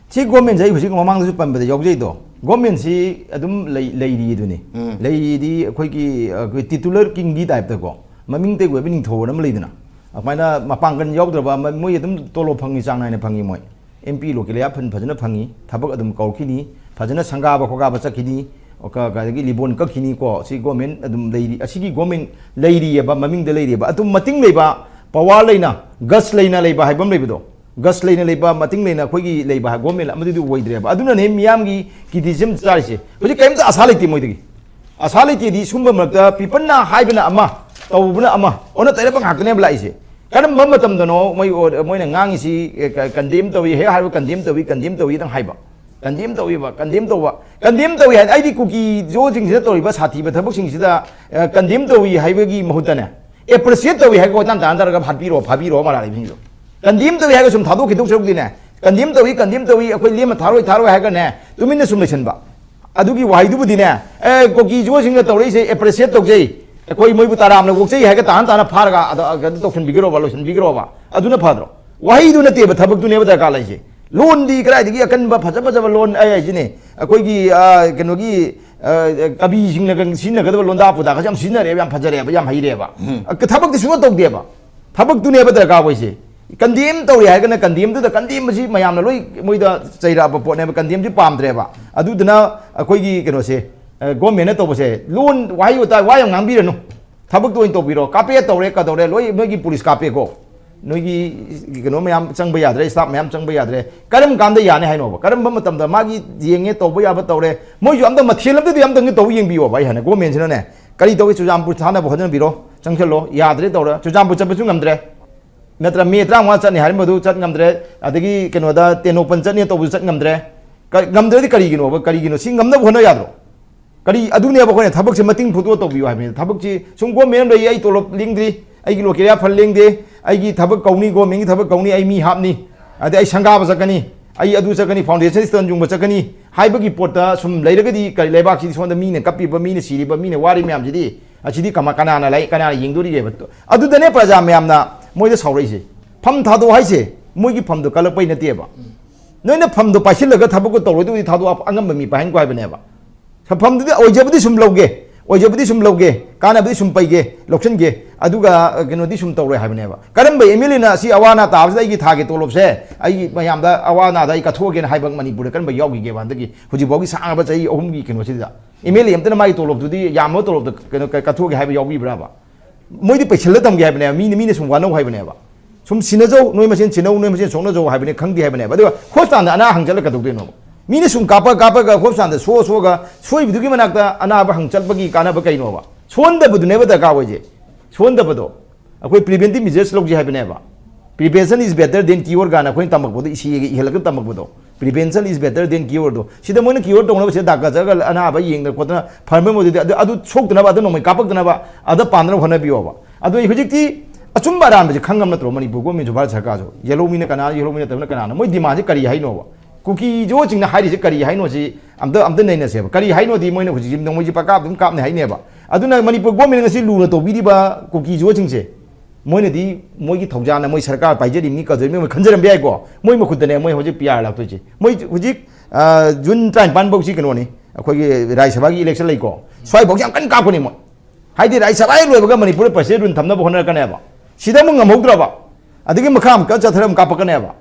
ꯁꯤ ꯒꯣꯔꯃꯦꯟꯁꯦ ꯑꯩ ꯍꯧꯖꯤꯛ ꯃꯃꯥꯡꯗꯁꯨ ꯄꯟꯕꯗ ꯌꯥꯎꯖꯩꯗꯣ, ꯒꯣꯔꯃꯦꯟꯁꯤ ꯑꯗꯨꯝ ꯂꯩ-, ꯂꯩꯔꯤ ꯑꯗꯨꯅꯤ꯫ ꯎꯝ꯫ ꯂꯩꯔꯤꯗꯤ ꯑꯩꯈꯣꯏꯒꯤ, ꯑꯩꯈꯣꯏ ꯇꯤꯇꯨꯂꯔ ꯀꯤꯡꯒꯤ ꯇꯥꯏꯞꯇꯀꯣ, ꯃꯃꯤꯡꯇꯒꯤ ꯑꯣꯏꯕ ꯅꯤꯡꯊꯧ ꯑꯃ ꯂꯩꯗꯅ, ꯑꯗꯨꯃꯥꯏꯅ ꯃꯄꯥꯡꯒꯜ ꯌꯥꯎꯗ꯭ꯔꯕ ꯑꯃ, ꯃꯣꯏ ꯑꯗꯨꯝ ꯇꯣꯂꯣꯞ ꯐꯪꯉꯤ, ꯆꯥꯡ ꯅꯥꯏꯅ ꯐꯪꯉꯤ꯫ ꯃꯣꯏ ꯑꯦꯝ ꯄꯤ ꯂꯣꯀꯦꯜ ꯐꯟ ꯐꯖꯅ ꯐꯪꯉꯤ, ꯊꯕꯛ ꯑꯗꯨꯝ ꯀꯧꯔꯛꯈꯤꯅꯤ, ꯐꯖꯅ ꯁꯪꯒꯥꯕ ꯈꯣꯒꯥꯕ ꯆꯠꯈꯤꯅꯤ, ꯀ-, ꯀ-, ꯑꯗꯒꯤ ꯂꯤꯕꯣꯟ ꯀꯛꯈꯤꯅꯤꯀꯣ꯫ ꯁꯤ ꯒꯣꯔꯃꯦꯟ ꯑꯗꯨꯝ ꯂꯩꯔꯤ, ꯑꯁꯤꯒꯤ ꯒꯣꯔꯃꯦꯟ ꯂꯩꯔꯤꯑꯕ, ꯃꯃꯤꯡꯗ ꯂꯩꯔꯤꯑꯕ꯫ ꯑꯗꯨꯝ ꯃꯇꯤꯡ ꯂꯩꯕ, ꯄꯋꯥꯔ ꯂꯩꯅ, ꯒꯁ ꯂꯩꯅ ꯂꯩꯕ ꯍꯥꯏꯕ ꯑꯃ ꯂꯩꯕꯗꯣ, ꯒꯁ ꯂꯩꯅ ꯂꯩꯕ, ꯃꯇꯤꯡ ꯂꯩꯅ ꯑꯩꯈꯣꯏꯒꯤ ꯂꯩꯕ ꯍꯥꯏ-, ꯒꯣꯔꯃꯦꯟ ꯑꯃꯗꯨꯗꯤ ꯑꯣꯏꯗ꯭ꯔꯦꯕ꯫ ꯑꯗꯨꯅꯅꯦ ꯃꯤꯌꯥꯝꯒꯤ ꯀ꯭ꯔꯤꯇꯤꯁꯤꯖꯝ ꯆꯥꯔꯤꯁꯦ꯫ ꯍꯧꯖꯤꯛ ꯀꯔꯤꯝꯇ ꯑꯁꯥ ꯂꯩꯇꯦ ꯃꯣꯏꯗꯒꯤ꯫ ꯑꯁꯥ ꯂꯩꯇꯦꯗꯤ ꯁꯨꯝꯕ ꯃꯔꯛꯇ ꯄꯤꯄꯜꯅ ꯍꯥꯏꯕꯅ ꯑꯃ, ꯇꯧꯕꯅ ꯑꯃ, ꯑꯣꯟꯅ ꯇꯩꯅꯕ ꯉꯥꯛꯇꯅꯦꯕ ꯂꯥꯛꯏꯁꯦ꯫ ꯀꯔꯝꯕ ꯃꯇꯝꯗꯅꯣ ꯃꯣꯏ ꯑꯣ-, ꯃꯣꯏꯅ ꯉꯥꯡꯉꯤꯁꯤ, ꯑꯦ, ꯀ-, ꯀꯟꯗꯦꯝ ꯇꯧꯏ, ꯍꯦꯛ ꯍꯥꯏꯕ ꯀꯟꯗꯦꯝ ꯇꯧꯏ, ꯀꯟꯗꯦꯝ ꯇꯧꯏꯗꯪ ꯍꯥꯏꯕ꯫ ꯀꯟꯗꯦꯝ ꯇꯧꯏꯕ, ꯀꯟꯗꯦꯝ ꯇꯧꯕ, ꯀꯟꯗꯦꯝ ꯇꯧꯏ ꯍꯥꯏ-, ꯑꯩꯗꯤ ꯀꯨꯀꯤ ꯖꯣꯁꯤꯡꯁꯤꯗ ꯇꯧꯔꯤꯕ ꯁꯥꯊꯤꯕ ꯊꯕꯛꯁꯤꯡꯁꯤꯗ, ꯑꯦ, ꯀꯟꯗꯦꯝ ꯇꯧꯏ ꯍꯥꯏꯕꯒꯤ ꯃꯍꯨꯠꯇꯅꯦ, ꯑꯦꯄ꯭ꯔꯤꯁꯤꯌꯦꯠ ꯇꯧꯏ ꯍꯥꯏꯒ ꯇꯥꯟ ꯇꯥꯟꯅꯔꯒ ꯍꯥꯠꯄꯤꯔꯣ, ꯐꯥꯕꯤꯔꯣ ꯃꯔꯥ ꯂꯩꯕꯁꯤꯡꯗꯣ꯫ ꯀꯟꯗꯦꯝ ꯇꯧꯏ ꯍꯥꯏꯔꯒ ꯁꯨꯝ ꯊꯥꯗꯣꯛꯈꯤꯗꯧ ꯁꯔꯨꯛꯇꯤꯅꯦ, ꯀꯟꯗꯦꯝ ꯇꯧꯏ, ꯀꯟꯗꯦꯝ ꯇꯧꯏ, ꯑꯩꯈꯣꯏ ꯂꯦꯝꯅ ꯊꯥꯔꯣꯏ, ꯊꯥꯔꯣꯏ ꯍꯥꯏꯔꯒꯅꯦ, ꯇꯨꯃꯤꯟꯅ ꯁꯨꯝ ꯂꯩꯁꯟꯕ꯫ ꯑꯗꯨꯒꯤ ꯋꯥꯍꯩꯗꯨꯕꯨꯗꯤꯅꯦ, ꯑꯦ, ꯀꯣꯀꯤ ꯖꯣꯁꯤꯡꯅ ꯇꯧꯔꯛꯏꯁꯦ appreciate ꯇꯧꯖꯩ, ꯑꯩꯈꯣꯏ ꯃꯣꯏꯕꯨ ꯇꯔꯥꯝꯅ ꯑꯣꯛꯆꯩ ꯍꯥꯏꯒ ꯇꯥꯅ ꯇꯥꯅ ꯐꯥꯔꯒ ꯑꯗ-, ꯑꯗ ꯇꯧꯁꯤꯟꯕꯤꯒ꯭ꯔꯣꯕ, ꯂꯣꯏꯁꯤꯟꯕꯤꯒ꯭ꯔꯣꯕ, ꯑꯗꯨꯅ ꯐꯗ꯭ꯔꯣ? ꯋꯥꯍꯩꯗꯨ ꯅꯠꯇꯦꯕ, ꯊꯕꯛꯇꯨꯅꯦꯕ ꯗꯔꯀꯥꯔ ꯂꯩꯁꯦ꯫ ꯂꯣꯟꯗꯤ ꯀꯗꯥꯏꯗꯒꯤ ꯑꯀꯟꯕ ꯐꯖ ꯐꯖꯕ ꯂꯣꯟ ꯑꯩ ꯍꯥꯏꯁꯤꯅꯦ, ꯑꯩꯈꯣꯏꯒꯤ, ꯑ, ꯀꯩꯅꯣꯒꯤ, ꯑ, ꯀꯕꯤꯁꯤꯡꯅꯒ ꯁꯤꯖꯤꯟꯅꯒꯗꯕ ꯂꯣꯟꯗꯥ ꯄꯨꯗꯥꯒꯁꯦ ꯌꯥꯝ ꯁꯤꯖꯤꯟꯅꯔꯦꯕ, ꯌꯥꯝ ꯐꯖꯔꯦꯕ, ꯌꯥꯝ ꯍꯩꯔꯦꯕ꯫ ꯎꯝ꯫ ꯑ, ꯊꯕꯛꯇꯤ ꯁꯨꯡꯇꯧ ꯇꯧꯗꯦꯕ꯫ ꯊꯕꯛꯇꯨꯅꯦꯕ ꯗꯔꯀꯥꯔ ꯑꯣꯏꯁꯦ꯫ Condemn ꯇꯧꯔꯦ ꯍꯥꯏꯔꯒꯅ condemn ꯗꯨꯗ condemn ꯑꯁꯤ ꯃꯌꯥꯝꯅ ꯂꯣꯏ ꯃꯣꯏꯗ ꯆꯩꯔꯛꯑꯕ ꯄꯣꯠꯅꯦꯕ, condemn ꯁꯤ ꯄꯥꯝꯗ꯭ꯔꯦꯕ꯫ ꯑꯗꯨꯗꯨꯅ ꯑꯩꯈꯣꯏꯒꯤ ꯀꯩꯅꯣꯁꯦ, ꯑ, government ꯅ ꯇꯧꯕꯁꯦ, ꯂꯣꯟ, ꯋꯥꯍꯩ ꯋꯥꯇꯥ ꯋꯥ ꯌꯥꯝ ꯉꯥꯡꯕꯤꯔꯅꯨ, ꯊꯕꯛꯇꯣ ꯑꯣꯏꯅ ꯇꯧꯕꯤꯔꯣ꯫ ꯀꯥꯞꯄꯦ ꯇꯧꯔꯦ, ꯀꯗꯧꯔꯦ, ꯂꯣꯏ ꯅꯣꯏꯒꯤ ꯄꯨꯂꯤꯁ ꯀꯥꯞꯄꯦꯀꯣ, ꯅꯣꯏꯒꯤ ꯀꯩꯅꯣ ꯃꯌꯥꯝ ꯆꯪꯕ ꯌꯥꯗ꯭ꯔꯦ, staff ꯃꯌꯥꯝ ꯆꯪꯕ ꯌꯥꯗ꯭ꯔꯦ꯫ ꯀꯔꯝ ꯀꯥꯟꯗ ꯌꯥꯅꯤ ꯍꯥꯏꯅꯣꯕ? ꯀꯔꯝꯕ ꯃꯇꯝꯗ ꯃꯥꯒꯤ ꯌꯦꯡꯉꯦ, ꯇꯧꯕ ꯌꯥꯕ ꯇꯧꯔꯦ? ꯃꯣꯏꯁꯨ ꯑꯝꯇ ꯃꯊꯦꯜ ꯑꯝꯇꯗꯤ ꯑꯝꯇꯪꯗꯤ ꯇꯧꯕ ꯌꯦꯡꯕꯤꯌꯣꯕ꯫ ꯑꯩ ꯍꯥꯏꯅ government ꯁꯤꯅꯅꯦ, ꯀꯔꯤ ꯇꯧꯏ, ꯆꯨꯔꯆꯥꯟꯄꯨꯔ ꯊꯥꯅꯕ ꯍꯣꯠꯅꯕꯤꯔꯣ, ꯆꯪꯁꯜꯂꯣ, ꯌꯥꯗ꯭ꯔꯦ ꯇꯧꯔꯦ, ꯆꯨꯔꯆꯥꯟꯄꯨꯔ ꯆꯠꯄꯁꯨ ꯉꯝꯗ꯭ꯔꯦ꯫ ꯅꯠꯇ꯭ꯔ ꯃꯦ ꯇꯔꯥꯃꯉꯥ ꯆꯠꯅꯤ ꯍꯥꯏꯔꯝꯕꯗꯨ ꯆꯠ ꯉꯝꯗ꯭ꯔꯦ, ꯑꯗꯒꯤ ꯀꯩꯅꯣꯗ ꯇꯦꯡꯅꯧꯄꯜ ꯆꯠꯅꯤ ꯇꯧꯕꯁꯨ ꯆꯠ ꯉꯝꯗ꯭ꯔꯦ꯫ ꯀ-, ꯉꯝꯗ꯭ꯔꯗꯤ ꯀꯔꯤꯒꯤꯅꯣꯕ? ꯀꯔꯤꯒꯤꯅꯣ? ꯁꯤ ꯉꯝꯅꯕ ꯍꯣꯠꯅ ꯌꯥꯗ꯭ꯔꯣ? ꯀꯔꯤ, ꯑꯗꯨꯅꯦꯕ ꯑꯩꯈꯣꯏꯅ ꯊꯕꯛꯁꯦ ꯃꯇꯤꯡ ꯐꯨꯠꯇꯣꯛꯑ ꯇꯧꯕꯤꯌꯨ ꯍꯥꯏꯕꯅꯤ꯫ ꯊꯕꯛꯁꯤ ꯁꯨꯝ government ꯑꯃ ꯂꯩ, ꯑꯩ ꯇꯣꯂꯣꯞ ꯂꯦꯡꯗ꯭ꯔꯤ, ꯑꯩꯒꯤ local area fund ꯂꯦꯡꯗꯦ, ꯑꯩꯒꯤ ꯊꯕꯛ ꯀꯧꯅꯤ, government ꯀꯤ ꯊꯕꯛ ꯀꯧꯅꯤ, ꯑꯩ ꯃꯤ ꯍꯥꯞꯅꯤ, ꯑꯗꯩ ꯑꯩ ꯁꯪꯒꯥꯕ ꯆꯠꯀꯅꯤ, ꯑꯩ ꯑꯗꯨ ꯆꯠꯀꯅꯤ, foundation stone ꯌꯨꯡꯕ ꯆꯠꯀꯅꯤ ꯍꯥꯏꯕꯒꯤ ꯄꯣꯠꯇ ꯁꯨꯝ ꯂꯩꯔꯒꯗꯤ ꯀꯔꯤ, ꯂꯩꯕꯥꯛꯁꯤꯗꯤ ꯁꯣꯝꯗ ꯃꯤꯅ ꯀꯞꯄꯤꯕ, ꯃꯤꯅ ꯁꯤꯔꯤꯕ, ꯃꯤꯅ ꯋꯥꯔꯤ ꯃꯌꯥꯝꯁꯤꯗꯤ, ꯑꯁꯤꯗꯤ ꯀꯃ-, ꯀꯅꯥꯅ ꯂꯩ, ꯀꯅꯥꯅ ꯌꯦꯡꯗꯣꯔꯤꯒꯦꯕ? ꯑꯗꯨꯗꯅꯦ ꯄ꯭ꯔꯖꯥ ꯃꯌꯥꯝꯅ ꯃꯣꯏꯗ ꯁꯥꯎꯔꯛꯏꯁꯦ꯫ ꯐꯝ ꯊꯥꯗꯣꯛꯑꯣ ꯍꯥꯏꯁꯦ ꯃꯣꯏꯒꯤ ꯐꯝꯗꯣ ꯀꯜꯂꯛꯄꯩ ꯅꯠꯇꯦꯕ꯫ ꯅꯣꯏꯅ ꯐꯝꯗꯣ ꯄꯥꯏꯁꯤꯜꯂꯒ ꯊꯕꯛꯇꯣ ꯇꯧꯔꯣꯏꯗꯕꯨꯗꯤ ꯊꯥꯗꯣꯛꯑꯣ, ꯑꯉꯝꯕ ꯃꯤ ꯄꯥꯏꯍꯟꯈꯣ ꯍꯥꯏꯕꯅꯦꯕ꯫ ꯐꯝꯗꯨꯗꯤ ꯑꯣꯏꯖꯕꯗꯤ ꯁꯨꯝ ꯂꯧꯒꯦ, ꯑꯣꯏꯖꯕꯗꯤ ꯁꯨꯝ ꯂꯧꯒꯦ, ꯀꯥꯟꯅꯕꯗꯤ ꯁꯨꯝ ꯄꯩꯒꯦ, ꯂꯧꯁꯤꯟꯒꯦ, ꯑꯗꯨꯒ, ꯑ, ꯀꯩꯅꯣꯗꯤ ꯁꯨꯝ ꯇꯧꯔꯣꯏ ꯍꯥꯏꯕꯅꯦꯕ꯫ ꯀꯔꯝꯕ ꯑꯦꯝ ꯑꯦꯜ ꯑꯦꯅ ꯑꯁꯤ ꯑꯋꯥ ꯑꯅꯥ ꯇꯥꯕꯁꯤꯗ ꯑꯩꯒꯤ ꯊꯥꯒꯤ ꯇꯣꯂꯣꯞꯁꯦ ꯑꯩꯒꯤ ꯃꯌꯥꯝꯗ ꯑꯋꯥ ꯑꯅꯥꯗ ꯑꯩ ꯀꯠꯊꯣꯛꯑꯒꯦꯅ ꯍꯥꯏꯕ ꯃꯅꯤꯄꯨꯔꯗ ꯀꯔꯝꯕ ꯌꯥꯎꯈꯤꯒꯦꯕ ꯍꯟꯗꯛꯀꯤ ꯍꯧꯖꯤꯛꯐꯥꯎꯒꯤ ꯁꯥꯡꯉꯕ ꯆꯍꯤ ꯑꯍꯨꯝꯒꯤ ꯀꯩꯅꯣꯁꯤꯗ? ꯑꯦꯝ ꯑꯦꯜ ꯑꯦ ꯑꯝꯇꯅ ꯃꯥꯒꯤ ꯇꯣꯂꯣꯞꯇꯨꯗꯤ ꯌꯥꯝꯃꯕ ꯇꯣꯂꯣꯞꯇ ꯀꯩꯅꯣ ꯀ-, ꯀꯠꯊꯣꯛꯑꯒꯦ ꯍꯥꯏꯕ ꯌꯥꯎꯕꯤꯕ꯭ꯔꯕ? ꯃꯣꯏꯗꯤ ꯄꯩꯁꯜꯂ ꯊꯝꯒꯦ ꯍꯥꯏꯕꯅꯦꯕ, ꯃꯤꯅ, ꯃꯤꯅ ꯁꯨꯝ ꯋꯥꯅꯧ ꯍꯥꯏꯕꯅꯦꯕ꯫ ꯁꯨꯝ ꯁꯤꯟꯅꯖꯧ, ꯅꯣꯏ ꯃꯁꯦꯟ ꯁꯤꯟꯅꯧ, ꯅꯣꯏ ꯃꯁꯦꯟ ꯁꯣꯛꯅꯖꯧ ꯍꯥꯏꯕꯅꯦ, ꯈꯪꯗꯦ ꯍꯥꯏꯕꯅꯦꯕ꯫ ꯑꯗꯨꯒ ꯍꯣꯁꯄꯤꯇꯥꯜꯗ ꯑꯅꯥ ꯍꯪ ꯆꯠꯂ ꯀꯩꯗꯧꯗꯣꯏꯅꯣꯕ? ꯃꯤꯅ ꯁꯨꯝ ꯀꯥꯞꯄ ꯀꯥꯞꯄꯒ ꯍꯣꯁꯄꯤꯇꯥꯜꯗ ꯁꯣꯛꯑ ꯁꯣꯛꯑꯒ ꯁꯣꯏꯕꯗꯨꯒꯤ ꯃꯅꯥꯛꯇ ꯑꯅꯥꯕ ꯍꯪ ꯆꯠꯄꯒꯤ ꯀꯥꯟꯅꯕ ꯀꯩꯅꯣꯕ? ꯁꯣꯟꯗꯕꯗꯨꯅꯦꯕ ꯗꯔꯀꯥꯔ ꯑꯣꯏꯁꯦ, ꯁꯣꯟꯗꯕꯗꯣ꯫ ꯑꯩꯈꯣꯏ preventive measures ꯂꯧꯁꯤ ꯍꯥꯏꯕꯅꯦꯕ꯫ Prevention is better than cure ꯀꯥꯏꯅ ꯑꯩꯈꯣꯏꯅ ꯇꯝꯃꯛꯄꯗꯣ, ꯏꯁꯤꯒ ꯏꯍꯜꯂꯒ ꯇꯝꯃꯛꯄꯗꯣ꯫ Prevention is better than cure ꯗꯣ꯫ ꯁꯤꯗ ꯃꯣꯏꯅ cure ꯇꯧꯅꯕꯁꯤꯗ ꯗꯥꯛꯇꯔ ꯆꯠꯂꯒ ꯑꯅꯥꯕ ꯌꯦꯡꯗꯅ ꯈꯣꯠꯇꯅ ꯐꯔꯝꯕ ꯑꯣꯏꯗꯨꯗꯤ ꯑꯗꯨ, ꯑꯗꯨ ꯁꯣꯛꯇꯅꯕ, ꯑꯗꯨ ꯅꯣꯡꯃꯩ ꯀꯥꯞꯄꯛꯇꯅꯕ, ꯑꯗ ꯄꯥꯟꯗꯅꯕ ꯍꯣꯠꯅꯕꯤꯌꯣꯕ꯫ ꯑꯗꯣ ꯑꯩ ꯍꯧꯖꯤꯛꯇꯤ ꯑꯆꯨꯝꯕ ꯑꯔꯥꯟꯕꯁꯦ ꯈꯪꯉꯝ ꯅꯠꯇ꯭ꯔꯣ? ꯃꯅꯤꯄꯨꯔ government ꯁꯨ, ꯚꯥꯔꯠ ꯁꯔꯀꯥꯔꯁꯨ꯫ ꯌꯦꯜꯍꯧ ꯃꯤꯅ ꯀꯅꯥ, ꯌꯦꯜꯍꯧ ꯃꯤ ꯅꯠꯇꯕꯅ ꯀꯅꯥꯅꯣ? ꯃꯣꯏ demand ꯁꯦ ꯀꯔꯤ ꯍꯥꯏꯅꯣꯕ? ꯀꯨꯀꯤ ꯖꯣꯁꯤꯡꯅ ꯍꯥꯏꯔꯤꯁꯦ ꯀꯔꯤ ꯍꯥꯏꯅꯣ ꯁꯤ ꯑꯝꯇ, ꯑꯝꯇ ꯅꯩꯅꯁꯦꯕ꯫ ꯀꯔꯤ ꯍꯥꯏꯅꯣꯗꯤ ꯃꯣꯏꯅ ꯍꯧꯖꯤꯛ ꯅꯣꯡꯃꯩꯁꯦ ꯄꯪꯀꯥꯞ ꯑꯗꯨꯝ ꯀꯥꯞꯅꯤ ꯍꯥꯏꯅꯦꯕ꯫ ꯑꯗꯨꯅ ꯃꯅꯤꯄꯨꯔ ꯒꯣꯔꯃꯦꯟꯅ ꯉꯁꯤ ꯂꯨꯅ ꯇꯧꯕꯤꯔꯤꯕ ꯀꯨꯀꯤ ꯖꯣꯁꯤꯡꯁꯦ, ꯃꯣꯏꯅꯗꯤ ꯃꯣꯏꯒꯤ ꯊꯧꯖꯥꯜꯅ ꯃꯣꯏ ꯁꯔꯀꯥꯔ ꯄꯥꯏꯖꯔꯤꯕꯅꯤ, ꯀꯧꯖꯔꯤꯕꯅꯤ, ꯃꯣꯏ ꯈꯟꯖꯔꯝꯕ ꯌꯥꯏꯀꯣ꯫ ꯃꯣꯏ ꯃꯈꯨꯠꯇꯅꯦ ꯃꯣꯏ ꯍꯧꯖꯤꯛ ꯄꯤ ꯑꯥꯔ ꯂꯥꯛꯇꯣꯏꯁꯦ꯫ ꯃꯣꯏ ꯍꯧꯖꯤꯛ, ꯑ, ꯖꯨꯟ ꯇꯔꯥꯅꯤꯄꯥꯟ ꯐꯥꯎꯁꯤ ꯀꯩꯅꯣꯅꯤ, ꯑꯩꯈꯣꯏꯒꯤ ꯔꯥꯖ꯭ꯌ ꯁꯚꯥꯒꯤ ꯏꯂꯦꯛꯁꯟ ꯂꯩꯀꯣ꯫ ꯁ꯭ꯋꯥꯏꯐꯥꯎꯁꯤ ꯌꯥꯝ ꯀꯟꯅ ꯀꯥꯞꯀꯅꯤ ꯃꯣꯏ꯫ ꯍꯥꯏꯗꯤ ꯔꯥꯖ꯭ꯌ ꯁꯚꯥ ꯍꯦꯛ ꯂꯣꯏꯕꯒ ꯃꯅꯤꯄꯨꯔꯗ ꯄ꯭ꯔꯁꯤꯗꯦꯟꯠ ꯔꯨꯜ ꯊꯝꯅꯕ ꯍꯣꯠꯅꯔꯛꯀꯅꯦꯕ꯫ ꯁꯤꯗ ꯑꯃꯨꯛ ꯉꯝꯍꯧꯗ꯭ꯔꯕ, ꯑꯗꯒꯤ ꯃꯈꯥ ꯑꯃꯨꯛꯀ ꯆꯠꯊꯔ ꯑꯃꯨꯛ ꯀꯥꯞꯄꯛꯀꯅꯦꯕ꯫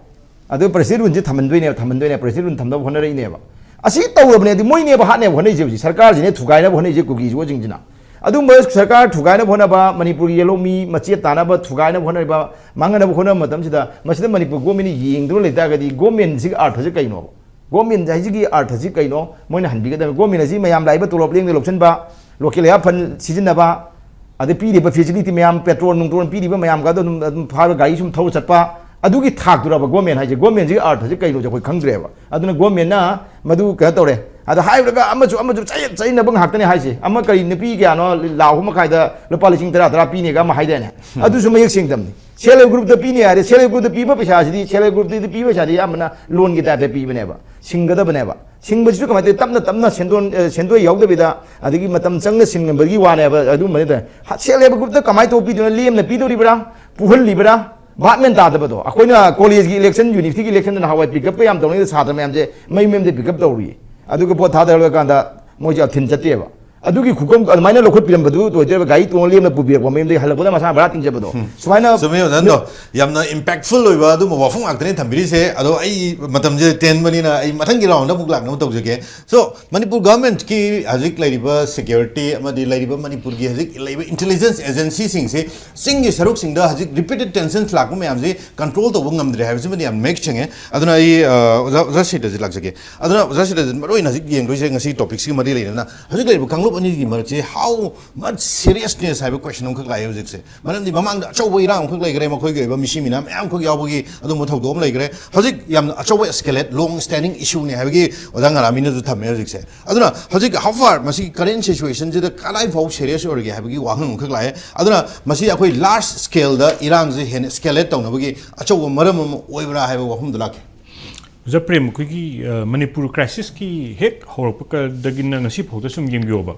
ꯑꯗꯨ ꯄ꯭ꯔꯁꯤꯗꯦꯟꯠ ꯔꯨꯜꯁꯦ ꯊꯝꯍꯟꯗꯣꯏꯅꯦꯕ, ꯊꯝꯍꯟꯗꯣꯏꯅꯦꯕ, ꯄ꯭ꯔꯁꯤꯗꯦꯟꯠ ꯔꯨꯜ ꯊꯝꯅꯕ ꯍꯣꯠꯅꯔꯛꯏꯅꯦꯕ꯫ ꯑꯁꯤ ꯇꯧꯔꯕꯅꯦ, ꯑꯗꯨ ꯃꯣꯏꯅꯦꯕ ꯍꯥꯠꯅꯦꯕ ꯍꯣꯠꯅꯩꯁꯦ ꯍꯧꯖꯤꯛ, ꯁꯔꯀꯥꯔꯁꯤꯅꯦ ꯊꯨꯒꯥꯏꯅꯕ ꯍꯣꯠꯅꯩꯁꯦ ꯀꯨꯀꯤ ꯖꯣꯁꯤꯡꯁꯤꯅ꯫ ꯑꯗꯨꯝꯕ ꯁꯔꯀꯥꯔ ꯊꯨꯒꯥꯏꯅꯕ ꯍꯣꯠꯅꯕ, ꯃꯅꯤꯄꯨꯔꯒꯤ ꯌꯦꯜꯍꯧꯃꯤ ꯃꯆꯦꯠ ꯇꯥꯅꯕ ꯊꯨꯒꯥꯏꯅꯕ ꯍꯣꯠꯅꯔꯤꯕ, ꯃꯥꯡꯍꯟꯅꯕ ꯍꯣꯠꯅꯕ ꯃꯇꯝꯁꯤꯗ ꯃꯁꯤꯗ ꯃꯅꯤꯄꯨꯔ ꯒꯣꯔꯃꯦꯟꯅ ꯌꯦꯡꯗꯨꯅ ꯂꯩꯇꯥꯔꯒꯗꯤ ꯒꯣꯔꯃꯦꯟꯁꯤꯒꯤ ꯑꯥꯔꯊꯁꯦ ꯀꯩꯅꯣꯕ? ꯒꯣꯔꯃꯦꯟ ꯍꯥꯏꯁꯤꯒꯤ ꯑꯥꯔꯊꯁꯤ ꯀꯩꯅꯣ? ꯃꯣꯏꯅ ꯍꯟꯕꯤꯒꯗꯕꯅꯤ꯫ ꯒꯣꯔꯃꯦꯟ ꯑꯁꯤ ꯃꯌꯥꯝ ꯂꯥꯛꯏꯕ ꯇꯣꯂꯣꯞ ꯂꯦꯡꯗ ꯂꯧꯁꯤꯟꯕ, ꯂꯣꯀꯦꯜ ꯍꯦꯜꯊ ꯐꯟ ꯁꯤꯖꯤꯟꯅꯕ, ꯑꯗꯩ ꯄꯤꯔꯤꯕ ꯐꯦꯁꯤꯂꯤꯇꯤ ꯃꯌꯥꯝ, ꯄꯦꯇ꯭ꯔꯣꯜ ꯅꯨꯡꯇ꯭ꯔꯣꯜ ꯄꯤꯔꯤꯕ ꯃꯌꯥꯝꯒ ꯑꯗꯨꯝ, ꯑꯗꯨꯝ ꯐꯥꯕ ꯒꯥꯔꯤ ꯁꯨꯝ ꯊꯧꯔ ꯆꯠꯄ, ꯑꯗꯨꯒꯤ ꯊꯥꯛꯇꯨꯔꯕ ꯒꯣꯔꯃꯦꯟ ꯍꯥꯏꯁꯦ? ꯒꯣꯔꯃꯦꯟꯁꯤꯒꯤ ꯑꯥꯔꯊꯁꯦ ꯀꯩꯅꯣꯁꯦ ꯑꯩꯈꯣꯏ ꯈꯪꯗ꯭ꯔꯦꯕ꯫ ꯑꯗꯨꯅ ꯒꯣꯔꯃꯦꯟꯅ ꯃꯗꯨ ꯀꯩꯅꯣ ꯇꯧꯔꯦ꯫ ꯑꯗ ꯍꯥꯏꯔꯨꯔꯒ ꯑꯃꯁꯨ ꯑꯃꯁꯨ ꯆꯌꯦꯠ ꯆꯌꯦꯠꯅꯕ ꯉꯥꯛꯇꯅꯦ ꯍꯥꯏꯁꯦ꯫ ꯑꯃ ꯀꯔꯤ ꯅꯨꯄꯤ ꯀꯌꯥꯅꯣ ꯂꯥꯛ ꯑꯍꯨꯝ ꯃꯈꯥꯏꯗ ꯂꯨꯄꯥ ꯂꯤꯁꯤꯡ ꯇꯔꯥ ꯇꯔꯥ ꯄꯤꯅꯦꯒ ꯑꯃ ꯍꯥꯏꯗꯥꯏꯅꯦ? ꯑꯗꯨꯁꯨ ꯃꯌꯦꯛ ꯁꯦꯡꯗꯕꯅꯤ꯫ ꯁꯦꯜꯐ ꯍꯦꯜꯞ ꯒ꯭ꯔꯨꯞꯇ ꯄꯤꯅꯤ ꯍꯥꯏꯔꯦ, ꯁꯦꯜꯐ ꯍꯦꯜꯞ ꯒ꯭ꯔꯨꯞꯇ ꯄꯤꯕ ꯄꯩꯁꯥꯁꯤꯗꯤ, ꯁꯦꯜꯐ ꯍꯦꯜꯞ ꯒ꯭ꯔꯨꯞꯇꯗꯤ ꯄꯤꯕ ꯄꯩꯁꯥꯗꯤ ꯑꯌꯥꯝꯕꯅ ꯂꯣꯟꯒꯤ ꯇꯥꯏꯞꯇ ꯄꯤꯕꯅꯦꯕ, ꯁꯤꯡꯒꯗꯕꯅꯦꯕ꯫ ꯁꯤꯡꯕꯁꯤꯁꯨ ꯀꯃꯥꯏꯅ ꯇꯧꯋꯤ? ꯇꯞꯅ ꯇꯞꯅ ꯁꯦꯟꯗꯣꯟ, ꯑ, ꯁꯦꯟꯗꯣꯏ ꯌꯥꯎꯗꯕꯤꯗ, ꯑꯗꯒꯤ ꯃꯇꯝ ꯆꯪꯅ ꯁꯤꯟꯕꯒꯤ ꯋꯥꯅꯦꯕ꯫ ꯑꯗꯨꯝꯕꯅꯤꯗ ꯁꯦꯜꯐ ꯍꯦꯜꯞ ꯒ꯭ꯔꯨꯞꯇ ꯀꯃꯥꯏꯅ ꯇꯧꯕ ꯄꯤꯗꯣꯏꯅꯣ? ꯂꯦꯝꯅ ꯄꯤꯗꯣꯔꯤꯕ꯭ꯔꯥ, ꯄꯨꯍꯜꯂꯤꯕ꯭ꯔꯥ? ꯚꯥꯞ ꯃꯦꯟ ꯇꯥꯗꯕꯗꯣ꯫ ꯑꯩꯈꯣꯏꯅ ꯀꯣꯂꯦꯖꯀꯤ ꯏꯂꯦꯛꯁꯟ, ꯌꯨꯅꯤꯚꯔꯁꯤꯇꯤꯒꯤ ꯏꯂꯦꯛꯁꯟꯗ ꯅꯍꯥꯟꯋꯥꯏ ꯄꯤꯛ ꯑꯞꯀ ꯌꯥꯝ ꯇꯧꯅꯩꯗ, ꯁꯥꯇ꯭ꯔ ꯃꯌꯥꯝꯁꯦ ꯃꯌꯨꯝ ꯃꯌꯨꯝꯗ ꯄꯤꯛ ꯑꯞ ꯇꯧꯔꯨꯏ꯫ ꯑꯗꯨꯒ ꯚꯣꯠ ꯊꯥꯗꯔꯀꯥꯟꯗ ꯃꯣꯏꯁꯦ ꯊꯤꯟ ꯆꯠꯇꯦꯕ꯫ ꯑꯗꯨꯒꯤ ꯈꯨꯀꯝ ꯑꯗꯨꯃꯥꯏꯅ ꯂꯧꯈꯠꯄꯤꯔꯝꯕꯗꯨ ꯑꯣꯏꯗꯣꯏꯕ, ꯒꯥꯔꯤ ꯇꯣꯡꯉ ꯂꯦꯝꯅ ꯄꯨꯕꯤꯔꯛꯄ ꯃꯌꯨꯝꯗꯒꯤ ꯍꯜꯂꯛꯄꯗ ꯃꯁꯥ ꯚꯔꯥ ꯇꯤꯡꯖꯕꯗꯣ꯫ ꯁꯨꯃꯥꯏꯅ ꯆꯨꯝꯃꯦ ꯑꯣꯖꯥ, ꯑꯗꯣ ꯌꯥꯝꯅ ꯏꯝꯄꯦꯛꯐꯨꯜ ꯑꯣꯏꯕ ꯑꯗꯨꯝꯕ ꯋꯥꯐꯝ ꯉꯥꯛꯇꯅꯦ ꯊꯝꯕꯤꯔꯤꯁꯦ꯫ ꯑꯗꯣ ꯑꯩ ꯃꯇꯝꯁꯦ ꯇꯦꯟꯕꯅꯤꯅ ꯑꯩ ꯃꯊꯪꯒꯤ ꯔꯥꯎꯟꯗ ꯑꯃꯨꯛ ꯂꯥꯛꯅꯕ ꯇꯧꯖꯒꯦ꯫ ꯁꯣ, ꯃꯅꯤꯄꯨꯔ ꯒꯚꯔꯟꯃꯦꯟꯠꯀꯤ ꯍꯧꯖꯤꯛ ꯂꯩꯔꯤꯕ ꯁꯦꯀ꯭ꯌꯨꯔꯤꯇꯤ ꯑꯃꯗꯤ ꯂꯩꯔꯤꯕ ꯃꯅꯤꯄꯨꯔꯒꯤ ꯍꯧꯖꯤꯛ ꯂꯩꯔꯤꯕ ꯏꯟꯇꯦꯂꯤꯖꯦꯟꯁ ꯑꯦꯖꯦꯟꯁꯤꯁꯤꯡꯁꯤ ꯆꯤꯡꯒꯤ ꯁꯔꯨꯛꯁꯤꯡꯗ ꯍꯧꯖꯤꯛ ꯔꯤꯄꯤꯇꯦꯗ ꯇꯦꯟꯁꯟꯁ ꯂꯥꯛꯄ ꯃꯌꯥꯝꯁꯤ ꯀꯟꯇ꯭ꯔꯣꯜ ꯇꯧꯕ ꯉꯝꯗ꯭ꯔꯦ ꯍꯥꯏꯕꯁꯤꯃꯗꯤ ꯌꯥꯝ ꯃꯌꯦꯛ ꯁꯦꯡꯉꯦ꯫ ꯑꯗꯨꯅ ꯑꯩ, ꯑ, ꯑꯣꯖꯥ, ꯑꯣꯖꯥ ꯁꯤꯗꯁꯤ ꯂꯥꯛꯆꯒꯦ꯫ ꯑꯗꯨꯅ ꯑꯣꯖꯥ ꯁꯤꯗꯁꯤ ꯃꯔꯨ ꯑꯣꯏꯅ ꯍꯧꯖꯤꯛ ꯌꯦꯡꯗꯣꯏꯁꯦ ꯉꯁꯤ ꯇꯣꯄꯤꯛꯁꯤꯒꯤ ꯃꯔꯤ ꯂꯩꯅꯅ ꯍꯧꯖꯤꯛ ꯂꯩꯔꯤꯕ ꯀꯥꯡꯂꯨꯞ ꯑꯅꯤꯒꯤ ꯃꯔꯛꯁꯦ how much seriousness ꯍꯥꯏꯕ ꯀꯣꯏꯁꯟ ꯑꯃꯈꯛ ꯂꯥꯛꯑꯦ ꯍꯧꯖꯤꯛꯁꯦ꯫ ꯃꯔꯝꯗꯤ ꯃꯃꯥꯡꯗ ꯑꯆꯧꯕ ꯏꯔꯥꯡ ꯑꯃꯈꯛ ꯂꯩꯈ꯭ꯔꯦ, ꯃꯈꯣꯏꯒꯤ ꯑꯣꯏꯕ ꯃꯤꯁꯤ ꯃꯤꯅꯥ ꯃꯌꯥꯝ ꯑꯃꯈꯛ ꯌꯥꯎꯕꯒꯤ ꯑꯗꯨꯝꯕ ꯊꯧꯗꯣꯛ ꯑꯃ ꯂꯩꯈ꯭ꯔꯦ꯫ ꯍꯧꯖꯤꯛ ꯌꯥꯝꯅ ꯑꯆꯧꯕ ꯑꯦꯁꯀꯦꯂꯦꯠ, ꯂꯣꯡ ꯁ꯭ꯇꯦꯟꯗꯤꯡ ꯏꯁꯨꯅꯦ ꯍꯥꯏꯕꯒꯤ ꯑꯣꯖꯥ ꯉꯔꯥꯃꯤꯅꯁꯨ ꯊꯝꯃꯦ ꯍꯧꯖꯤꯛꯁꯦ꯫ ꯑꯗꯨꯅ ꯍꯧꯖꯤꯛ how far ꯃꯁꯤꯒꯤ ꯀꯔꯦꯟ ꯁꯤꯆꯨꯋꯦꯁꯟꯁꯤꯗ ꯀꯗꯥꯏ ꯐꯥꯎ ꯁꯦꯔꯤꯌꯁ ꯑꯣꯏꯔꯒꯦ ꯍꯥꯏꯕꯒꯤ ꯋꯥꯍꯪ ꯑꯃꯈꯛ ꯂꯥꯛꯑꯦ꯫ ꯑꯗꯨꯅ ꯃꯁꯤ ꯑꯩꯈꯣꯏ ꯂꯥꯔꯖ ꯁ꯭ꯀꯦꯜꯗ ꯏꯔꯥꯡꯁꯦ ꯍꯦꯟꯅ ꯑꯦꯁꯀꯦꯂꯦꯠ ꯇꯧꯅꯕꯒꯤ ꯑꯆꯧꯕ ꯃꯔꯝ ꯑꯃ ꯑꯣꯏꯕ꯭ꯔꯥ ꯍꯥꯏꯕ ꯋꯥꯐꯝꯗꯨ ꯂꯥꯛꯀꯦ꯫ ꯑꯣꯖꯥ ꯄ꯭ꯔꯦꯝ, ꯑꯩꯈꯣꯏꯒꯤ, ꯑ, ꯃꯅꯤꯄꯨꯔ crisis ꯀꯤ ꯍꯦꯛ ꯍꯧꯔꯛꯄꯗꯒꯤꯅ ꯉꯁꯤ ꯐꯥꯎꯗ ꯁꯨꯝ ꯌꯦꯡꯕꯤꯌꯣꯕ,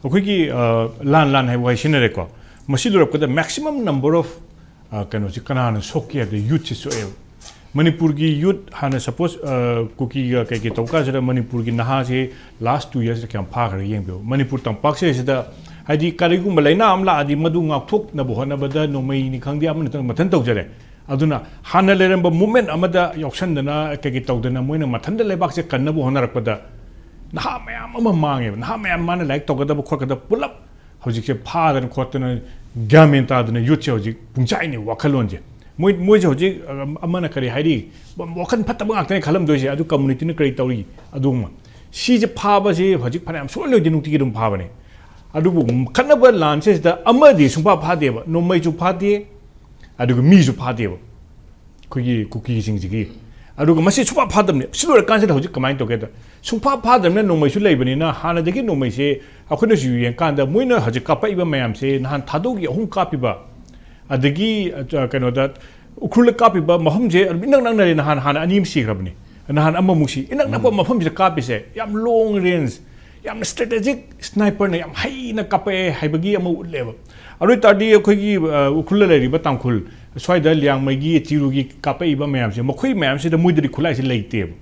ꯑꯩꯈꯣꯏꯒꯤ, ꯑ, ꯂꯥꯟ ꯂꯥꯟ ꯍꯥꯏꯕ ꯋꯥꯍꯩ ꯁꯤꯖꯤꯟꯅꯔꯦꯀꯣ꯫ ꯃꯁꯤ ꯂꯣꯏꯔꯛꯄꯗ maximum number of, ꯑ, ꯀꯩꯅꯣꯁꯤ ꯀꯅꯥꯅ ꯁꯣꯛꯀꯦ ꯍꯥꯏꯕꯗ youth ꯁꯤ ꯁꯣꯛꯑꯦꯕ꯫ ꯃꯅꯤꯄꯨꯔꯒꯤ youth ꯍꯥꯟꯅ suppose, ꯑ, ꯀꯨꯀꯤꯒ ꯀꯩꯀꯩ ꯇꯧꯕ ꯀꯥꯟꯁꯤꯗ ꯃꯅꯤꯄꯨꯔꯒꯤ ꯅꯍꯥꯁꯤ last two years ꯁꯤꯗ ꯀꯌꯥꯝ ꯐꯥꯈ꯭ꯔꯒꯦ ꯌꯦꯡꯕꯤꯌꯨ꯫ ꯃꯅꯤꯄꯨꯔ ꯇꯝꯄꯥꯛꯁꯤꯗꯩꯁꯤꯗ ꯍꯥꯏꯗꯤ ꯀꯔꯤꯒꯨꯝꯕ ꯂꯥꯏꯅꯥ ꯑꯃ ꯂꯥꯛꯑꯗꯤ ꯃꯗꯨ ꯉꯥꯛꯊꯣꯛꯅꯕ ꯍꯣꯠꯅꯕꯗ ꯅꯣꯡꯃꯩꯅꯤ ꯈꯪꯗꯦ, ꯑꯃꯅꯤ ꯈꯪꯗꯦ, ꯃꯊꯟ ꯇꯧꯖꯔꯦ꯫ ꯑꯗꯨꯅ ꯍꯥꯟꯅ ꯂꯩꯔꯝꯕ movement ꯑꯃꯗ ꯌꯥꯎꯁꯟꯗꯅ ꯀꯩꯀꯩ ꯇꯧꯗꯅ ꯃꯣꯏꯅ ꯃꯊꯟꯇ ꯂꯩꯕꯥꯛꯁꯦ ꯀꯟꯅꯕ ꯍꯣꯠꯅꯔꯛꯄꯗ ꯅꯍꯥ ꯃꯌꯥꯝ ꯑꯃ ꯃꯥꯡꯉꯦꯕ꯫ ꯅꯍꯥ ꯃꯌꯥꯝ, ꯃꯥꯅ ꯂꯥꯏꯔꯤꯛ ꯇꯧꯒꯗꯕ ꯈꯣꯠꯀꯗꯕ ꯄꯨꯂꯞ ꯍꯧꯖꯤꯛꯁꯦ ꯐꯥꯗꯅ ꯈꯣꯠꯇꯅ ꯒ꯭ꯌꯥꯟ ꯃꯦꯟ ꯇꯥꯗꯅ youth ꯁꯦ ꯍꯧꯖꯤꯛ ꯄꯨꯡꯆꯥꯏꯅꯦ ꯋꯥꯈꯜꯂꯣꯟꯁꯦ꯫ ꯃꯣꯏ, ꯃꯣꯏꯁꯦ ꯍꯧꯖꯤꯛ, ꯑ, ꯑꯃꯅ ꯀꯔꯤ ꯍꯥꯏꯔꯤ, ꯋꯥꯈꯜ ꯐꯠꯇꯕ ꯉꯥꯛꯇꯅꯦ ꯈꯜꯂꯝꯗꯣꯏꯁꯦ꯫ ꯑꯗꯨ community ꯅ ꯀꯔꯤ ꯇꯧꯔꯤ, ꯑꯗꯨꯒꯨꯝꯕ꯫ ꯁꯤꯁꯦ ꯐꯥꯕꯁꯦ ꯍꯧꯖꯤꯛ ꯐꯅꯌꯥꯝ ꯁꯨꯡꯂꯣꯏ ꯂꯣꯏꯗꯦ, ꯅꯨꯡꯇꯤꯒꯤ ꯑꯗꯨꯝ ꯐꯥꯕꯅꯦ꯫ ꯑꯗꯨꯕꯨ ꯈꯠꯅꯕ ꯂꯥꯟꯁꯤꯗꯩꯁꯤꯗ ꯑꯃꯗꯤ ꯁꯨꯡꯐꯥ ꯐꯥꯗꯦꯕ, ꯅꯣꯡꯃꯩꯁꯨ ꯐꯥꯗꯦ, ꯑꯗꯨꯒ ꯃꯤꯁꯨ ꯐꯥꯗꯦꯕ ꯑꯩꯈꯣꯏꯒꯤ ꯀꯨꯀꯤꯁꯤꯡꯁꯤꯒꯤ꯫ ꯑꯗꯨꯒ ꯃꯁꯤ ꯁꯨꯡꯐꯥ ꯐꯥꯗꯕꯅꯤ꯫ ꯁꯤ ꯂꯣꯏꯔꯀꯥꯟꯁꯤꯗ ꯍꯧꯖꯤꯛ ꯀꯃꯥꯏꯅ ꯇꯧꯒꯦꯗ, ꯁꯨꯡꯐꯥ ꯐꯥꯗꯕꯅꯤꯅ ꯅꯣꯡꯃꯩꯁꯨ ꯂꯩꯕꯅꯤꯅ ꯍꯥꯟꯅꯗꯒꯤ ꯅꯣꯡꯃꯩꯁꯦ ꯑꯩꯈꯣꯏꯅꯁꯨ ꯌꯦꯡꯀꯥꯟꯗ ꯃꯣꯏꯅ ꯍꯧꯖꯤꯛ ꯀꯥꯞꯄꯛꯏꯕ ꯃꯌꯥꯝꯁꯦ, ꯅꯍꯥꯟ ꯊꯥꯗꯧꯒꯤ ꯑꯍꯨꯝ ꯀꯥꯞꯄꯤꯕ, ꯑꯗꯒꯤ, ꯑ, ꯀꯩꯅꯣꯗ ꯎꯈ꯭ꯔꯨꯜꯗ ꯀꯥꯞꯄꯤꯕ ꯃꯐꯝꯁꯦ ꯑꯗꯨꯝ ꯏꯅꯛ ꯅꯛꯅꯔꯦ꯫ ꯅꯍꯥꯟ, ꯍꯥꯟꯅ ꯑꯅꯤ ꯑꯃ ꯁꯤꯈ꯭ꯔꯕꯅꯤ, ꯅꯍꯥꯟ ꯑꯃꯃꯨꯛ ꯁꯤ꯫ ꯏꯅꯛ ꯅꯛꯄ ꯎꯝ꯫ ꯃꯐꯝꯁꯤꯗ ꯀꯥꯞꯄꯤꯁꯦ ꯌꯥꯝ long range, ꯌꯥꯝꯅ strategic sniper ꯅ ꯌꯥꯝ ꯍꯩꯅ ꯀꯥꯞꯄꯛꯑꯦ ꯍꯥꯏꯕꯒꯤ ꯑꯃ ꯎꯠꯂꯦꯕ꯫ ꯑꯗꯨ ꯑꯣꯏ ꯇꯥꯔꯗꯤ ꯑꯩꯈꯣꯏꯒꯤ, ꯑ, ꯎꯈ꯭ꯔꯨꯜꯗ ꯂꯩꯔꯤꯕ ꯇꯥꯡꯈꯨꯜ, ꯁ꯭ꯋꯥꯏꯗ ꯂꯤꯌꯥꯡꯃꯩꯒꯤ, ꯆꯤꯔꯨꯒꯤ ꯀꯥꯞꯄꯛꯏꯕ ꯃꯌꯥꯝꯁꯦ, ꯃꯈꯣꯏ ꯃꯌꯥꯝꯁꯤꯗ ꯃꯣꯏꯗꯗꯤ ꯈꯨꯠꯂꯥꯏꯁꯦ ꯂꯩꯇꯦꯕ꯫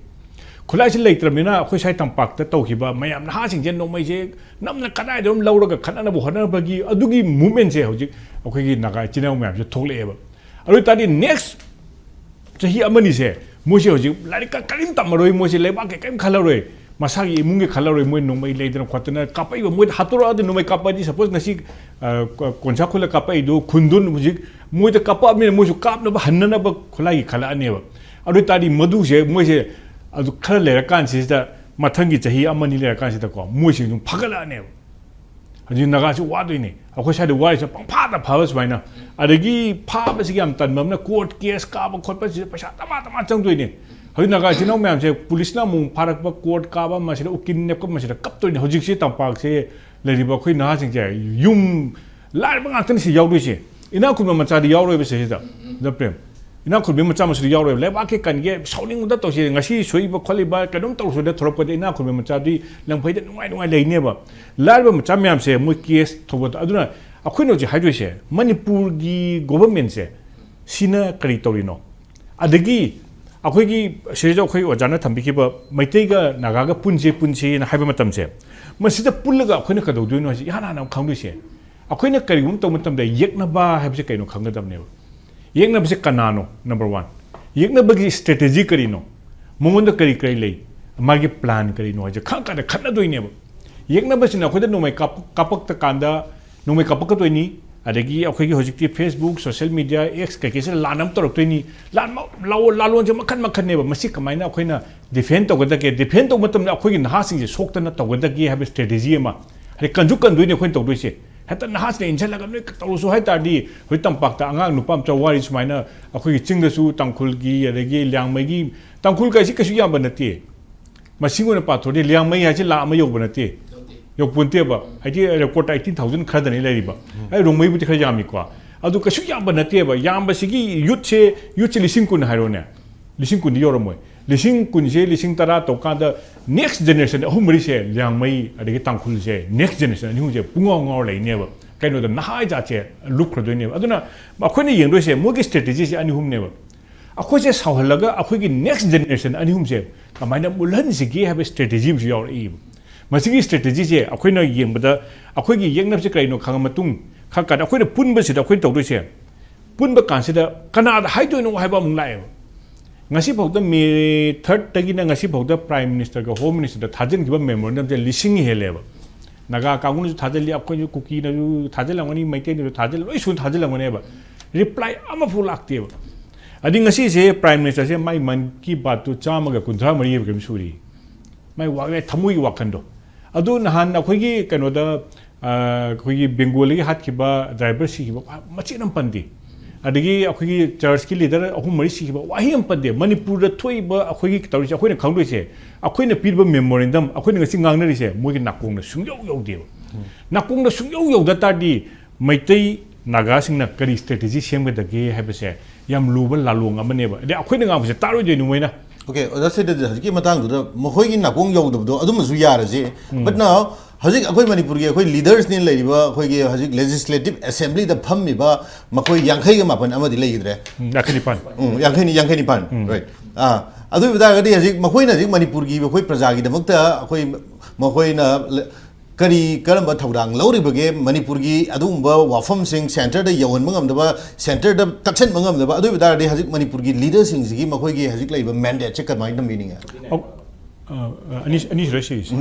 ꯈꯨꯠꯂꯥꯏꯁꯦ ꯂꯩꯇ꯭ꯔꯕꯅꯤꯅ ꯑꯩꯈꯣꯏ ꯁ꯭ꯋꯥꯏ ꯇꯝꯄꯥꯛꯇ ꯇꯧꯈꯤꯕ ꯃꯌꯥꯝ ꯅꯍꯥꯁꯤꯡꯁꯦ ꯅꯣꯡꯃꯩꯁꯦ ꯅꯝꯅ ꯀꯗꯥꯏꯗ ꯑꯗꯨꯝ ꯂꯧꯔꯒ ꯈꯠꯅꯅꯕ ꯍꯣꯠꯅꯕꯒꯤ ꯑꯗꯨꯒꯤ movement ꯁꯦ ꯍꯧꯖꯤꯛ ꯑꯩꯈꯣꯏꯒꯤ ꯅꯥꯒꯥ ꯏꯆꯤꯟ ꯏꯅꯥꯎ ꯃꯌꯥꯝꯁꯦ ꯊꯣꯛꯂꯛꯑꯦꯕ꯫ ꯑꯗꯨ ꯑꯣꯏ ꯇꯥꯔꯗꯤ next ꯆꯍꯤ ꯑꯃꯅꯤꯁꯦ ꯃꯣꯏꯁꯦ ꯍꯧꯖꯤꯛ ꯂꯥꯏꯔꯤꯛꯀ ꯀꯔꯤꯝ ꯇꯝꯃꯔꯣꯏ, ꯃꯣꯏꯁꯦ ꯂꯩꯕꯥꯛꯀꯤ ꯀꯔꯤꯝ ꯈꯜꯂꯔꯣꯏ, ꯃꯁꯥꯒꯤ ꯏꯃꯨꯡꯒꯤ ꯈꯜꯂꯔꯣꯏ꯫ ꯃꯣꯏ ꯅꯣꯡꯃꯩ ꯂꯩꯗꯅ ꯈꯣꯠꯇꯅ ꯀꯥꯞꯄꯛꯏꯕ, ꯃꯣꯏꯗ ꯍꯥꯠꯇꯣꯔꯛꯑꯗꯤ, ꯅꯣꯡꯃꯩ ꯀꯥꯞꯄꯛꯑꯗꯤ, suppose ꯉꯁꯤ, ꯑ, ꯀꯣ-, ꯀꯣꯟꯁꯥ ꯈꯨꯜꯂ ꯀꯥꯞꯄꯛꯏꯗꯣ ꯈꯨꯟꯗꯣ ꯍꯧꯖꯤꯛ ꯃꯣꯏꯗ ꯀꯥꯞꯄꯛꯑꯕꯅꯤꯅ ꯃꯣꯏꯁꯨ ꯀꯥꯞꯅꯕ ꯍꯟꯅꯅꯕ ꯈꯨꯠꯂꯥꯏꯒꯤ ꯈꯜꯂꯛꯑꯅꯦꯕ꯫ ꯑꯗꯨ ꯑꯣꯏ ꯇꯥꯔꯗꯤ ꯃꯗꯨꯁꯦ ꯃꯣꯏꯁꯦ ꯑꯗꯨ ꯈꯔ ꯂꯩꯔꯀꯥꯟꯁꯤꯗ, ꯃꯊꯪꯒꯤ ꯆꯍꯤ ꯑꯃꯅꯤ ꯂꯩꯔꯀꯥꯟꯁꯤꯗꯀꯣ, ꯃꯣꯏꯁꯤꯡ ꯑꯗꯨꯝ ꯐꯒꯠꯂꯛꯑꯅꯦꯕ꯫ ꯍꯧꯖꯤꯛ ꯅꯥꯒꯥꯁꯤ ꯋꯥꯗꯣꯏꯅꯦ, ꯑꯩꯈꯣꯏ ꯁ꯭ꯋꯥꯏꯗ ꯋꯥꯔꯤꯁꯦ ꯄꯪꯐꯥꯗ ꯐꯕ ꯁꯨꯃꯥꯏꯅ꯫ ꯑꯗꯒꯤ ꯐꯥꯕꯁꯤꯒꯤ ꯌꯥꯝ ꯇꯟꯕ ꯑꯃꯅ court case ꯀꯥꯕ ꯈꯣꯠꯄꯁꯤꯗ ꯄꯩꯁꯥ ꯗꯃꯥ ꯗꯃꯥ ꯆꯪꯗꯣꯏꯅꯦ꯫ ꯍꯧꯖꯤꯛ ꯅꯥꯒꯥ ꯏꯆꯤꯟ ꯏꯅꯥꯎ ꯃꯌꯥꯝꯁꯦ ꯄꯨꯂꯤꯁꯅ ꯑꯃꯨꯛ ꯐꯥꯔꯛꯄ, court ꯀꯥꯕ ꯑꯃ, ꯁꯤꯗ ꯎꯀꯤꯜ ꯅꯦꯛꯄ ꯑꯃ, ꯁꯤꯗ ꯀꯞꯇꯣꯏꯅꯦ꯫ ꯍꯧꯖꯤꯛꯁꯤ ꯇꯝꯄꯥꯛꯁꯦ ꯂꯩꯔꯤꯕ ꯑꯩꯈꯣꯏ ꯅꯍꯥꯁꯤꯡꯁꯦ ꯌꯨꯝ ꯂꯥꯏꯔꯕ ꯉꯥꯛꯇꯅꯤ ꯁꯤ ꯌꯥꯎꯗꯣꯏꯁꯦ, ꯏꯅꯥꯛ ꯈꯨꯟꯕ ꯃꯆꯥꯗꯤ ꯌꯥꯎꯔꯣꯏꯕ ꯁꯤꯗ꯫ ꯗ ꯄ꯭ꯔꯦꯝ, ꯏꯅꯥꯛ ꯈꯨꯟꯕ ꯃꯆꯥ ꯃꯁꯨꯗꯤ ꯌꯥꯎꯔꯣꯏꯕ꯫ ꯂꯩꯕꯥꯛꯀꯤ ꯀꯟꯒꯦ, ꯁꯥꯎꯅꯤꯡꯕꯗ ꯇꯧꯁꯦ, ꯉꯁꯤ ꯁꯣꯛꯏꯕ ꯈꯣꯠꯂꯤꯕ ꯀꯩꯅꯣꯝ ꯇꯧꯔꯁꯨꯗ ꯊꯣꯛꯂꯛꯄꯗ ꯏꯅꯥꯛ ꯈꯨꯟꯕ ꯃꯆꯥꯗꯤ ꯂꯪꯐꯩꯗ ꯅꯨꯡꯉꯥꯏ ꯅꯨꯡꯉꯥꯏ ꯂꯩꯅꯦꯕ꯫ ꯂꯥꯏꯔꯕ ꯃꯆꯥ ꯃꯌꯥꯝꯁꯦ ꯃꯣꯏ ꯀꯦꯁ ꯊꯧꯕꯗ꯫ ꯑꯗꯨꯅ ꯑꯩꯈꯣꯏꯅ ꯍꯧꯖꯤꯛ ꯍꯥꯏꯗꯣꯏꯁꯦ, ꯃꯅꯤꯄꯨꯔꯒꯤ ꯒꯣꯚꯔꯟꯃꯦꯟꯁꯦ ꯁꯤꯅ ꯀꯔꯤ ꯇꯧꯔꯤꯅꯣ? ꯑꯗꯒꯤ ꯑꯩꯈꯣꯏꯒꯤ ꯁꯤꯗꯩꯁꯤꯗ ꯑꯩꯈꯣꯏ ꯑꯣꯖꯥꯅ ꯊꯝꯕꯤꯈꯤꯕ ꯃꯩꯇꯩꯒ ꯅꯥꯒꯥꯒ ꯄꯨꯟꯁꯦ, ꯄꯨꯟꯁꯦꯅ ꯍꯥꯏꯕ ꯃꯇꯝꯁꯦ, ꯃꯁꯤꯗ ꯄꯨꯜꯂꯒ ꯑꯩꯈꯣꯏꯅ ꯀꯩꯗꯧꯗꯣꯏꯅꯣ ꯍꯥꯏꯁꯦ ꯏꯍꯥꯟ ꯍꯥꯟꯅ ꯑꯃ ꯈꯪꯗꯣꯏꯁꯦ꯫ ꯑꯩꯈꯣꯏꯅ ꯀꯔꯤꯒꯨꯝꯕ ꯇꯧꯕ ꯃꯇꯝꯗ ꯌꯦꯛꯅꯕ ꯍꯥꯏꯕꯁꯦ ꯀꯩꯅꯣ ꯈꯪꯒꯗꯕꯅꯦꯕ꯫ ꯌꯦꯛꯅꯕꯁꯦ ꯀꯅꯥꯅꯣ? ꯅꯝꯕꯔ ꯋꯥꯟ, ꯌꯦꯛꯅꯕꯒꯤ ꯁ꯭ꯇ꯭ꯔꯦꯇꯦꯖꯤ ꯀꯔꯤꯅꯣ? ꯃꯉꯣꯟꯗ ꯀꯔꯤ ꯀꯔꯤ ꯂꯩ? ꯃꯥꯒꯤ ꯄ꯭ꯂꯥꯟ ꯀꯔꯤꯅꯣ ꯍꯥꯏꯁꯦ ꯈꯪꯉꯀꯥꯟꯗ ꯈꯠꯅꯗꯣꯏꯅꯦꯕ꯫ ꯌꯦꯛꯅꯕꯁꯤꯅ ꯑꯩꯈꯣꯏꯗ ꯅꯣꯡꯃꯩ ꯀꯥꯞꯄꯛ-, ꯀꯥꯞꯄꯛꯇ ꯀꯥꯟꯗ, ꯅꯣꯡꯃꯩ ꯀꯥꯞꯄꯛꯀꯗꯣꯏꯅꯤ꯫ ꯑꯗꯒꯤ ꯑꯩꯈꯣꯏꯒꯤ ꯍꯧꯖꯤꯛꯇꯤ Facebook, social media, X ꯀꯩꯀꯩꯁꯤꯗ ꯂꯥꯟ ꯑꯃ ꯇꯧꯔꯛꯇꯣꯏꯅꯤ꯫ ꯂꯥꯟ ꯃ-, ꯂꯥ-, ꯂꯥꯂꯣꯟꯁꯦ ꯃꯈꯟ ꯃꯈꯟꯅꯦꯕ꯫ ꯃꯁꯤ ꯀꯃꯥꯏꯅ ꯑꯩꯈꯣꯏꯅ ꯗꯤꯐꯦꯟ ꯇꯧꯒꯗꯒꯦ? ꯗꯤꯐꯦꯟ ꯇꯧꯕ ꯃꯇꯝꯗ ꯑꯩꯈꯣꯏꯒꯤ ꯅꯍꯥꯁꯤꯡꯁꯦ ꯁꯣꯛꯇꯅ ꯇꯧꯒꯗꯒꯦ ꯍꯥꯏꯕ ꯁ꯭ꯇ꯭ꯔꯦꯇꯦꯖꯤ ꯑꯃ꯫ ꯍꯥꯏꯗꯤ ꯀꯟꯁꯨ ꯀꯟꯗꯣꯏꯅꯦ ꯑꯩꯈꯣꯏꯅ ꯇꯧꯗꯣꯏꯁꯦ꯫ ꯍꯦꯛꯇ ꯅꯍꯥꯁꯤꯅ ꯏꯟꯁꯤꯜꯂꯒ ꯅꯣꯏ ꯇꯧꯔꯁꯨ ꯍꯥꯏ ꯇꯥꯔꯗꯤ, ꯍꯧꯖꯤꯛ ꯇꯝꯄꯥꯛꯇ ꯑꯉꯥꯡ ꯅꯨꯄꯥ ꯃꯆꯥ ꯋꯥꯔꯤ ꯁꯨꯃꯥꯏꯅ, ꯑꯩꯈꯣꯏꯒꯤ ꯆꯤꯡꯗꯁꯨ ꯇꯥꯡꯈꯨꯜꯒꯤ, ꯑꯗꯒꯤ ꯂꯤꯌꯥꯡꯃꯩꯒꯤ, ꯇꯥꯡꯈꯨꯜ ꯀꯥꯏꯁꯤ ꯀꯩꯁꯨ ꯌꯥꯝꯕ ꯅꯠꯇꯦ꯫ ꯃꯁꯤꯡ ꯑꯣꯏꯅ ꯄꯥꯊꯣꯛꯑꯗꯤ ꯂꯤꯌꯥꯡꯃꯩ ꯍꯥꯏꯁꯤ ꯂꯥꯛ ꯑꯃ ꯌꯧꯕ ꯅꯠꯇꯦ, ꯌꯧꯄꯣꯟꯇꯦꯕ꯫ ꯍꯥꯏꯗꯤ ꯔꯦꯀꯣꯔꯠꯇ eighteen thousand ꯈꯔꯗꯅꯤ ꯂꯩꯔꯤꯕ꯫ ꯑꯩ ꯔꯣꯡꯃꯩꯕꯨꯗꯤ ꯈꯔ ꯌꯥꯝꯃꯤꯀꯣ꯫ ꯑꯗꯨ ꯀꯩꯁꯨ ꯌꯥꯝꯕ ꯅꯠꯇꯦꯕ꯫ ꯌꯥꯝꯕꯁꯤꯒꯤ ꯌꯨꯠꯁꯦ, ꯌꯨꯠꯁꯦ ꯂꯤꯁꯤꯡ ꯀꯨꯟ ꯍꯥꯏꯔꯣꯅꯦ, ꯂꯤꯁꯤꯡ ꯀꯨꯟꯗꯤ ꯌꯧꯔꯝꯃꯣꯏ꯫ ꯂꯤꯁꯤꯡ ꯀꯨꯟꯁꯦ ꯂꯤꯁꯤꯡ ꯇꯔꯥ ꯇꯧꯀꯥꯟꯗ next generation ꯑꯍꯨꯝ ꯃꯔꯤꯁꯦ ꯂꯤꯌꯥꯡꯃꯩ ꯑꯗꯒꯤ ꯇꯥꯡꯈꯨꯜꯁꯦ next generation ꯑꯅꯤ ꯑꯍꯨꯝꯁꯦ ꯄꯨꯡꯉꯥꯎ ꯉꯥꯎꯔ ꯂꯩꯅꯦꯕ꯫ ꯀꯩꯅꯣꯗ ꯅꯍꯥ ꯖꯥꯠꯁꯦ ꯂꯨꯞꯈ꯭ꯔꯗꯣꯏꯅꯦꯕ꯫ ꯑꯗꯨꯅ ꯑꯩꯈꯣꯏꯅ ꯌꯦꯡꯗꯣꯏꯁꯦ ꯃꯣꯏꯒꯤ ꯁ꯭ꯇ꯭ꯔꯦꯇꯦꯖꯤꯁꯦ ꯑꯅꯤ ꯑꯍꯨꯝꯅꯦꯕ꯫ ꯑꯩꯈꯣꯏꯁꯦ ꯁꯥꯎꯍꯜꯂꯒ ꯑꯩꯈꯣꯏꯒꯤ next generation ꯑꯅꯤ ꯑꯍꯨꯝꯁꯦ ꯀꯃꯥꯏꯅ ꯃꯨꯜꯍꯟꯁꯤꯒꯦ ꯍꯥꯏꯕ ꯁ꯭ꯇ꯭ꯔꯦꯇꯦꯖꯤ ꯑꯃꯁꯨ ꯌꯥꯎꯔꯛꯏꯕ꯫ ꯃꯁꯤꯒꯤ ꯁ꯭ꯇ꯭ꯔꯦꯇꯦꯖꯤꯁꯦ ꯑꯩꯈꯣꯏꯅ ꯌꯦꯡꯕꯗ ꯑꯩꯈꯣꯏꯒꯤ ꯌꯦꯛꯅꯕꯁꯦ ꯀꯔꯤꯅꯣ ꯈꯪꯉ ꯃꯇꯨꯡ ꯈꯪꯉꯀꯥꯟꯗ ꯑꯩꯈꯣꯏꯅ ꯄꯨꯟꯕꯁꯤꯗ ꯑꯩꯈꯣꯏꯅ ꯇꯧꯗꯣꯏꯁꯦ, ꯄꯨꯟꯕ ꯀꯥꯟꯁꯤꯗ ꯀꯅꯥꯗ ꯍꯥꯏꯗꯣꯏꯅꯣ ꯍꯥꯏꯕ ꯑꯃꯨꯛ ꯂꯥꯛꯑꯦꯕ꯫ ꯉꯁꯤ ꯐꯥꯎꯗ ꯃꯦ ꯊꯥꯔꯠꯇꯒꯤꯅ ꯉꯁꯤ ꯐꯥꯎꯗ ꯄ꯭ꯔꯥꯏꯝ ꯃꯤꯅꯤꯁꯇꯔꯒ ꯍꯣꯝ ꯃꯤꯅꯤꯁꯇꯔꯗ ꯊꯥꯖꯤꯟꯈꯤꯕ ꯃꯦꯃꯣꯔꯦꯟꯗꯝꯁꯦ ꯂꯤꯁꯤꯡ ꯍꯦꯜꯂꯦꯕ꯫ ꯅꯥꯒꯥ ꯀꯥꯡꯕꯨꯅꯁꯨ ꯊꯥꯖꯤꯜꯂꯤ, ꯑꯩꯈꯣꯏꯁꯨ ꯀꯨꯀꯤꯅꯁꯨ ꯊꯥꯖꯤꯜꯂꯝꯒꯅꯤ, ꯃꯩꯇꯩꯅꯁꯨ ꯊꯥꯖꯤꯜꯂꯤ, ꯂꯣꯏ ꯁꯨꯅ ꯊꯥꯖꯤꯜꯂꯝꯒꯅꯦꯕ꯫ ꯔꯤꯄ꯭ꯂꯥꯏ ꯑꯃꯐꯥꯎ ꯂꯥꯛꯇꯦꯕ꯫ ꯑꯗꯩ ꯉꯁꯤꯁꯦ ꯄ꯭ꯔꯥꯏꯝ ꯃꯤꯅꯤꯁꯇꯔꯁꯦ ꯃꯥꯏ ꯃꯟ ꯀꯤ ꯕꯥꯠꯇꯨ ꯆꯥꯝꯃꯒ ꯀꯨꯟꯊ꯭ꯔꯥ ꯃꯔꯤ ꯍꯥꯏꯕ ꯀꯩꯅꯣꯝ ꯁꯨꯔꯤ꯫ ꯃꯥꯏ ꯋꯥ-, ꯊꯃꯣꯏꯒꯤ ꯋꯥꯈꯟꯗꯣ꯫ ꯑꯗꯨ ꯅꯍꯥꯟ ꯑꯩꯈꯣꯏꯒꯤ ꯀꯩꯅꯣꯗ, ꯑ, ꯑꯩꯈꯣꯏꯒꯤ ꯕꯦꯡꯒꯣꯂꯤꯒꯤ ꯍꯥꯠꯈꯤꯕ ꯗ꯭ꯔꯥꯏꯚꯔ ꯁꯤꯈꯤꯕ ꯋꯥ-, ꯃꯆꯦꯠ ꯑꯃ ꯄꯟꯗꯦ꯫ ꯑꯗꯒꯤ ꯑꯩꯈꯣꯏꯒꯤ ꯆꯔꯆꯀꯤ ꯂꯤꯗꯔ ꯑꯍꯨꯝ ꯃꯔꯤ ꯁꯤꯈꯤꯕ ꯋꯥꯍꯩ ꯑꯃ ꯄꯟꯗꯦ꯫ ꯃꯅꯤꯄꯨꯔꯗ ꯊꯣꯛꯏꯕ ꯑꯩꯈꯣꯏꯒꯤ ꯇꯧꯔꯤꯁꯦ ꯑꯩꯈꯣꯏꯅ ꯈꯪꯗꯣꯏꯁꯦ, ꯑꯩꯈꯣꯏꯅ ꯄꯤꯔꯤꯕ ꯃꯦꯃꯣꯔꯦꯟꯗꯝ, ꯑꯩꯈꯣꯏꯅ ꯉꯁꯤ ꯉꯥꯡꯅꯔꯤꯁꯦ ꯃꯣꯏꯒꯤ ꯅꯥꯀꯣꯡꯗ ꯁꯨꯡꯌꯧ ꯌꯧꯗꯦꯕ꯫ ꯅꯥꯀꯣꯡꯗ ꯁꯨꯡꯌꯧ ꯌꯧꯗ ꯇꯥꯔꯗꯤ ꯃꯩꯇꯩ ꯅꯥꯒꯥꯁꯤꯡꯅ ꯀꯔꯤ ꯁ꯭ꯇ꯭ꯔꯦꯇꯦꯖꯤ ꯁꯦꯝꯒꯗꯒꯦ ꯍꯥꯏꯕꯁꯦ ꯌꯥꯝ ꯂꯨꯕ ꯂꯥꯂꯣꯡ ꯑꯃꯅꯦꯕ꯫ ꯑꯗꯩ ꯑꯩꯈꯣꯏꯅ ꯉꯥꯡꯕꯁꯦ ꯇꯥꯔꯣꯏꯗꯣꯏꯅꯤ ꯃꯣꯏꯅ꯫ ꯑꯣꯀꯦ, ꯑꯣꯖꯥ ꯁꯤꯗꯗꯤ ꯍꯧꯖꯤꯛꯀꯤ ꯃꯇꯥꯡꯗꯨꯗ ꯃꯈꯣꯏꯒꯤ ꯅꯥꯀꯣꯡ ꯌꯧꯗꯕꯗꯣ ꯑꯗꯨꯃꯁꯨ ꯌꯥꯔꯁꯦ꯫ But now ꯍꯧꯖꯤꯛ ꯑꯩꯈꯣꯏ ꯃꯅꯤꯄꯨꯔꯒꯤ ꯑꯩꯈꯣꯏ ꯂꯤꯗꯔꯁꯅꯤ ꯂꯩꯔꯤꯕ ꯑꯩꯈꯣꯏꯒꯤ ꯍꯧꯖꯤꯛ ꯂꯦꯖꯤꯁꯂꯦꯇꯤꯚ ꯑꯦꯁꯦꯝꯕ꯭ꯂꯤꯗ ꯐꯝꯃꯤꯕ ꯃꯈꯣꯏ ꯌꯥꯡꯈꯩꯒ ꯃꯥꯄꯟ ꯑꯃꯗꯤ ꯂꯩꯈꯤꯗ꯭ꯔꯦ꯫ ꯎꯝ, ꯌꯥꯡꯈꯩ ꯅꯤꯄꯥꯟ꯫ ꯎꯝ, ꯌꯥꯡꯈꯩꯅꯤ, ꯌꯥꯡꯈꯩ ꯅꯤꯄꯥꯟ꯫ Right. ꯑꯥ, ꯑꯗꯨ ꯑꯣꯏꯕ ꯇꯥꯔꯒꯗꯤ ꯍꯧꯖꯤꯛ ꯃꯈꯣꯏꯅ ꯍꯧꯖꯤꯛ ꯃꯅꯤꯄꯨꯔꯒꯤ ꯑꯩꯈꯣꯏ ꯄ꯭ꯔꯖꯥꯒꯤꯗꯃꯛꯇ ꯑꯩꯈꯣꯏ ꯃꯈꯣꯏꯅ ꯀꯔꯤ ꯀꯔꯝꯕ ꯊꯧꯗꯥꯡ ꯂꯧꯔꯤꯕꯒꯦ? ꯃꯅꯤꯄꯨꯔꯒꯤ ꯑꯗꯨꯒꯨꯝꯕ ꯋꯥꯐꯝꯁꯤꯡ ꯁꯦꯟꯇꯔꯗ ꯌꯧꯍꯟꯕ ꯉꯝꯗꯕ, ꯁꯦꯟꯇꯔꯗ ꯇꯛꯁꯟꯕ ꯉꯝꯗꯕ, ꯑꯗꯨ ꯑꯣꯏꯕ ꯇꯥꯔꯗꯤ ꯍꯧꯖꯤꯛ ꯃꯅꯤꯄꯨꯔꯒꯤ ꯂꯤꯗꯔꯁꯤꯡꯁꯤꯒꯤ ꯃꯈꯣꯏꯒꯤ ꯍꯧꯖꯤꯛ ꯂꯩꯔꯤꯕ ꯃꯦꯟꯗꯦꯠꯁꯦ ꯀꯃꯥꯏꯅ ꯊꯝꯕꯤꯅꯤꯡꯉꯦ? ꯑ, ꯑ, ꯑꯅꯤ, ꯑꯅꯤꯁꯨꯔꯦ ꯁꯤꯒꯤꯁꯦ꯫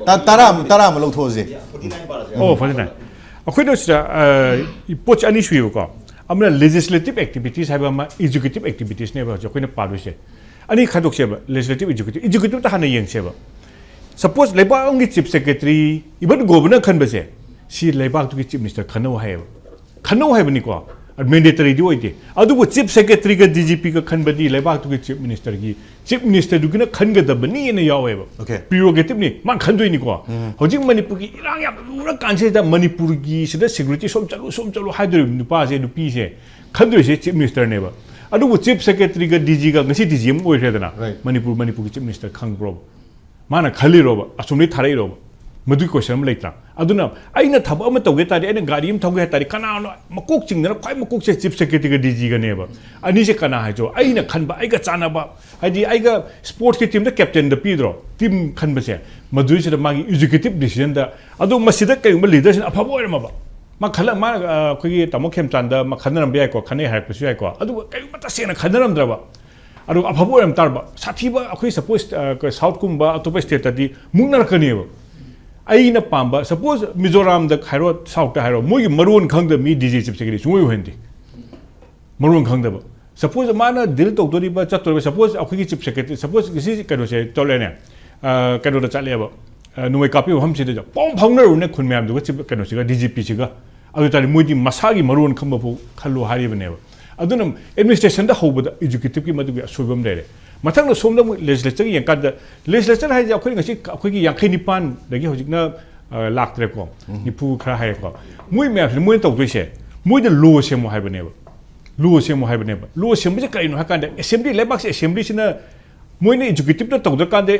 ꯇ-, ꯇꯔꯥ ꯑꯃ, ꯇꯔꯥ ꯑꯃ ꯂꯧꯊꯣꯛꯑꯁꯦ꯫ ꯑꯣ, ꯐꯖꯅ꯫ ꯑꯩꯈꯣꯏꯅ ꯁꯤꯗ, ꯑ, ꯄꯣꯠꯁꯦ ꯑꯅꯤ ꯁꯨꯏꯕꯀꯣ꯫ ꯑꯃꯅ ꯂꯦꯖꯤꯁꯂꯦꯇꯤꯚ ꯑꯦꯛꯇꯤꯚꯤꯇꯤꯁ ꯍꯥꯏꯕ ꯑꯃ, ꯑꯦꯛꯖꯤꯀ꯭ꯌꯨꯇꯤꯚ ꯑꯦꯛꯇꯤꯚꯤꯇꯤꯁꯅꯦꯕ ꯍꯧꯖꯤꯛ ꯑꯩꯈꯣꯏꯅ ꯄꯥꯗꯣꯏꯁꯦ꯫ ꯑꯅꯤ ꯈꯥꯏꯗꯣꯛꯁꯦꯕ, ꯂꯦꯖꯤꯁꯂꯦꯇꯤꯚ, ꯑꯦꯛꯖꯤꯀ꯭ꯌꯨꯇꯤꯚ꯫ ꯑꯦꯛꯖꯤꯀ꯭ꯌꯨꯇꯤꯚꯇ ꯍꯥꯟꯅ ꯌꯦꯡꯁꯦꯕ꯫ ꯁꯄꯣꯁ ꯂꯩꯕꯥꯛ ꯑꯃꯒꯤ ꯆꯤꯐ ꯁꯦꯀ꯭ꯔꯦꯇꯔꯤ, ꯏꯚꯟ ꯒꯣꯕꯔꯅꯔ ꯈꯟꯕꯁꯦ, ꯁꯤ ꯂꯩꯕꯥꯛꯇꯨꯒꯤ ꯆꯤꯐ ꯃꯤꯅꯤꯁꯇꯔ ꯈꯟꯅꯧ ꯍꯥꯏꯌꯦꯕ꯫ ꯈꯟꯅꯧ ꯍꯥꯏꯕꯅꯤꯀꯣ, ꯃꯦꯟꯗꯦꯇꯔꯤꯗꯤ ꯑꯣꯏꯗꯦ꯫ ꯑꯗꯨꯕꯨ ꯆꯤꯐ ꯁꯦꯀ꯭ꯔꯦꯇꯔꯤꯒ ꯗꯤ ꯖꯤ ꯄꯤꯒ ꯈꯟꯕꯗꯤ ꯂꯩꯕꯥꯛꯇꯨꯒꯤ ꯆꯤꯐ ꯃꯤꯅꯤꯁꯇꯔꯒꯤ, ꯆꯤꯐ ꯃꯤꯅꯤꯁꯇꯔꯗꯨꯒꯤꯅ ꯈꯟꯒꯗꯕꯅꯤꯅ ꯌꯥꯎꯋꯦꯕ꯫ Okay. ꯄ꯭ꯔꯤꯔꯣꯒꯦꯇꯤꯚꯅꯤ, ꯃꯥ ꯈꯟꯗꯣꯏꯅꯤꯀꯣ꯫ ꯍꯧꯖꯤꯛ ꯃꯅꯤꯄꯨꯔꯒꯤ ꯏꯔꯥꯡ ꯌꯥꯝ ꯂꯨꯔ ꯀꯥꯟꯁꯤꯗ ꯃꯅꯤꯄꯨꯔꯒꯤ ꯁꯤꯗ ꯁꯦꯀ꯭ꯌꯨꯔꯤꯇꯤ ꯁꯣꯝ ꯆꯠꯂꯨ, ꯁꯣꯝ ꯆꯠꯂꯨ ꯍꯥꯏꯗꯣꯔꯤꯕ ꯅꯨꯄꯥꯁꯦ, ꯅꯨꯄꯤꯁꯦ ꯈꯟꯗꯣꯏꯁꯦ ꯆꯤꯐ ꯃꯤꯅꯤꯁꯇꯔꯅꯦꯕ꯫ ꯑꯗꯨꯕꯨ ꯆꯤꯐ ꯁꯦꯀ꯭ꯔꯦꯇꯔꯤꯒ ꯗꯤ ꯖꯤꯒ, ꯉꯁꯤ ꯗꯤ ꯖꯤ ꯑꯃ ꯑꯣꯏꯈ꯭ꯔꯦꯗꯅ, Right. ꯃꯅꯤꯄꯨꯔ, ꯃꯅꯤꯄꯨꯔꯒꯤ ꯆꯤꯐ ꯃꯤꯅꯤꯁꯇꯔ ꯈꯪꯕ꯭ꯔꯣꯕ? ꯃꯥꯅ ꯈꯜꯂꯤꯔꯣꯕ? ꯑꯁꯣꯝꯗꯒꯤ ꯊꯥꯔꯛꯏꯔꯣꯕ? ꯃꯗꯨꯒꯤ ꯀꯣꯏꯁꯟ ꯑꯃ ꯂꯩꯇ꯭ꯔꯥ? ꯑꯗꯨꯅ ꯑꯩꯅ ꯊꯕꯛ ꯑꯃ ꯇꯧꯒꯦ ꯇꯥꯔꯗꯤ, ꯑꯩꯅ ꯒꯥꯔꯤ ꯑꯃ ꯊꯧꯒꯦ ꯍꯥꯏ ꯇꯥꯔꯗꯤ, ꯀꯅꯥꯅꯣ ꯃꯀꯣꯛ ꯆꯤꯡꯗꯅ ꯈ꯭ꯋꯥꯏ ꯃꯀꯣꯛꯁꯦ ꯆꯤꯐ ꯁꯦꯀ꯭ꯔꯦꯇꯔꯤꯒ ꯗꯤ ꯖꯤꯒꯅꯦꯕ꯫ ꯑꯅꯤꯁꯦ ꯀꯅꯥ ꯍꯥꯏꯁꯨ ꯑꯩꯅ ꯈꯟꯕ, ꯑꯩꯒ ꯆꯥꯟꯅꯕ, ꯍꯥꯏꯗꯤ ꯑꯩꯒ ꯁ꯭ꯄꯣꯔꯠꯁꯀꯤ ꯇꯤꯝꯗ ꯀꯦꯞꯇꯦꯟꯗ ꯄꯤꯗ꯭ꯔꯣ? ꯇꯤꯝ ꯈꯟꯕꯁꯦ, ꯃꯗꯨꯏꯁꯤꯗ ꯃꯥꯒꯤ ꯑꯦꯛꯖꯤꯀ꯭ꯌꯨꯇꯤꯚ ꯗꯤꯁꯤꯖꯟꯗ꯫ ꯑꯗꯣ ꯃꯁꯤꯗ ꯀꯔꯤꯒꯨꯝꯕ ꯂꯤꯗꯔꯁꯤꯅ ꯑꯐꯕ ꯑꯣꯏꯔꯝꯃꯕ, ꯃꯥ ꯈꯜꯂ-, ꯃꯥ, ꯑ, ꯑꯩꯈꯣꯏꯒꯤ ꯇꯥꯃꯣ ꯈꯦꯝꯆꯥꯟꯗ ꯃꯥ ꯈꯟꯅꯔꯝꯕ ꯌꯥꯏꯀꯣ, ꯈꯟꯅꯩ ꯍꯥꯏꯔꯛꯄꯁꯨ ꯌꯥꯏꯀꯣ꯫ ꯑꯗꯨꯒ ꯀꯔꯤꯒꯨꯝꯕ ꯇꯁꯦꯡꯅ ꯈꯟꯅꯔꯝꯗ꯭ꯔꯕ, ꯑꯗꯨꯒ ꯑꯐꯕ ꯑꯣꯏꯔꯝ ꯇꯥꯔꯕ, ꯁꯥꯊꯤꯕ ꯑꯩꯈꯣꯏ ꯁꯄꯣꯁ, ꯑ, ꯀ-, ꯁꯥꯎꯠꯀꯨꯝꯕ ꯑꯇꯣꯞꯄ ꯁ꯭ꯇꯦꯠꯇꯗꯤ ꯃꯨꯛꯅꯔꯛꯀꯅꯦꯕ꯫ ꯑꯩꯅ ꯄꯥꯝꯕ, ꯁꯄꯣꯁ ꯃꯤꯖꯣꯔꯥꯝꯗ ꯍꯥꯏꯔꯣ, ꯁꯥꯎꯠꯇ ꯍꯥꯏꯔꯣ, ꯃꯣꯏꯒꯤ ꯃꯔꯣꯟ ꯈꯪꯗꯕ ꯃꯤ ꯗꯤ ꯖꯤ ꯆꯤꯐ ꯁꯦꯀ꯭ꯔꯦꯇꯔꯤ ꯁꯨꯡꯑꯣꯏ ꯑꯣꯏꯍꯟꯗꯦ꯫ ꯃꯔꯣꯟ ꯈꯪꯗꯕ꯫ ꯁꯄꯣꯁ ꯃꯥꯅ ꯗꯤꯜ ꯇꯧꯗꯣꯔꯤꯕ, ꯆꯠꯇꯣꯔꯤꯕ, ꯁꯄꯣꯁ ꯑꯩꯈꯣꯏꯒꯤ ꯆꯤꯐ ꯁꯦꯀ꯭ꯔꯦꯇꯔꯤ, ꯁꯄꯣꯁ ꯉꯁꯤ ꯀꯩꯅꯣꯁꯦ ꯆꯠꯂꯦꯅꯦ, ꯑ, ꯀꯩꯅꯣꯗ ꯆꯠꯂꯦꯕ, ꯑ, ꯅꯣꯡꯃꯩ ꯀꯥꯞꯄꯤꯕ ꯃꯐꯝꯁꯤꯗ ꯄꯥꯎ ꯐꯥꯎꯅꯔꯨꯅꯦ ꯈꯨꯟ ꯃꯌꯥꯝꯗꯨꯒ, ꯆꯤꯐ ꯀꯩꯅꯣꯁꯤꯒ, ꯗꯤ ꯖꯤ ꯄꯤꯁꯤꯒ꯫ ꯑꯗꯨ ꯑꯣꯏ ꯇꯥꯔꯗꯤ ꯃꯣꯏꯗꯤ ꯃꯁꯥꯒꯤ ꯃꯔꯣꯟ ꯈꯪꯕ ꯐꯥꯎ ꯈꯜꯂꯣ ꯍꯥꯏꯔꯤꯕꯅꯦꯕ꯫ ꯑꯗꯨꯅ ꯑꯦꯗꯃꯤꯅꯤꯁꯇ꯭ꯔꯦꯁꯟꯗ ꯍꯧꯕꯗ ꯑꯦꯛꯖꯤꯀ꯭ꯌꯨꯇꯤꯚꯀꯤ ꯃꯗꯨꯒꯤ ꯑꯁꯣꯏꯕ ꯑꯃ ꯂꯩꯔꯦ꯫ ꯃꯊꯪꯗ ꯁꯣꯝꯗ ꯑꯃꯨꯛ ꯂꯦꯖꯤꯁꯂꯦꯆꯔ ꯌꯦꯡꯀꯥꯟꯗ, ꯂꯦꯖꯤꯁꯂꯦꯆꯔ ꯍꯥꯏꯁꯦ ꯑꯩꯈꯣꯏ ꯉꯁꯤ ꯑꯩꯈꯣꯏꯒꯤ ꯌꯥꯡꯈꯩ ꯅꯤꯄꯥꯟꯗꯒꯤ ꯍꯧꯖꯤꯛꯅ ꯑ, ꯂꯥꯛꯇ꯭ꯔꯦꯀꯣ, ꯅꯤꯐꯨ ꯈꯔ ꯍꯥꯏꯔꯦꯀꯣ, ꯃꯣꯏ ꯃꯌꯥꯝꯁꯤꯅ ꯃꯣꯏꯅ ꯇꯧꯗꯣꯏꯁꯦ, ꯃꯣꯏꯗ ꯂꯣ ꯁꯦꯝꯃꯣ ꯍꯥꯏꯕꯅꯦꯕ꯫ ꯂꯣ ꯁꯦꯝꯃꯣ ꯍꯥꯏꯕꯅꯦꯕ꯫ ꯂꯣ ꯁꯦꯝꯕꯁꯦ ꯀꯔꯤꯅꯣ ꯍꯥꯏ ꯀꯥꯟꯗ, ꯑꯦꯁꯦꯝꯕ꯭ꯂꯤ, ꯂꯩꯕꯥꯛꯁꯦ ꯑꯦꯁꯦꯝꯕ꯭ꯂꯤꯁꯤꯅ, ꯃꯣꯏꯅ ꯑꯦꯛꯖꯤꯀ꯭ꯌꯨꯇꯤꯞꯅ ꯇꯧꯗ꯭ꯔꯀꯥꯟꯗ,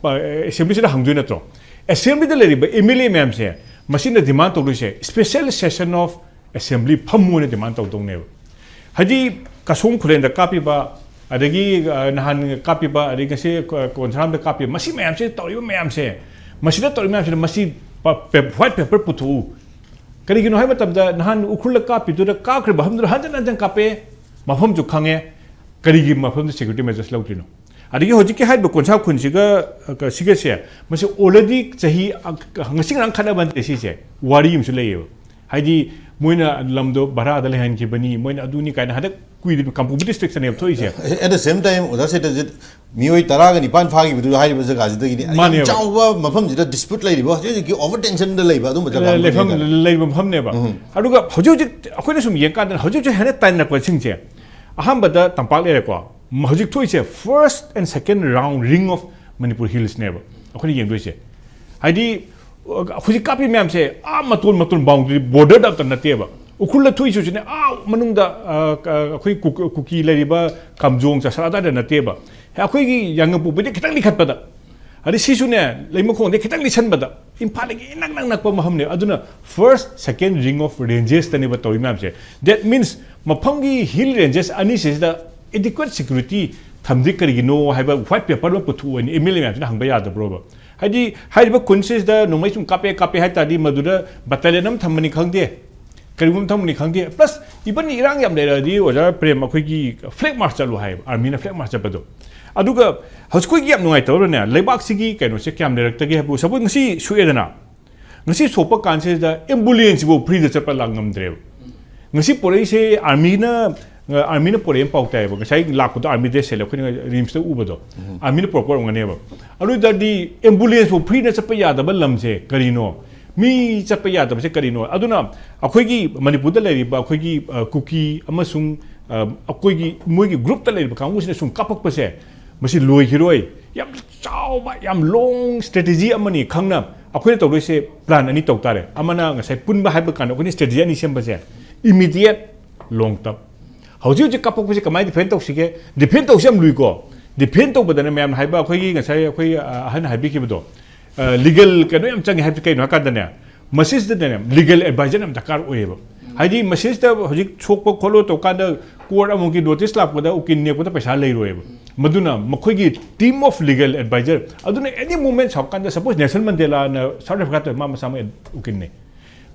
ꯑ, ꯑꯦꯁꯦꯝꯕ꯭ꯂꯤꯁꯤꯗ ꯍꯪꯗꯣꯏ ꯅꯠꯇ꯭ꯔꯣ? ꯑꯦꯁꯦꯝꯕ꯭ꯂꯤꯗ ꯂꯩꯔꯤꯕ ꯑꯦꯝ ꯑꯦꯜ ꯑꯦ ꯃꯌꯥꯝꯁꯦ, ꯃꯁꯤꯅ ꯗꯤꯃꯥꯟ ꯇꯧꯗꯣꯏꯁꯦ, special session of assembly ꯐꯝꯃꯣꯅ ꯗꯤꯃꯥꯟ ꯇꯧꯗꯧꯅꯦꯕ꯫ ꯍꯥꯏꯗꯤ, ꯀꯁꯣꯝ ꯈꯨꯂꯦꯟꯗ ꯀꯥꯞꯄꯤꯕ, ꯑꯗꯒꯤ, ꯑ, ꯅꯍꯥꯟ ꯀꯥꯞꯄꯤꯕ, ꯑꯗꯒꯤ ꯉꯁꯤ ꯀ-, ꯀꯣꯟꯁꯥꯝꯗ ꯀꯥꯞꯄꯤꯕ, ꯃꯁꯤ ꯃꯌꯥꯝꯁꯦ, ꯇꯧꯔꯤꯕ ꯃꯌꯥꯝꯁꯦ, ꯃꯁꯤꯗ ꯇꯧꯔꯤꯕ ꯃꯌꯥꯝꯁꯤꯅ ꯃꯁꯤ ꯄ-, ꯄꯦ-, ꯋꯥꯏꯠ ꯄꯦꯄꯔ ꯄꯨꯊꯣꯛꯎ꯫ ꯀꯔꯤꯒꯤꯅꯣ ꯍꯥꯏꯕ ꯃꯇꯝꯗ, ꯅꯍꯥꯟ ꯎꯈ꯭ꯔꯨꯜꯗ ꯀꯥꯞꯄꯤꯗꯨꯗ, ꯀꯥꯞꯈ꯭ꯔꯤꯕ ꯃꯐꯝꯗꯨꯗ ꯍꯟꯖꯤꯟ ꯍꯟꯖꯤꯟ ꯀꯥꯞꯄꯦ, ꯃꯐꯝꯁꯨ ꯈꯪꯉꯦ, ꯀꯔꯤꯒꯤ ꯃꯐꯝꯗ ꯁꯦꯀ꯭ꯌꯨꯔꯤꯇꯤ ꯃꯦꯖꯔꯁ ꯂꯧꯗ꯭ꯔꯤꯅꯣ? ꯑꯗꯒꯤ ꯍꯧꯖꯤꯛꯀꯤ ꯍꯥꯏꯔꯤꯕ ꯀꯣꯟꯁꯥ ꯈꯨꯟꯁꯤꯒ, ꯑ, ꯀ-, ꯁꯤꯒꯁꯦ, ꯃꯁꯤ already ꯆꯍꯤ, ꯑ, ꯀ-, ꯉꯁꯤ ꯉꯔꯥꯡ ꯈꯠꯅꯕ ꯅꯠꯇꯦ ꯁꯤꯁꯦ, ꯋꯥꯔꯤ ꯑꯃꯁꯨ ꯂꯩꯌꯦꯕ꯫ ꯍꯥꯏꯗꯤ, ꯃꯣꯏꯅ ꯂꯝꯗꯣ ꯚꯔꯥꯗ ꯂꯩꯍꯟꯈꯤꯕꯅꯤ, ꯃꯣꯏꯅ ꯑꯗꯨꯅꯤ ꯀꯥꯏꯅ ꯍꯟꯗꯛ ꯀꯨꯏꯗ꯭ꯔꯤꯕ ꯀꯥꯡꯄꯣꯛꯄꯤ ꯗꯤꯁꯇ꯭ꯔꯤꯛꯇꯅꯦꯕ ꯊꯣꯛꯏꯁꯦ꯫ At the same time, ꯑꯣꯖꯥ ꯁꯦꯇꯖꯤꯠ, ꯃꯤꯑꯣꯏ ꯇꯔꯥꯒ ꯅꯤꯄꯥꯟ ꯐꯥꯈꯤꯕꯗꯨ ꯍꯥꯏꯔꯤꯕ ꯖꯒꯥꯁꯤꯗꯒꯤꯗꯤ ꯌꯥꯝ ꯃꯥꯅꯦꯕ꯫ ꯆꯥꯎꯕ ꯃꯐꯝꯁꯤꯗ ꯗꯤꯁꯄ꯭ꯌꯨꯠ ꯂꯩꯔꯤꯕ ꯍꯧꯖꯤꯛ ꯍꯧꯖꯤꯛꯀꯤ ꯑꯣꯚꯔ ꯇꯦꯟꯁꯟꯗ ꯂꯩꯕ ꯑꯗꯨꯝꯕ ꯖꯒꯥ ꯂꯩꯐꯝ ꯑꯃꯈꯛꯅꯤꯗꯅ꯫ ꯂꯩꯕ ꯃꯐꯝꯅꯦꯕ꯫ ꯑꯗꯨꯒ ꯍꯧꯖꯤꯛ ꯍꯧꯖꯤꯛ ꯑꯩꯈꯣꯏꯅ ꯁꯨꯝ ꯌꯦꯡꯀꯥꯟꯗ, ꯍꯧꯖꯤꯛ ꯍꯧꯖꯤꯛ ꯍꯦꯟꯅ ꯇꯥꯏꯅꯔꯛꯄꯁꯤꯡꯁꯦ, ꯑꯍꯥꯟꯕꯗ ꯇꯝꯄꯥꯛ ꯂꯩꯔꯦꯀꯣ, ꯍꯧꯖꯤꯛ ꯊꯣꯛꯏꯁꯦ first and second round ring of Manipur Hillsꯅꯦꯕ ꯑꯩꯈꯣꯏꯅ ꯌꯦꯡꯗꯣꯏꯁꯦ꯫ ꯍꯥꯏꯗꯤ, ꯍꯧꯖꯤꯛ ꯀꯥꯞꯄꯤ ꯃꯌꯥꯝꯁꯦ ꯑꯥ ꯃꯇꯣꯟ ꯃꯇꯣꯟ, ꯕꯥꯎꯟꯗꯔꯤ, ꯕꯣꯔꯗꯔꯗ ꯑꯝꯇ ꯅꯠꯇꯦꯕ꯫ ꯎꯈ꯭ꯔꯨꯜꯗ ꯊꯣꯛꯏꯁꯤꯁꯨꯅꯦ, ꯑꯥ ꯃꯅꯨꯡꯗ, ꯑ, ꯑ, ꯑꯩꯈꯣꯏ ꯀꯨ-, ꯀꯨꯀꯤ ꯂꯩꯔꯤꯕ ꯀꯥꯝꯖꯣꯡ, ꯆꯁꯥ ꯑꯗꯥꯏꯗ ꯅꯠꯇꯦꯕ꯫ ꯑꯩꯈꯣꯏꯒꯤ ꯌꯥꯏꯉꯪꯄꯣꯛꯄꯤꯗꯒꯤ ꯈꯤꯇꯪ ꯂꯤꯈꯠꯄꯗ, ꯑꯗꯩ ꯁꯤꯁꯨꯅꯦ, ꯂꯩꯃꯈꯣꯡꯗꯒꯤ ꯈꯤꯇꯪ ꯂꯤꯁꯟꯕꯗ, ꯏꯝꯐꯥꯜꯗꯒꯤ ꯏꯅꯛ ꯅꯛ ꯅꯛꯄ ꯃꯐꯝꯅꯦ꯫ ꯑꯗꯨꯅ first, second ring of rangesꯇꯅꯦꯕ ꯇꯧꯔꯤ ꯃꯌꯥꯝꯁꯦ꯫ That means, ꯃꯐꯝꯒꯤ ꯍꯤꯜ ꯔꯦꯟꯖꯦꯁ ꯑꯅꯤꯁꯤꯗ adequate security ꯊꯝꯗ꯭ꯔꯤ ꯀꯔꯤꯒꯤꯅꯣ ꯍꯥꯏꯕ ꯋꯥꯏꯠ ꯄꯦꯄꯔ ꯑꯃ ꯄꯨꯊꯣꯛꯑꯣꯅ ꯑꯦꯝ ꯑꯦꯜ ꯑꯦ ꯃꯌꯥꯝꯁꯤꯅ ꯍꯪꯕ ꯌꯥꯗꯕ꯭ꯔꯣꯕ? ꯍꯥꯏꯗꯤ, ꯍꯥꯏꯔꯤꯕ ꯈꯨꯟꯁꯤꯗ ꯅꯣꯡꯃꯩ ꯁꯨꯝ ꯀꯥꯞꯄꯦ ꯀꯥꯞꯄꯦ ꯍꯥꯏ ꯇꯥꯔꯗꯤ, ꯃꯗꯨꯗ ꯕꯇꯥꯂꯤꯌꯟ ꯑꯃ ꯊꯝꯕꯅꯤ ꯈꯪꯗꯦ, ꯀꯔꯤꯒꯨꯝꯕ ꯊꯝꯕꯅꯤ ꯈꯪꯗꯦ, plus even ꯏꯔꯥꯡ ꯌꯥꯝ ꯂꯩꯔꯛꯑꯗꯤ, ꯑꯣꯖꯥ ꯄ꯭ꯔꯦꯝ, ꯑꯩꯈꯣꯏꯒꯤ ꯐ꯭ꯂꯦꯛ ꯃꯥꯔꯆ ꯆꯠꯂꯨ ꯍꯥꯏꯌꯦꯕ, ꯑꯥꯔꯃꯤꯅ ꯐ꯭ꯂꯦꯛ ꯃꯥꯔꯆ ꯆꯠꯄꯗꯣ꯫ ꯑꯗꯨꯒ ꯍꯧꯖꯤꯛ ꯑꯩꯈꯣꯏꯒꯤ ꯌꯥꯝ ꯅꯨꯡꯉꯥꯏꯇꯕꯅꯦ, ꯂꯩꯕꯥꯛꯁꯤꯒꯤ ꯀꯩꯅꯣꯁꯦ ꯀꯌꯥꯝ ꯂꯩꯔꯛꯇꯒꯦ ꯍꯥꯏꯕꯨ, ꯁꯄꯣꯖ ꯉꯁꯤ ꯁꯣꯛꯑꯦꯗꯅ, ꯉꯁꯤ ꯁꯣꯛꯄ ꯀꯥꯟꯁꯤꯗ ꯑꯦꯝꯕꯨꯂꯦꯟꯁꯁꯤꯐꯥꯎ ꯐ꯭ꯔꯤꯗ ꯆꯠꯄ ꯂꯥꯛ ꯉꯝꯗ꯭ꯔꯦꯕ꯫ ꯉꯁꯤ ꯄꯣꯔꯛꯏꯁꯦ ꯑꯥꯔꯃꯤꯅ, ꯑꯥꯔꯃꯤꯅ ꯄꯣꯔꯛꯑꯦꯅ ꯄꯥꯎ ꯇꯥꯏꯌꯦꯕ꯫ ꯉꯁꯥꯏ ꯂꯥꯛꯄꯗꯣ ꯑꯥꯔꯃꯤ ꯗ꯭ꯔꯦꯁ ꯁꯦꯠꯂꯦ, ꯑꯩꯈꯣꯏꯅ ꯔꯤꯝꯁꯇ ꯎꯕꯗꯣ, ꯑꯥꯔꯃꯤꯅ ꯄꯣꯔꯛꯄ ꯑꯣꯏꯔꯝꯒꯅꯦꯕ꯫ ꯑꯗꯨ ꯑꯣꯏ ꯇꯥꯔꯗꯤ ꯑꯦꯝꯕꯨꯂꯦꯟꯁꯐꯥꯎ ꯐ꯭ꯔꯤꯗ ꯆꯠꯄ ꯌꯥꯗꯕ ꯂꯝꯁꯦ ꯀꯔꯤꯅꯣ? ꯃꯤ ꯆꯠꯄ ꯌꯥꯗꯕꯁꯦ ꯀꯔꯤꯅꯣ? ꯑꯗꯨꯅ ꯑꯩꯈꯣꯏꯒꯤ ꯃꯅꯤꯄꯨꯔꯗ ꯂꯩꯔꯤꯕ ꯑꯩꯈꯣꯏꯒꯤ, ꯑ, ꯀꯨꯀꯤ ꯑꯃꯁꯨꯡ, ꯑ, ꯑꯩꯈꯣꯏꯒꯤ, ꯃꯣꯏꯒꯤ ꯒ꯭ꯔꯨꯞꯇ ꯂꯩꯔꯤꯕ ꯀꯥꯡꯕꯨꯁꯤꯅ ꯁꯨꯝ ꯀꯥꯞꯄꯛꯄꯁꯦ, ꯃꯁꯤ ꯂꯣꯏꯈꯤꯔꯣꯏ꯫ ꯌꯥꯝ ꯆꯥꯎꯕ, ꯌꯥꯝ ꯂꯣꯡ ꯁ꯭ꯇ꯭ꯔꯦꯇꯦꯖꯤ ꯑꯃꯅꯤ꯫ ꯈꯪꯅ ꯑꯩꯈꯣꯏꯅ ꯇꯧꯗꯣꯏꯁꯦ ꯄ꯭ꯂꯥꯟ ꯑꯅꯤ ꯇꯧ ꯇꯥꯔꯦ꯫ ꯑꯃꯅ ꯉꯁꯥꯏ ꯄꯨꯟꯕ ꯍꯥꯏꯕ ꯀꯥꯟꯗ ꯑꯩꯈꯣꯏꯅ ꯁ꯭ꯇ꯭ꯔꯦꯇꯦꯖꯤ ꯑꯅꯤ ꯁꯦꯝꯕꯁꯦ, ꯏꯃꯤꯗꯤꯌꯦꯠ, ꯂꯣꯡ ꯇꯔꯝ꯫ ꯍꯧꯖꯤꯛ ꯍꯧꯖꯤꯛ ꯀꯥꯞꯄꯛꯄꯁꯦ ꯀꯃꯥꯏꯅ ꯗꯤꯐꯦꯟ ꯇꯧꯁꯤꯒꯦ? ꯗꯤꯐꯦꯟ ꯇꯧꯁꯦ ꯌꯥꯝ ꯂꯨꯏꯀꯣ꯫ ꯗꯤꯐꯦꯟ ꯇꯧꯕꯗꯅ ꯃꯌꯥꯝꯅ ꯍꯥꯏꯕ, ꯑꯩꯈꯣꯏꯒꯤ ꯉꯁꯥꯏ ꯑꯩꯈꯣꯏ ꯑ, ꯑꯍꯟ ꯍꯥꯏꯕꯤꯈꯤꯕꯗꯣ, ꯂꯤꯒꯦꯜ ꯀꯩꯅꯣ ꯌꯥꯝ ꯆꯪꯉꯦ ꯍꯥꯏꯕꯁꯦ ꯀꯩꯅꯣ ꯍꯥꯏꯀꯥꯟꯗꯅꯦ, ꯃꯁꯤꯁꯤꯗꯅꯦ ꯂꯤꯒꯦꯜ ꯑꯦꯗꯚꯥꯏꯖꯔ ꯌꯥꯝ ꯗꯔꯀꯥꯔ ꯑꯣꯏꯌꯦꯕ꯫ ꯍꯥꯏꯗꯤ ꯃꯁꯤꯁꯤꯗ ꯍꯧꯖꯤꯛ ꯁꯣꯛꯄ ꯈꯣꯠꯂꯣ ꯇꯧꯀꯥꯟꯗ ꯀꯣꯔꯠ ꯑꯃꯒꯤ ꯅꯣꯇꯤꯁ ꯂꯥꯛꯄꯗ ꯎꯀꯤꯜ ꯅꯦꯛꯄꯗ ꯄꯩꯁꯥ ꯂꯩꯔꯣꯏꯕ꯫ ꯃꯗꯨꯅ ꯃꯈꯣꯏꯒꯤ ꯇꯤꯝ ꯑꯣꯐ ꯂꯤꯒꯦꯜ ꯑꯦꯗꯚꯥꯏꯖꯔ ꯑꯗꯨꯅ ꯑꯦꯅꯤ ꯃꯨꯚꯃꯦꯟ ꯁꯥꯎꯔꯀꯥꯟꯗ, ꯁꯄꯣꯁ ꯅꯦꯜꯁꯟ ꯃꯟꯗꯦꯂꯥꯅ ꯁꯥꯎꯠ ꯑꯐ꯭ꯔꯤꯀꯥꯗ ꯃꯥ ꯃꯁꯥꯃꯛ ꯎꯀꯤꯜꯅꯤ,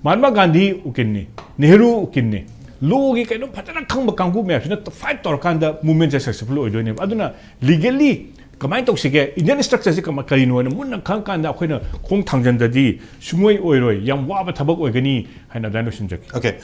ꯃꯍꯥꯠꯃꯥ ꯒꯥꯟꯙꯤ ꯎꯀꯤꯜꯅꯤ, ꯅꯦꯍꯔꯨ ꯎꯀꯤꯜꯅꯤ, ꯂꯣꯒꯤ ꯀꯩꯅꯣ ꯐꯖꯅ ꯈꯪꯕ ꯀꯥꯡꯕꯨ ꯃꯌꯥꯝꯁꯤꯅ ꯐꯥꯏꯠ ꯇꯧꯔꯀꯥꯟꯗ ꯃꯨꯚꯃꯦꯟꯁꯦ ꯁꯛꯁꯦꯁꯐꯨꯜ ꯑꯣꯏꯗꯣꯏꯅꯦꯕ꯫ ꯑꯗꯨꯅ ꯂꯤꯒꯦꯜꯂꯤ ꯀꯃꯥꯏꯅ ꯇꯧꯁꯤꯒꯦ, ꯏꯟꯗꯤꯌꯟ ꯁ꯭ꯇ꯭ꯔꯛꯆꯔꯁꯦ ꯀꯃ-, ꯀꯔꯤꯅꯣ ꯍꯥꯏꯅ ꯃꯨꯟꯅ ꯈꯪꯉꯀꯥꯟꯗ ꯑꯩꯈꯣꯏꯅ ꯈꯣꯡ ꯊꯥꯡꯖꯟꯗꯗꯤ ꯁꯨꯡꯑꯣꯏ ꯑꯣꯏꯔꯣꯏ, ꯌꯥꯝ ꯋꯥꯕ ꯊꯕꯛ ꯑꯣꯏꯒꯅꯤ ꯍꯥꯏꯅ ꯑꯗꯨꯃꯥꯏꯅ ꯂꯣꯏꯁꯤꯟꯖꯒꯦ꯫ Okay,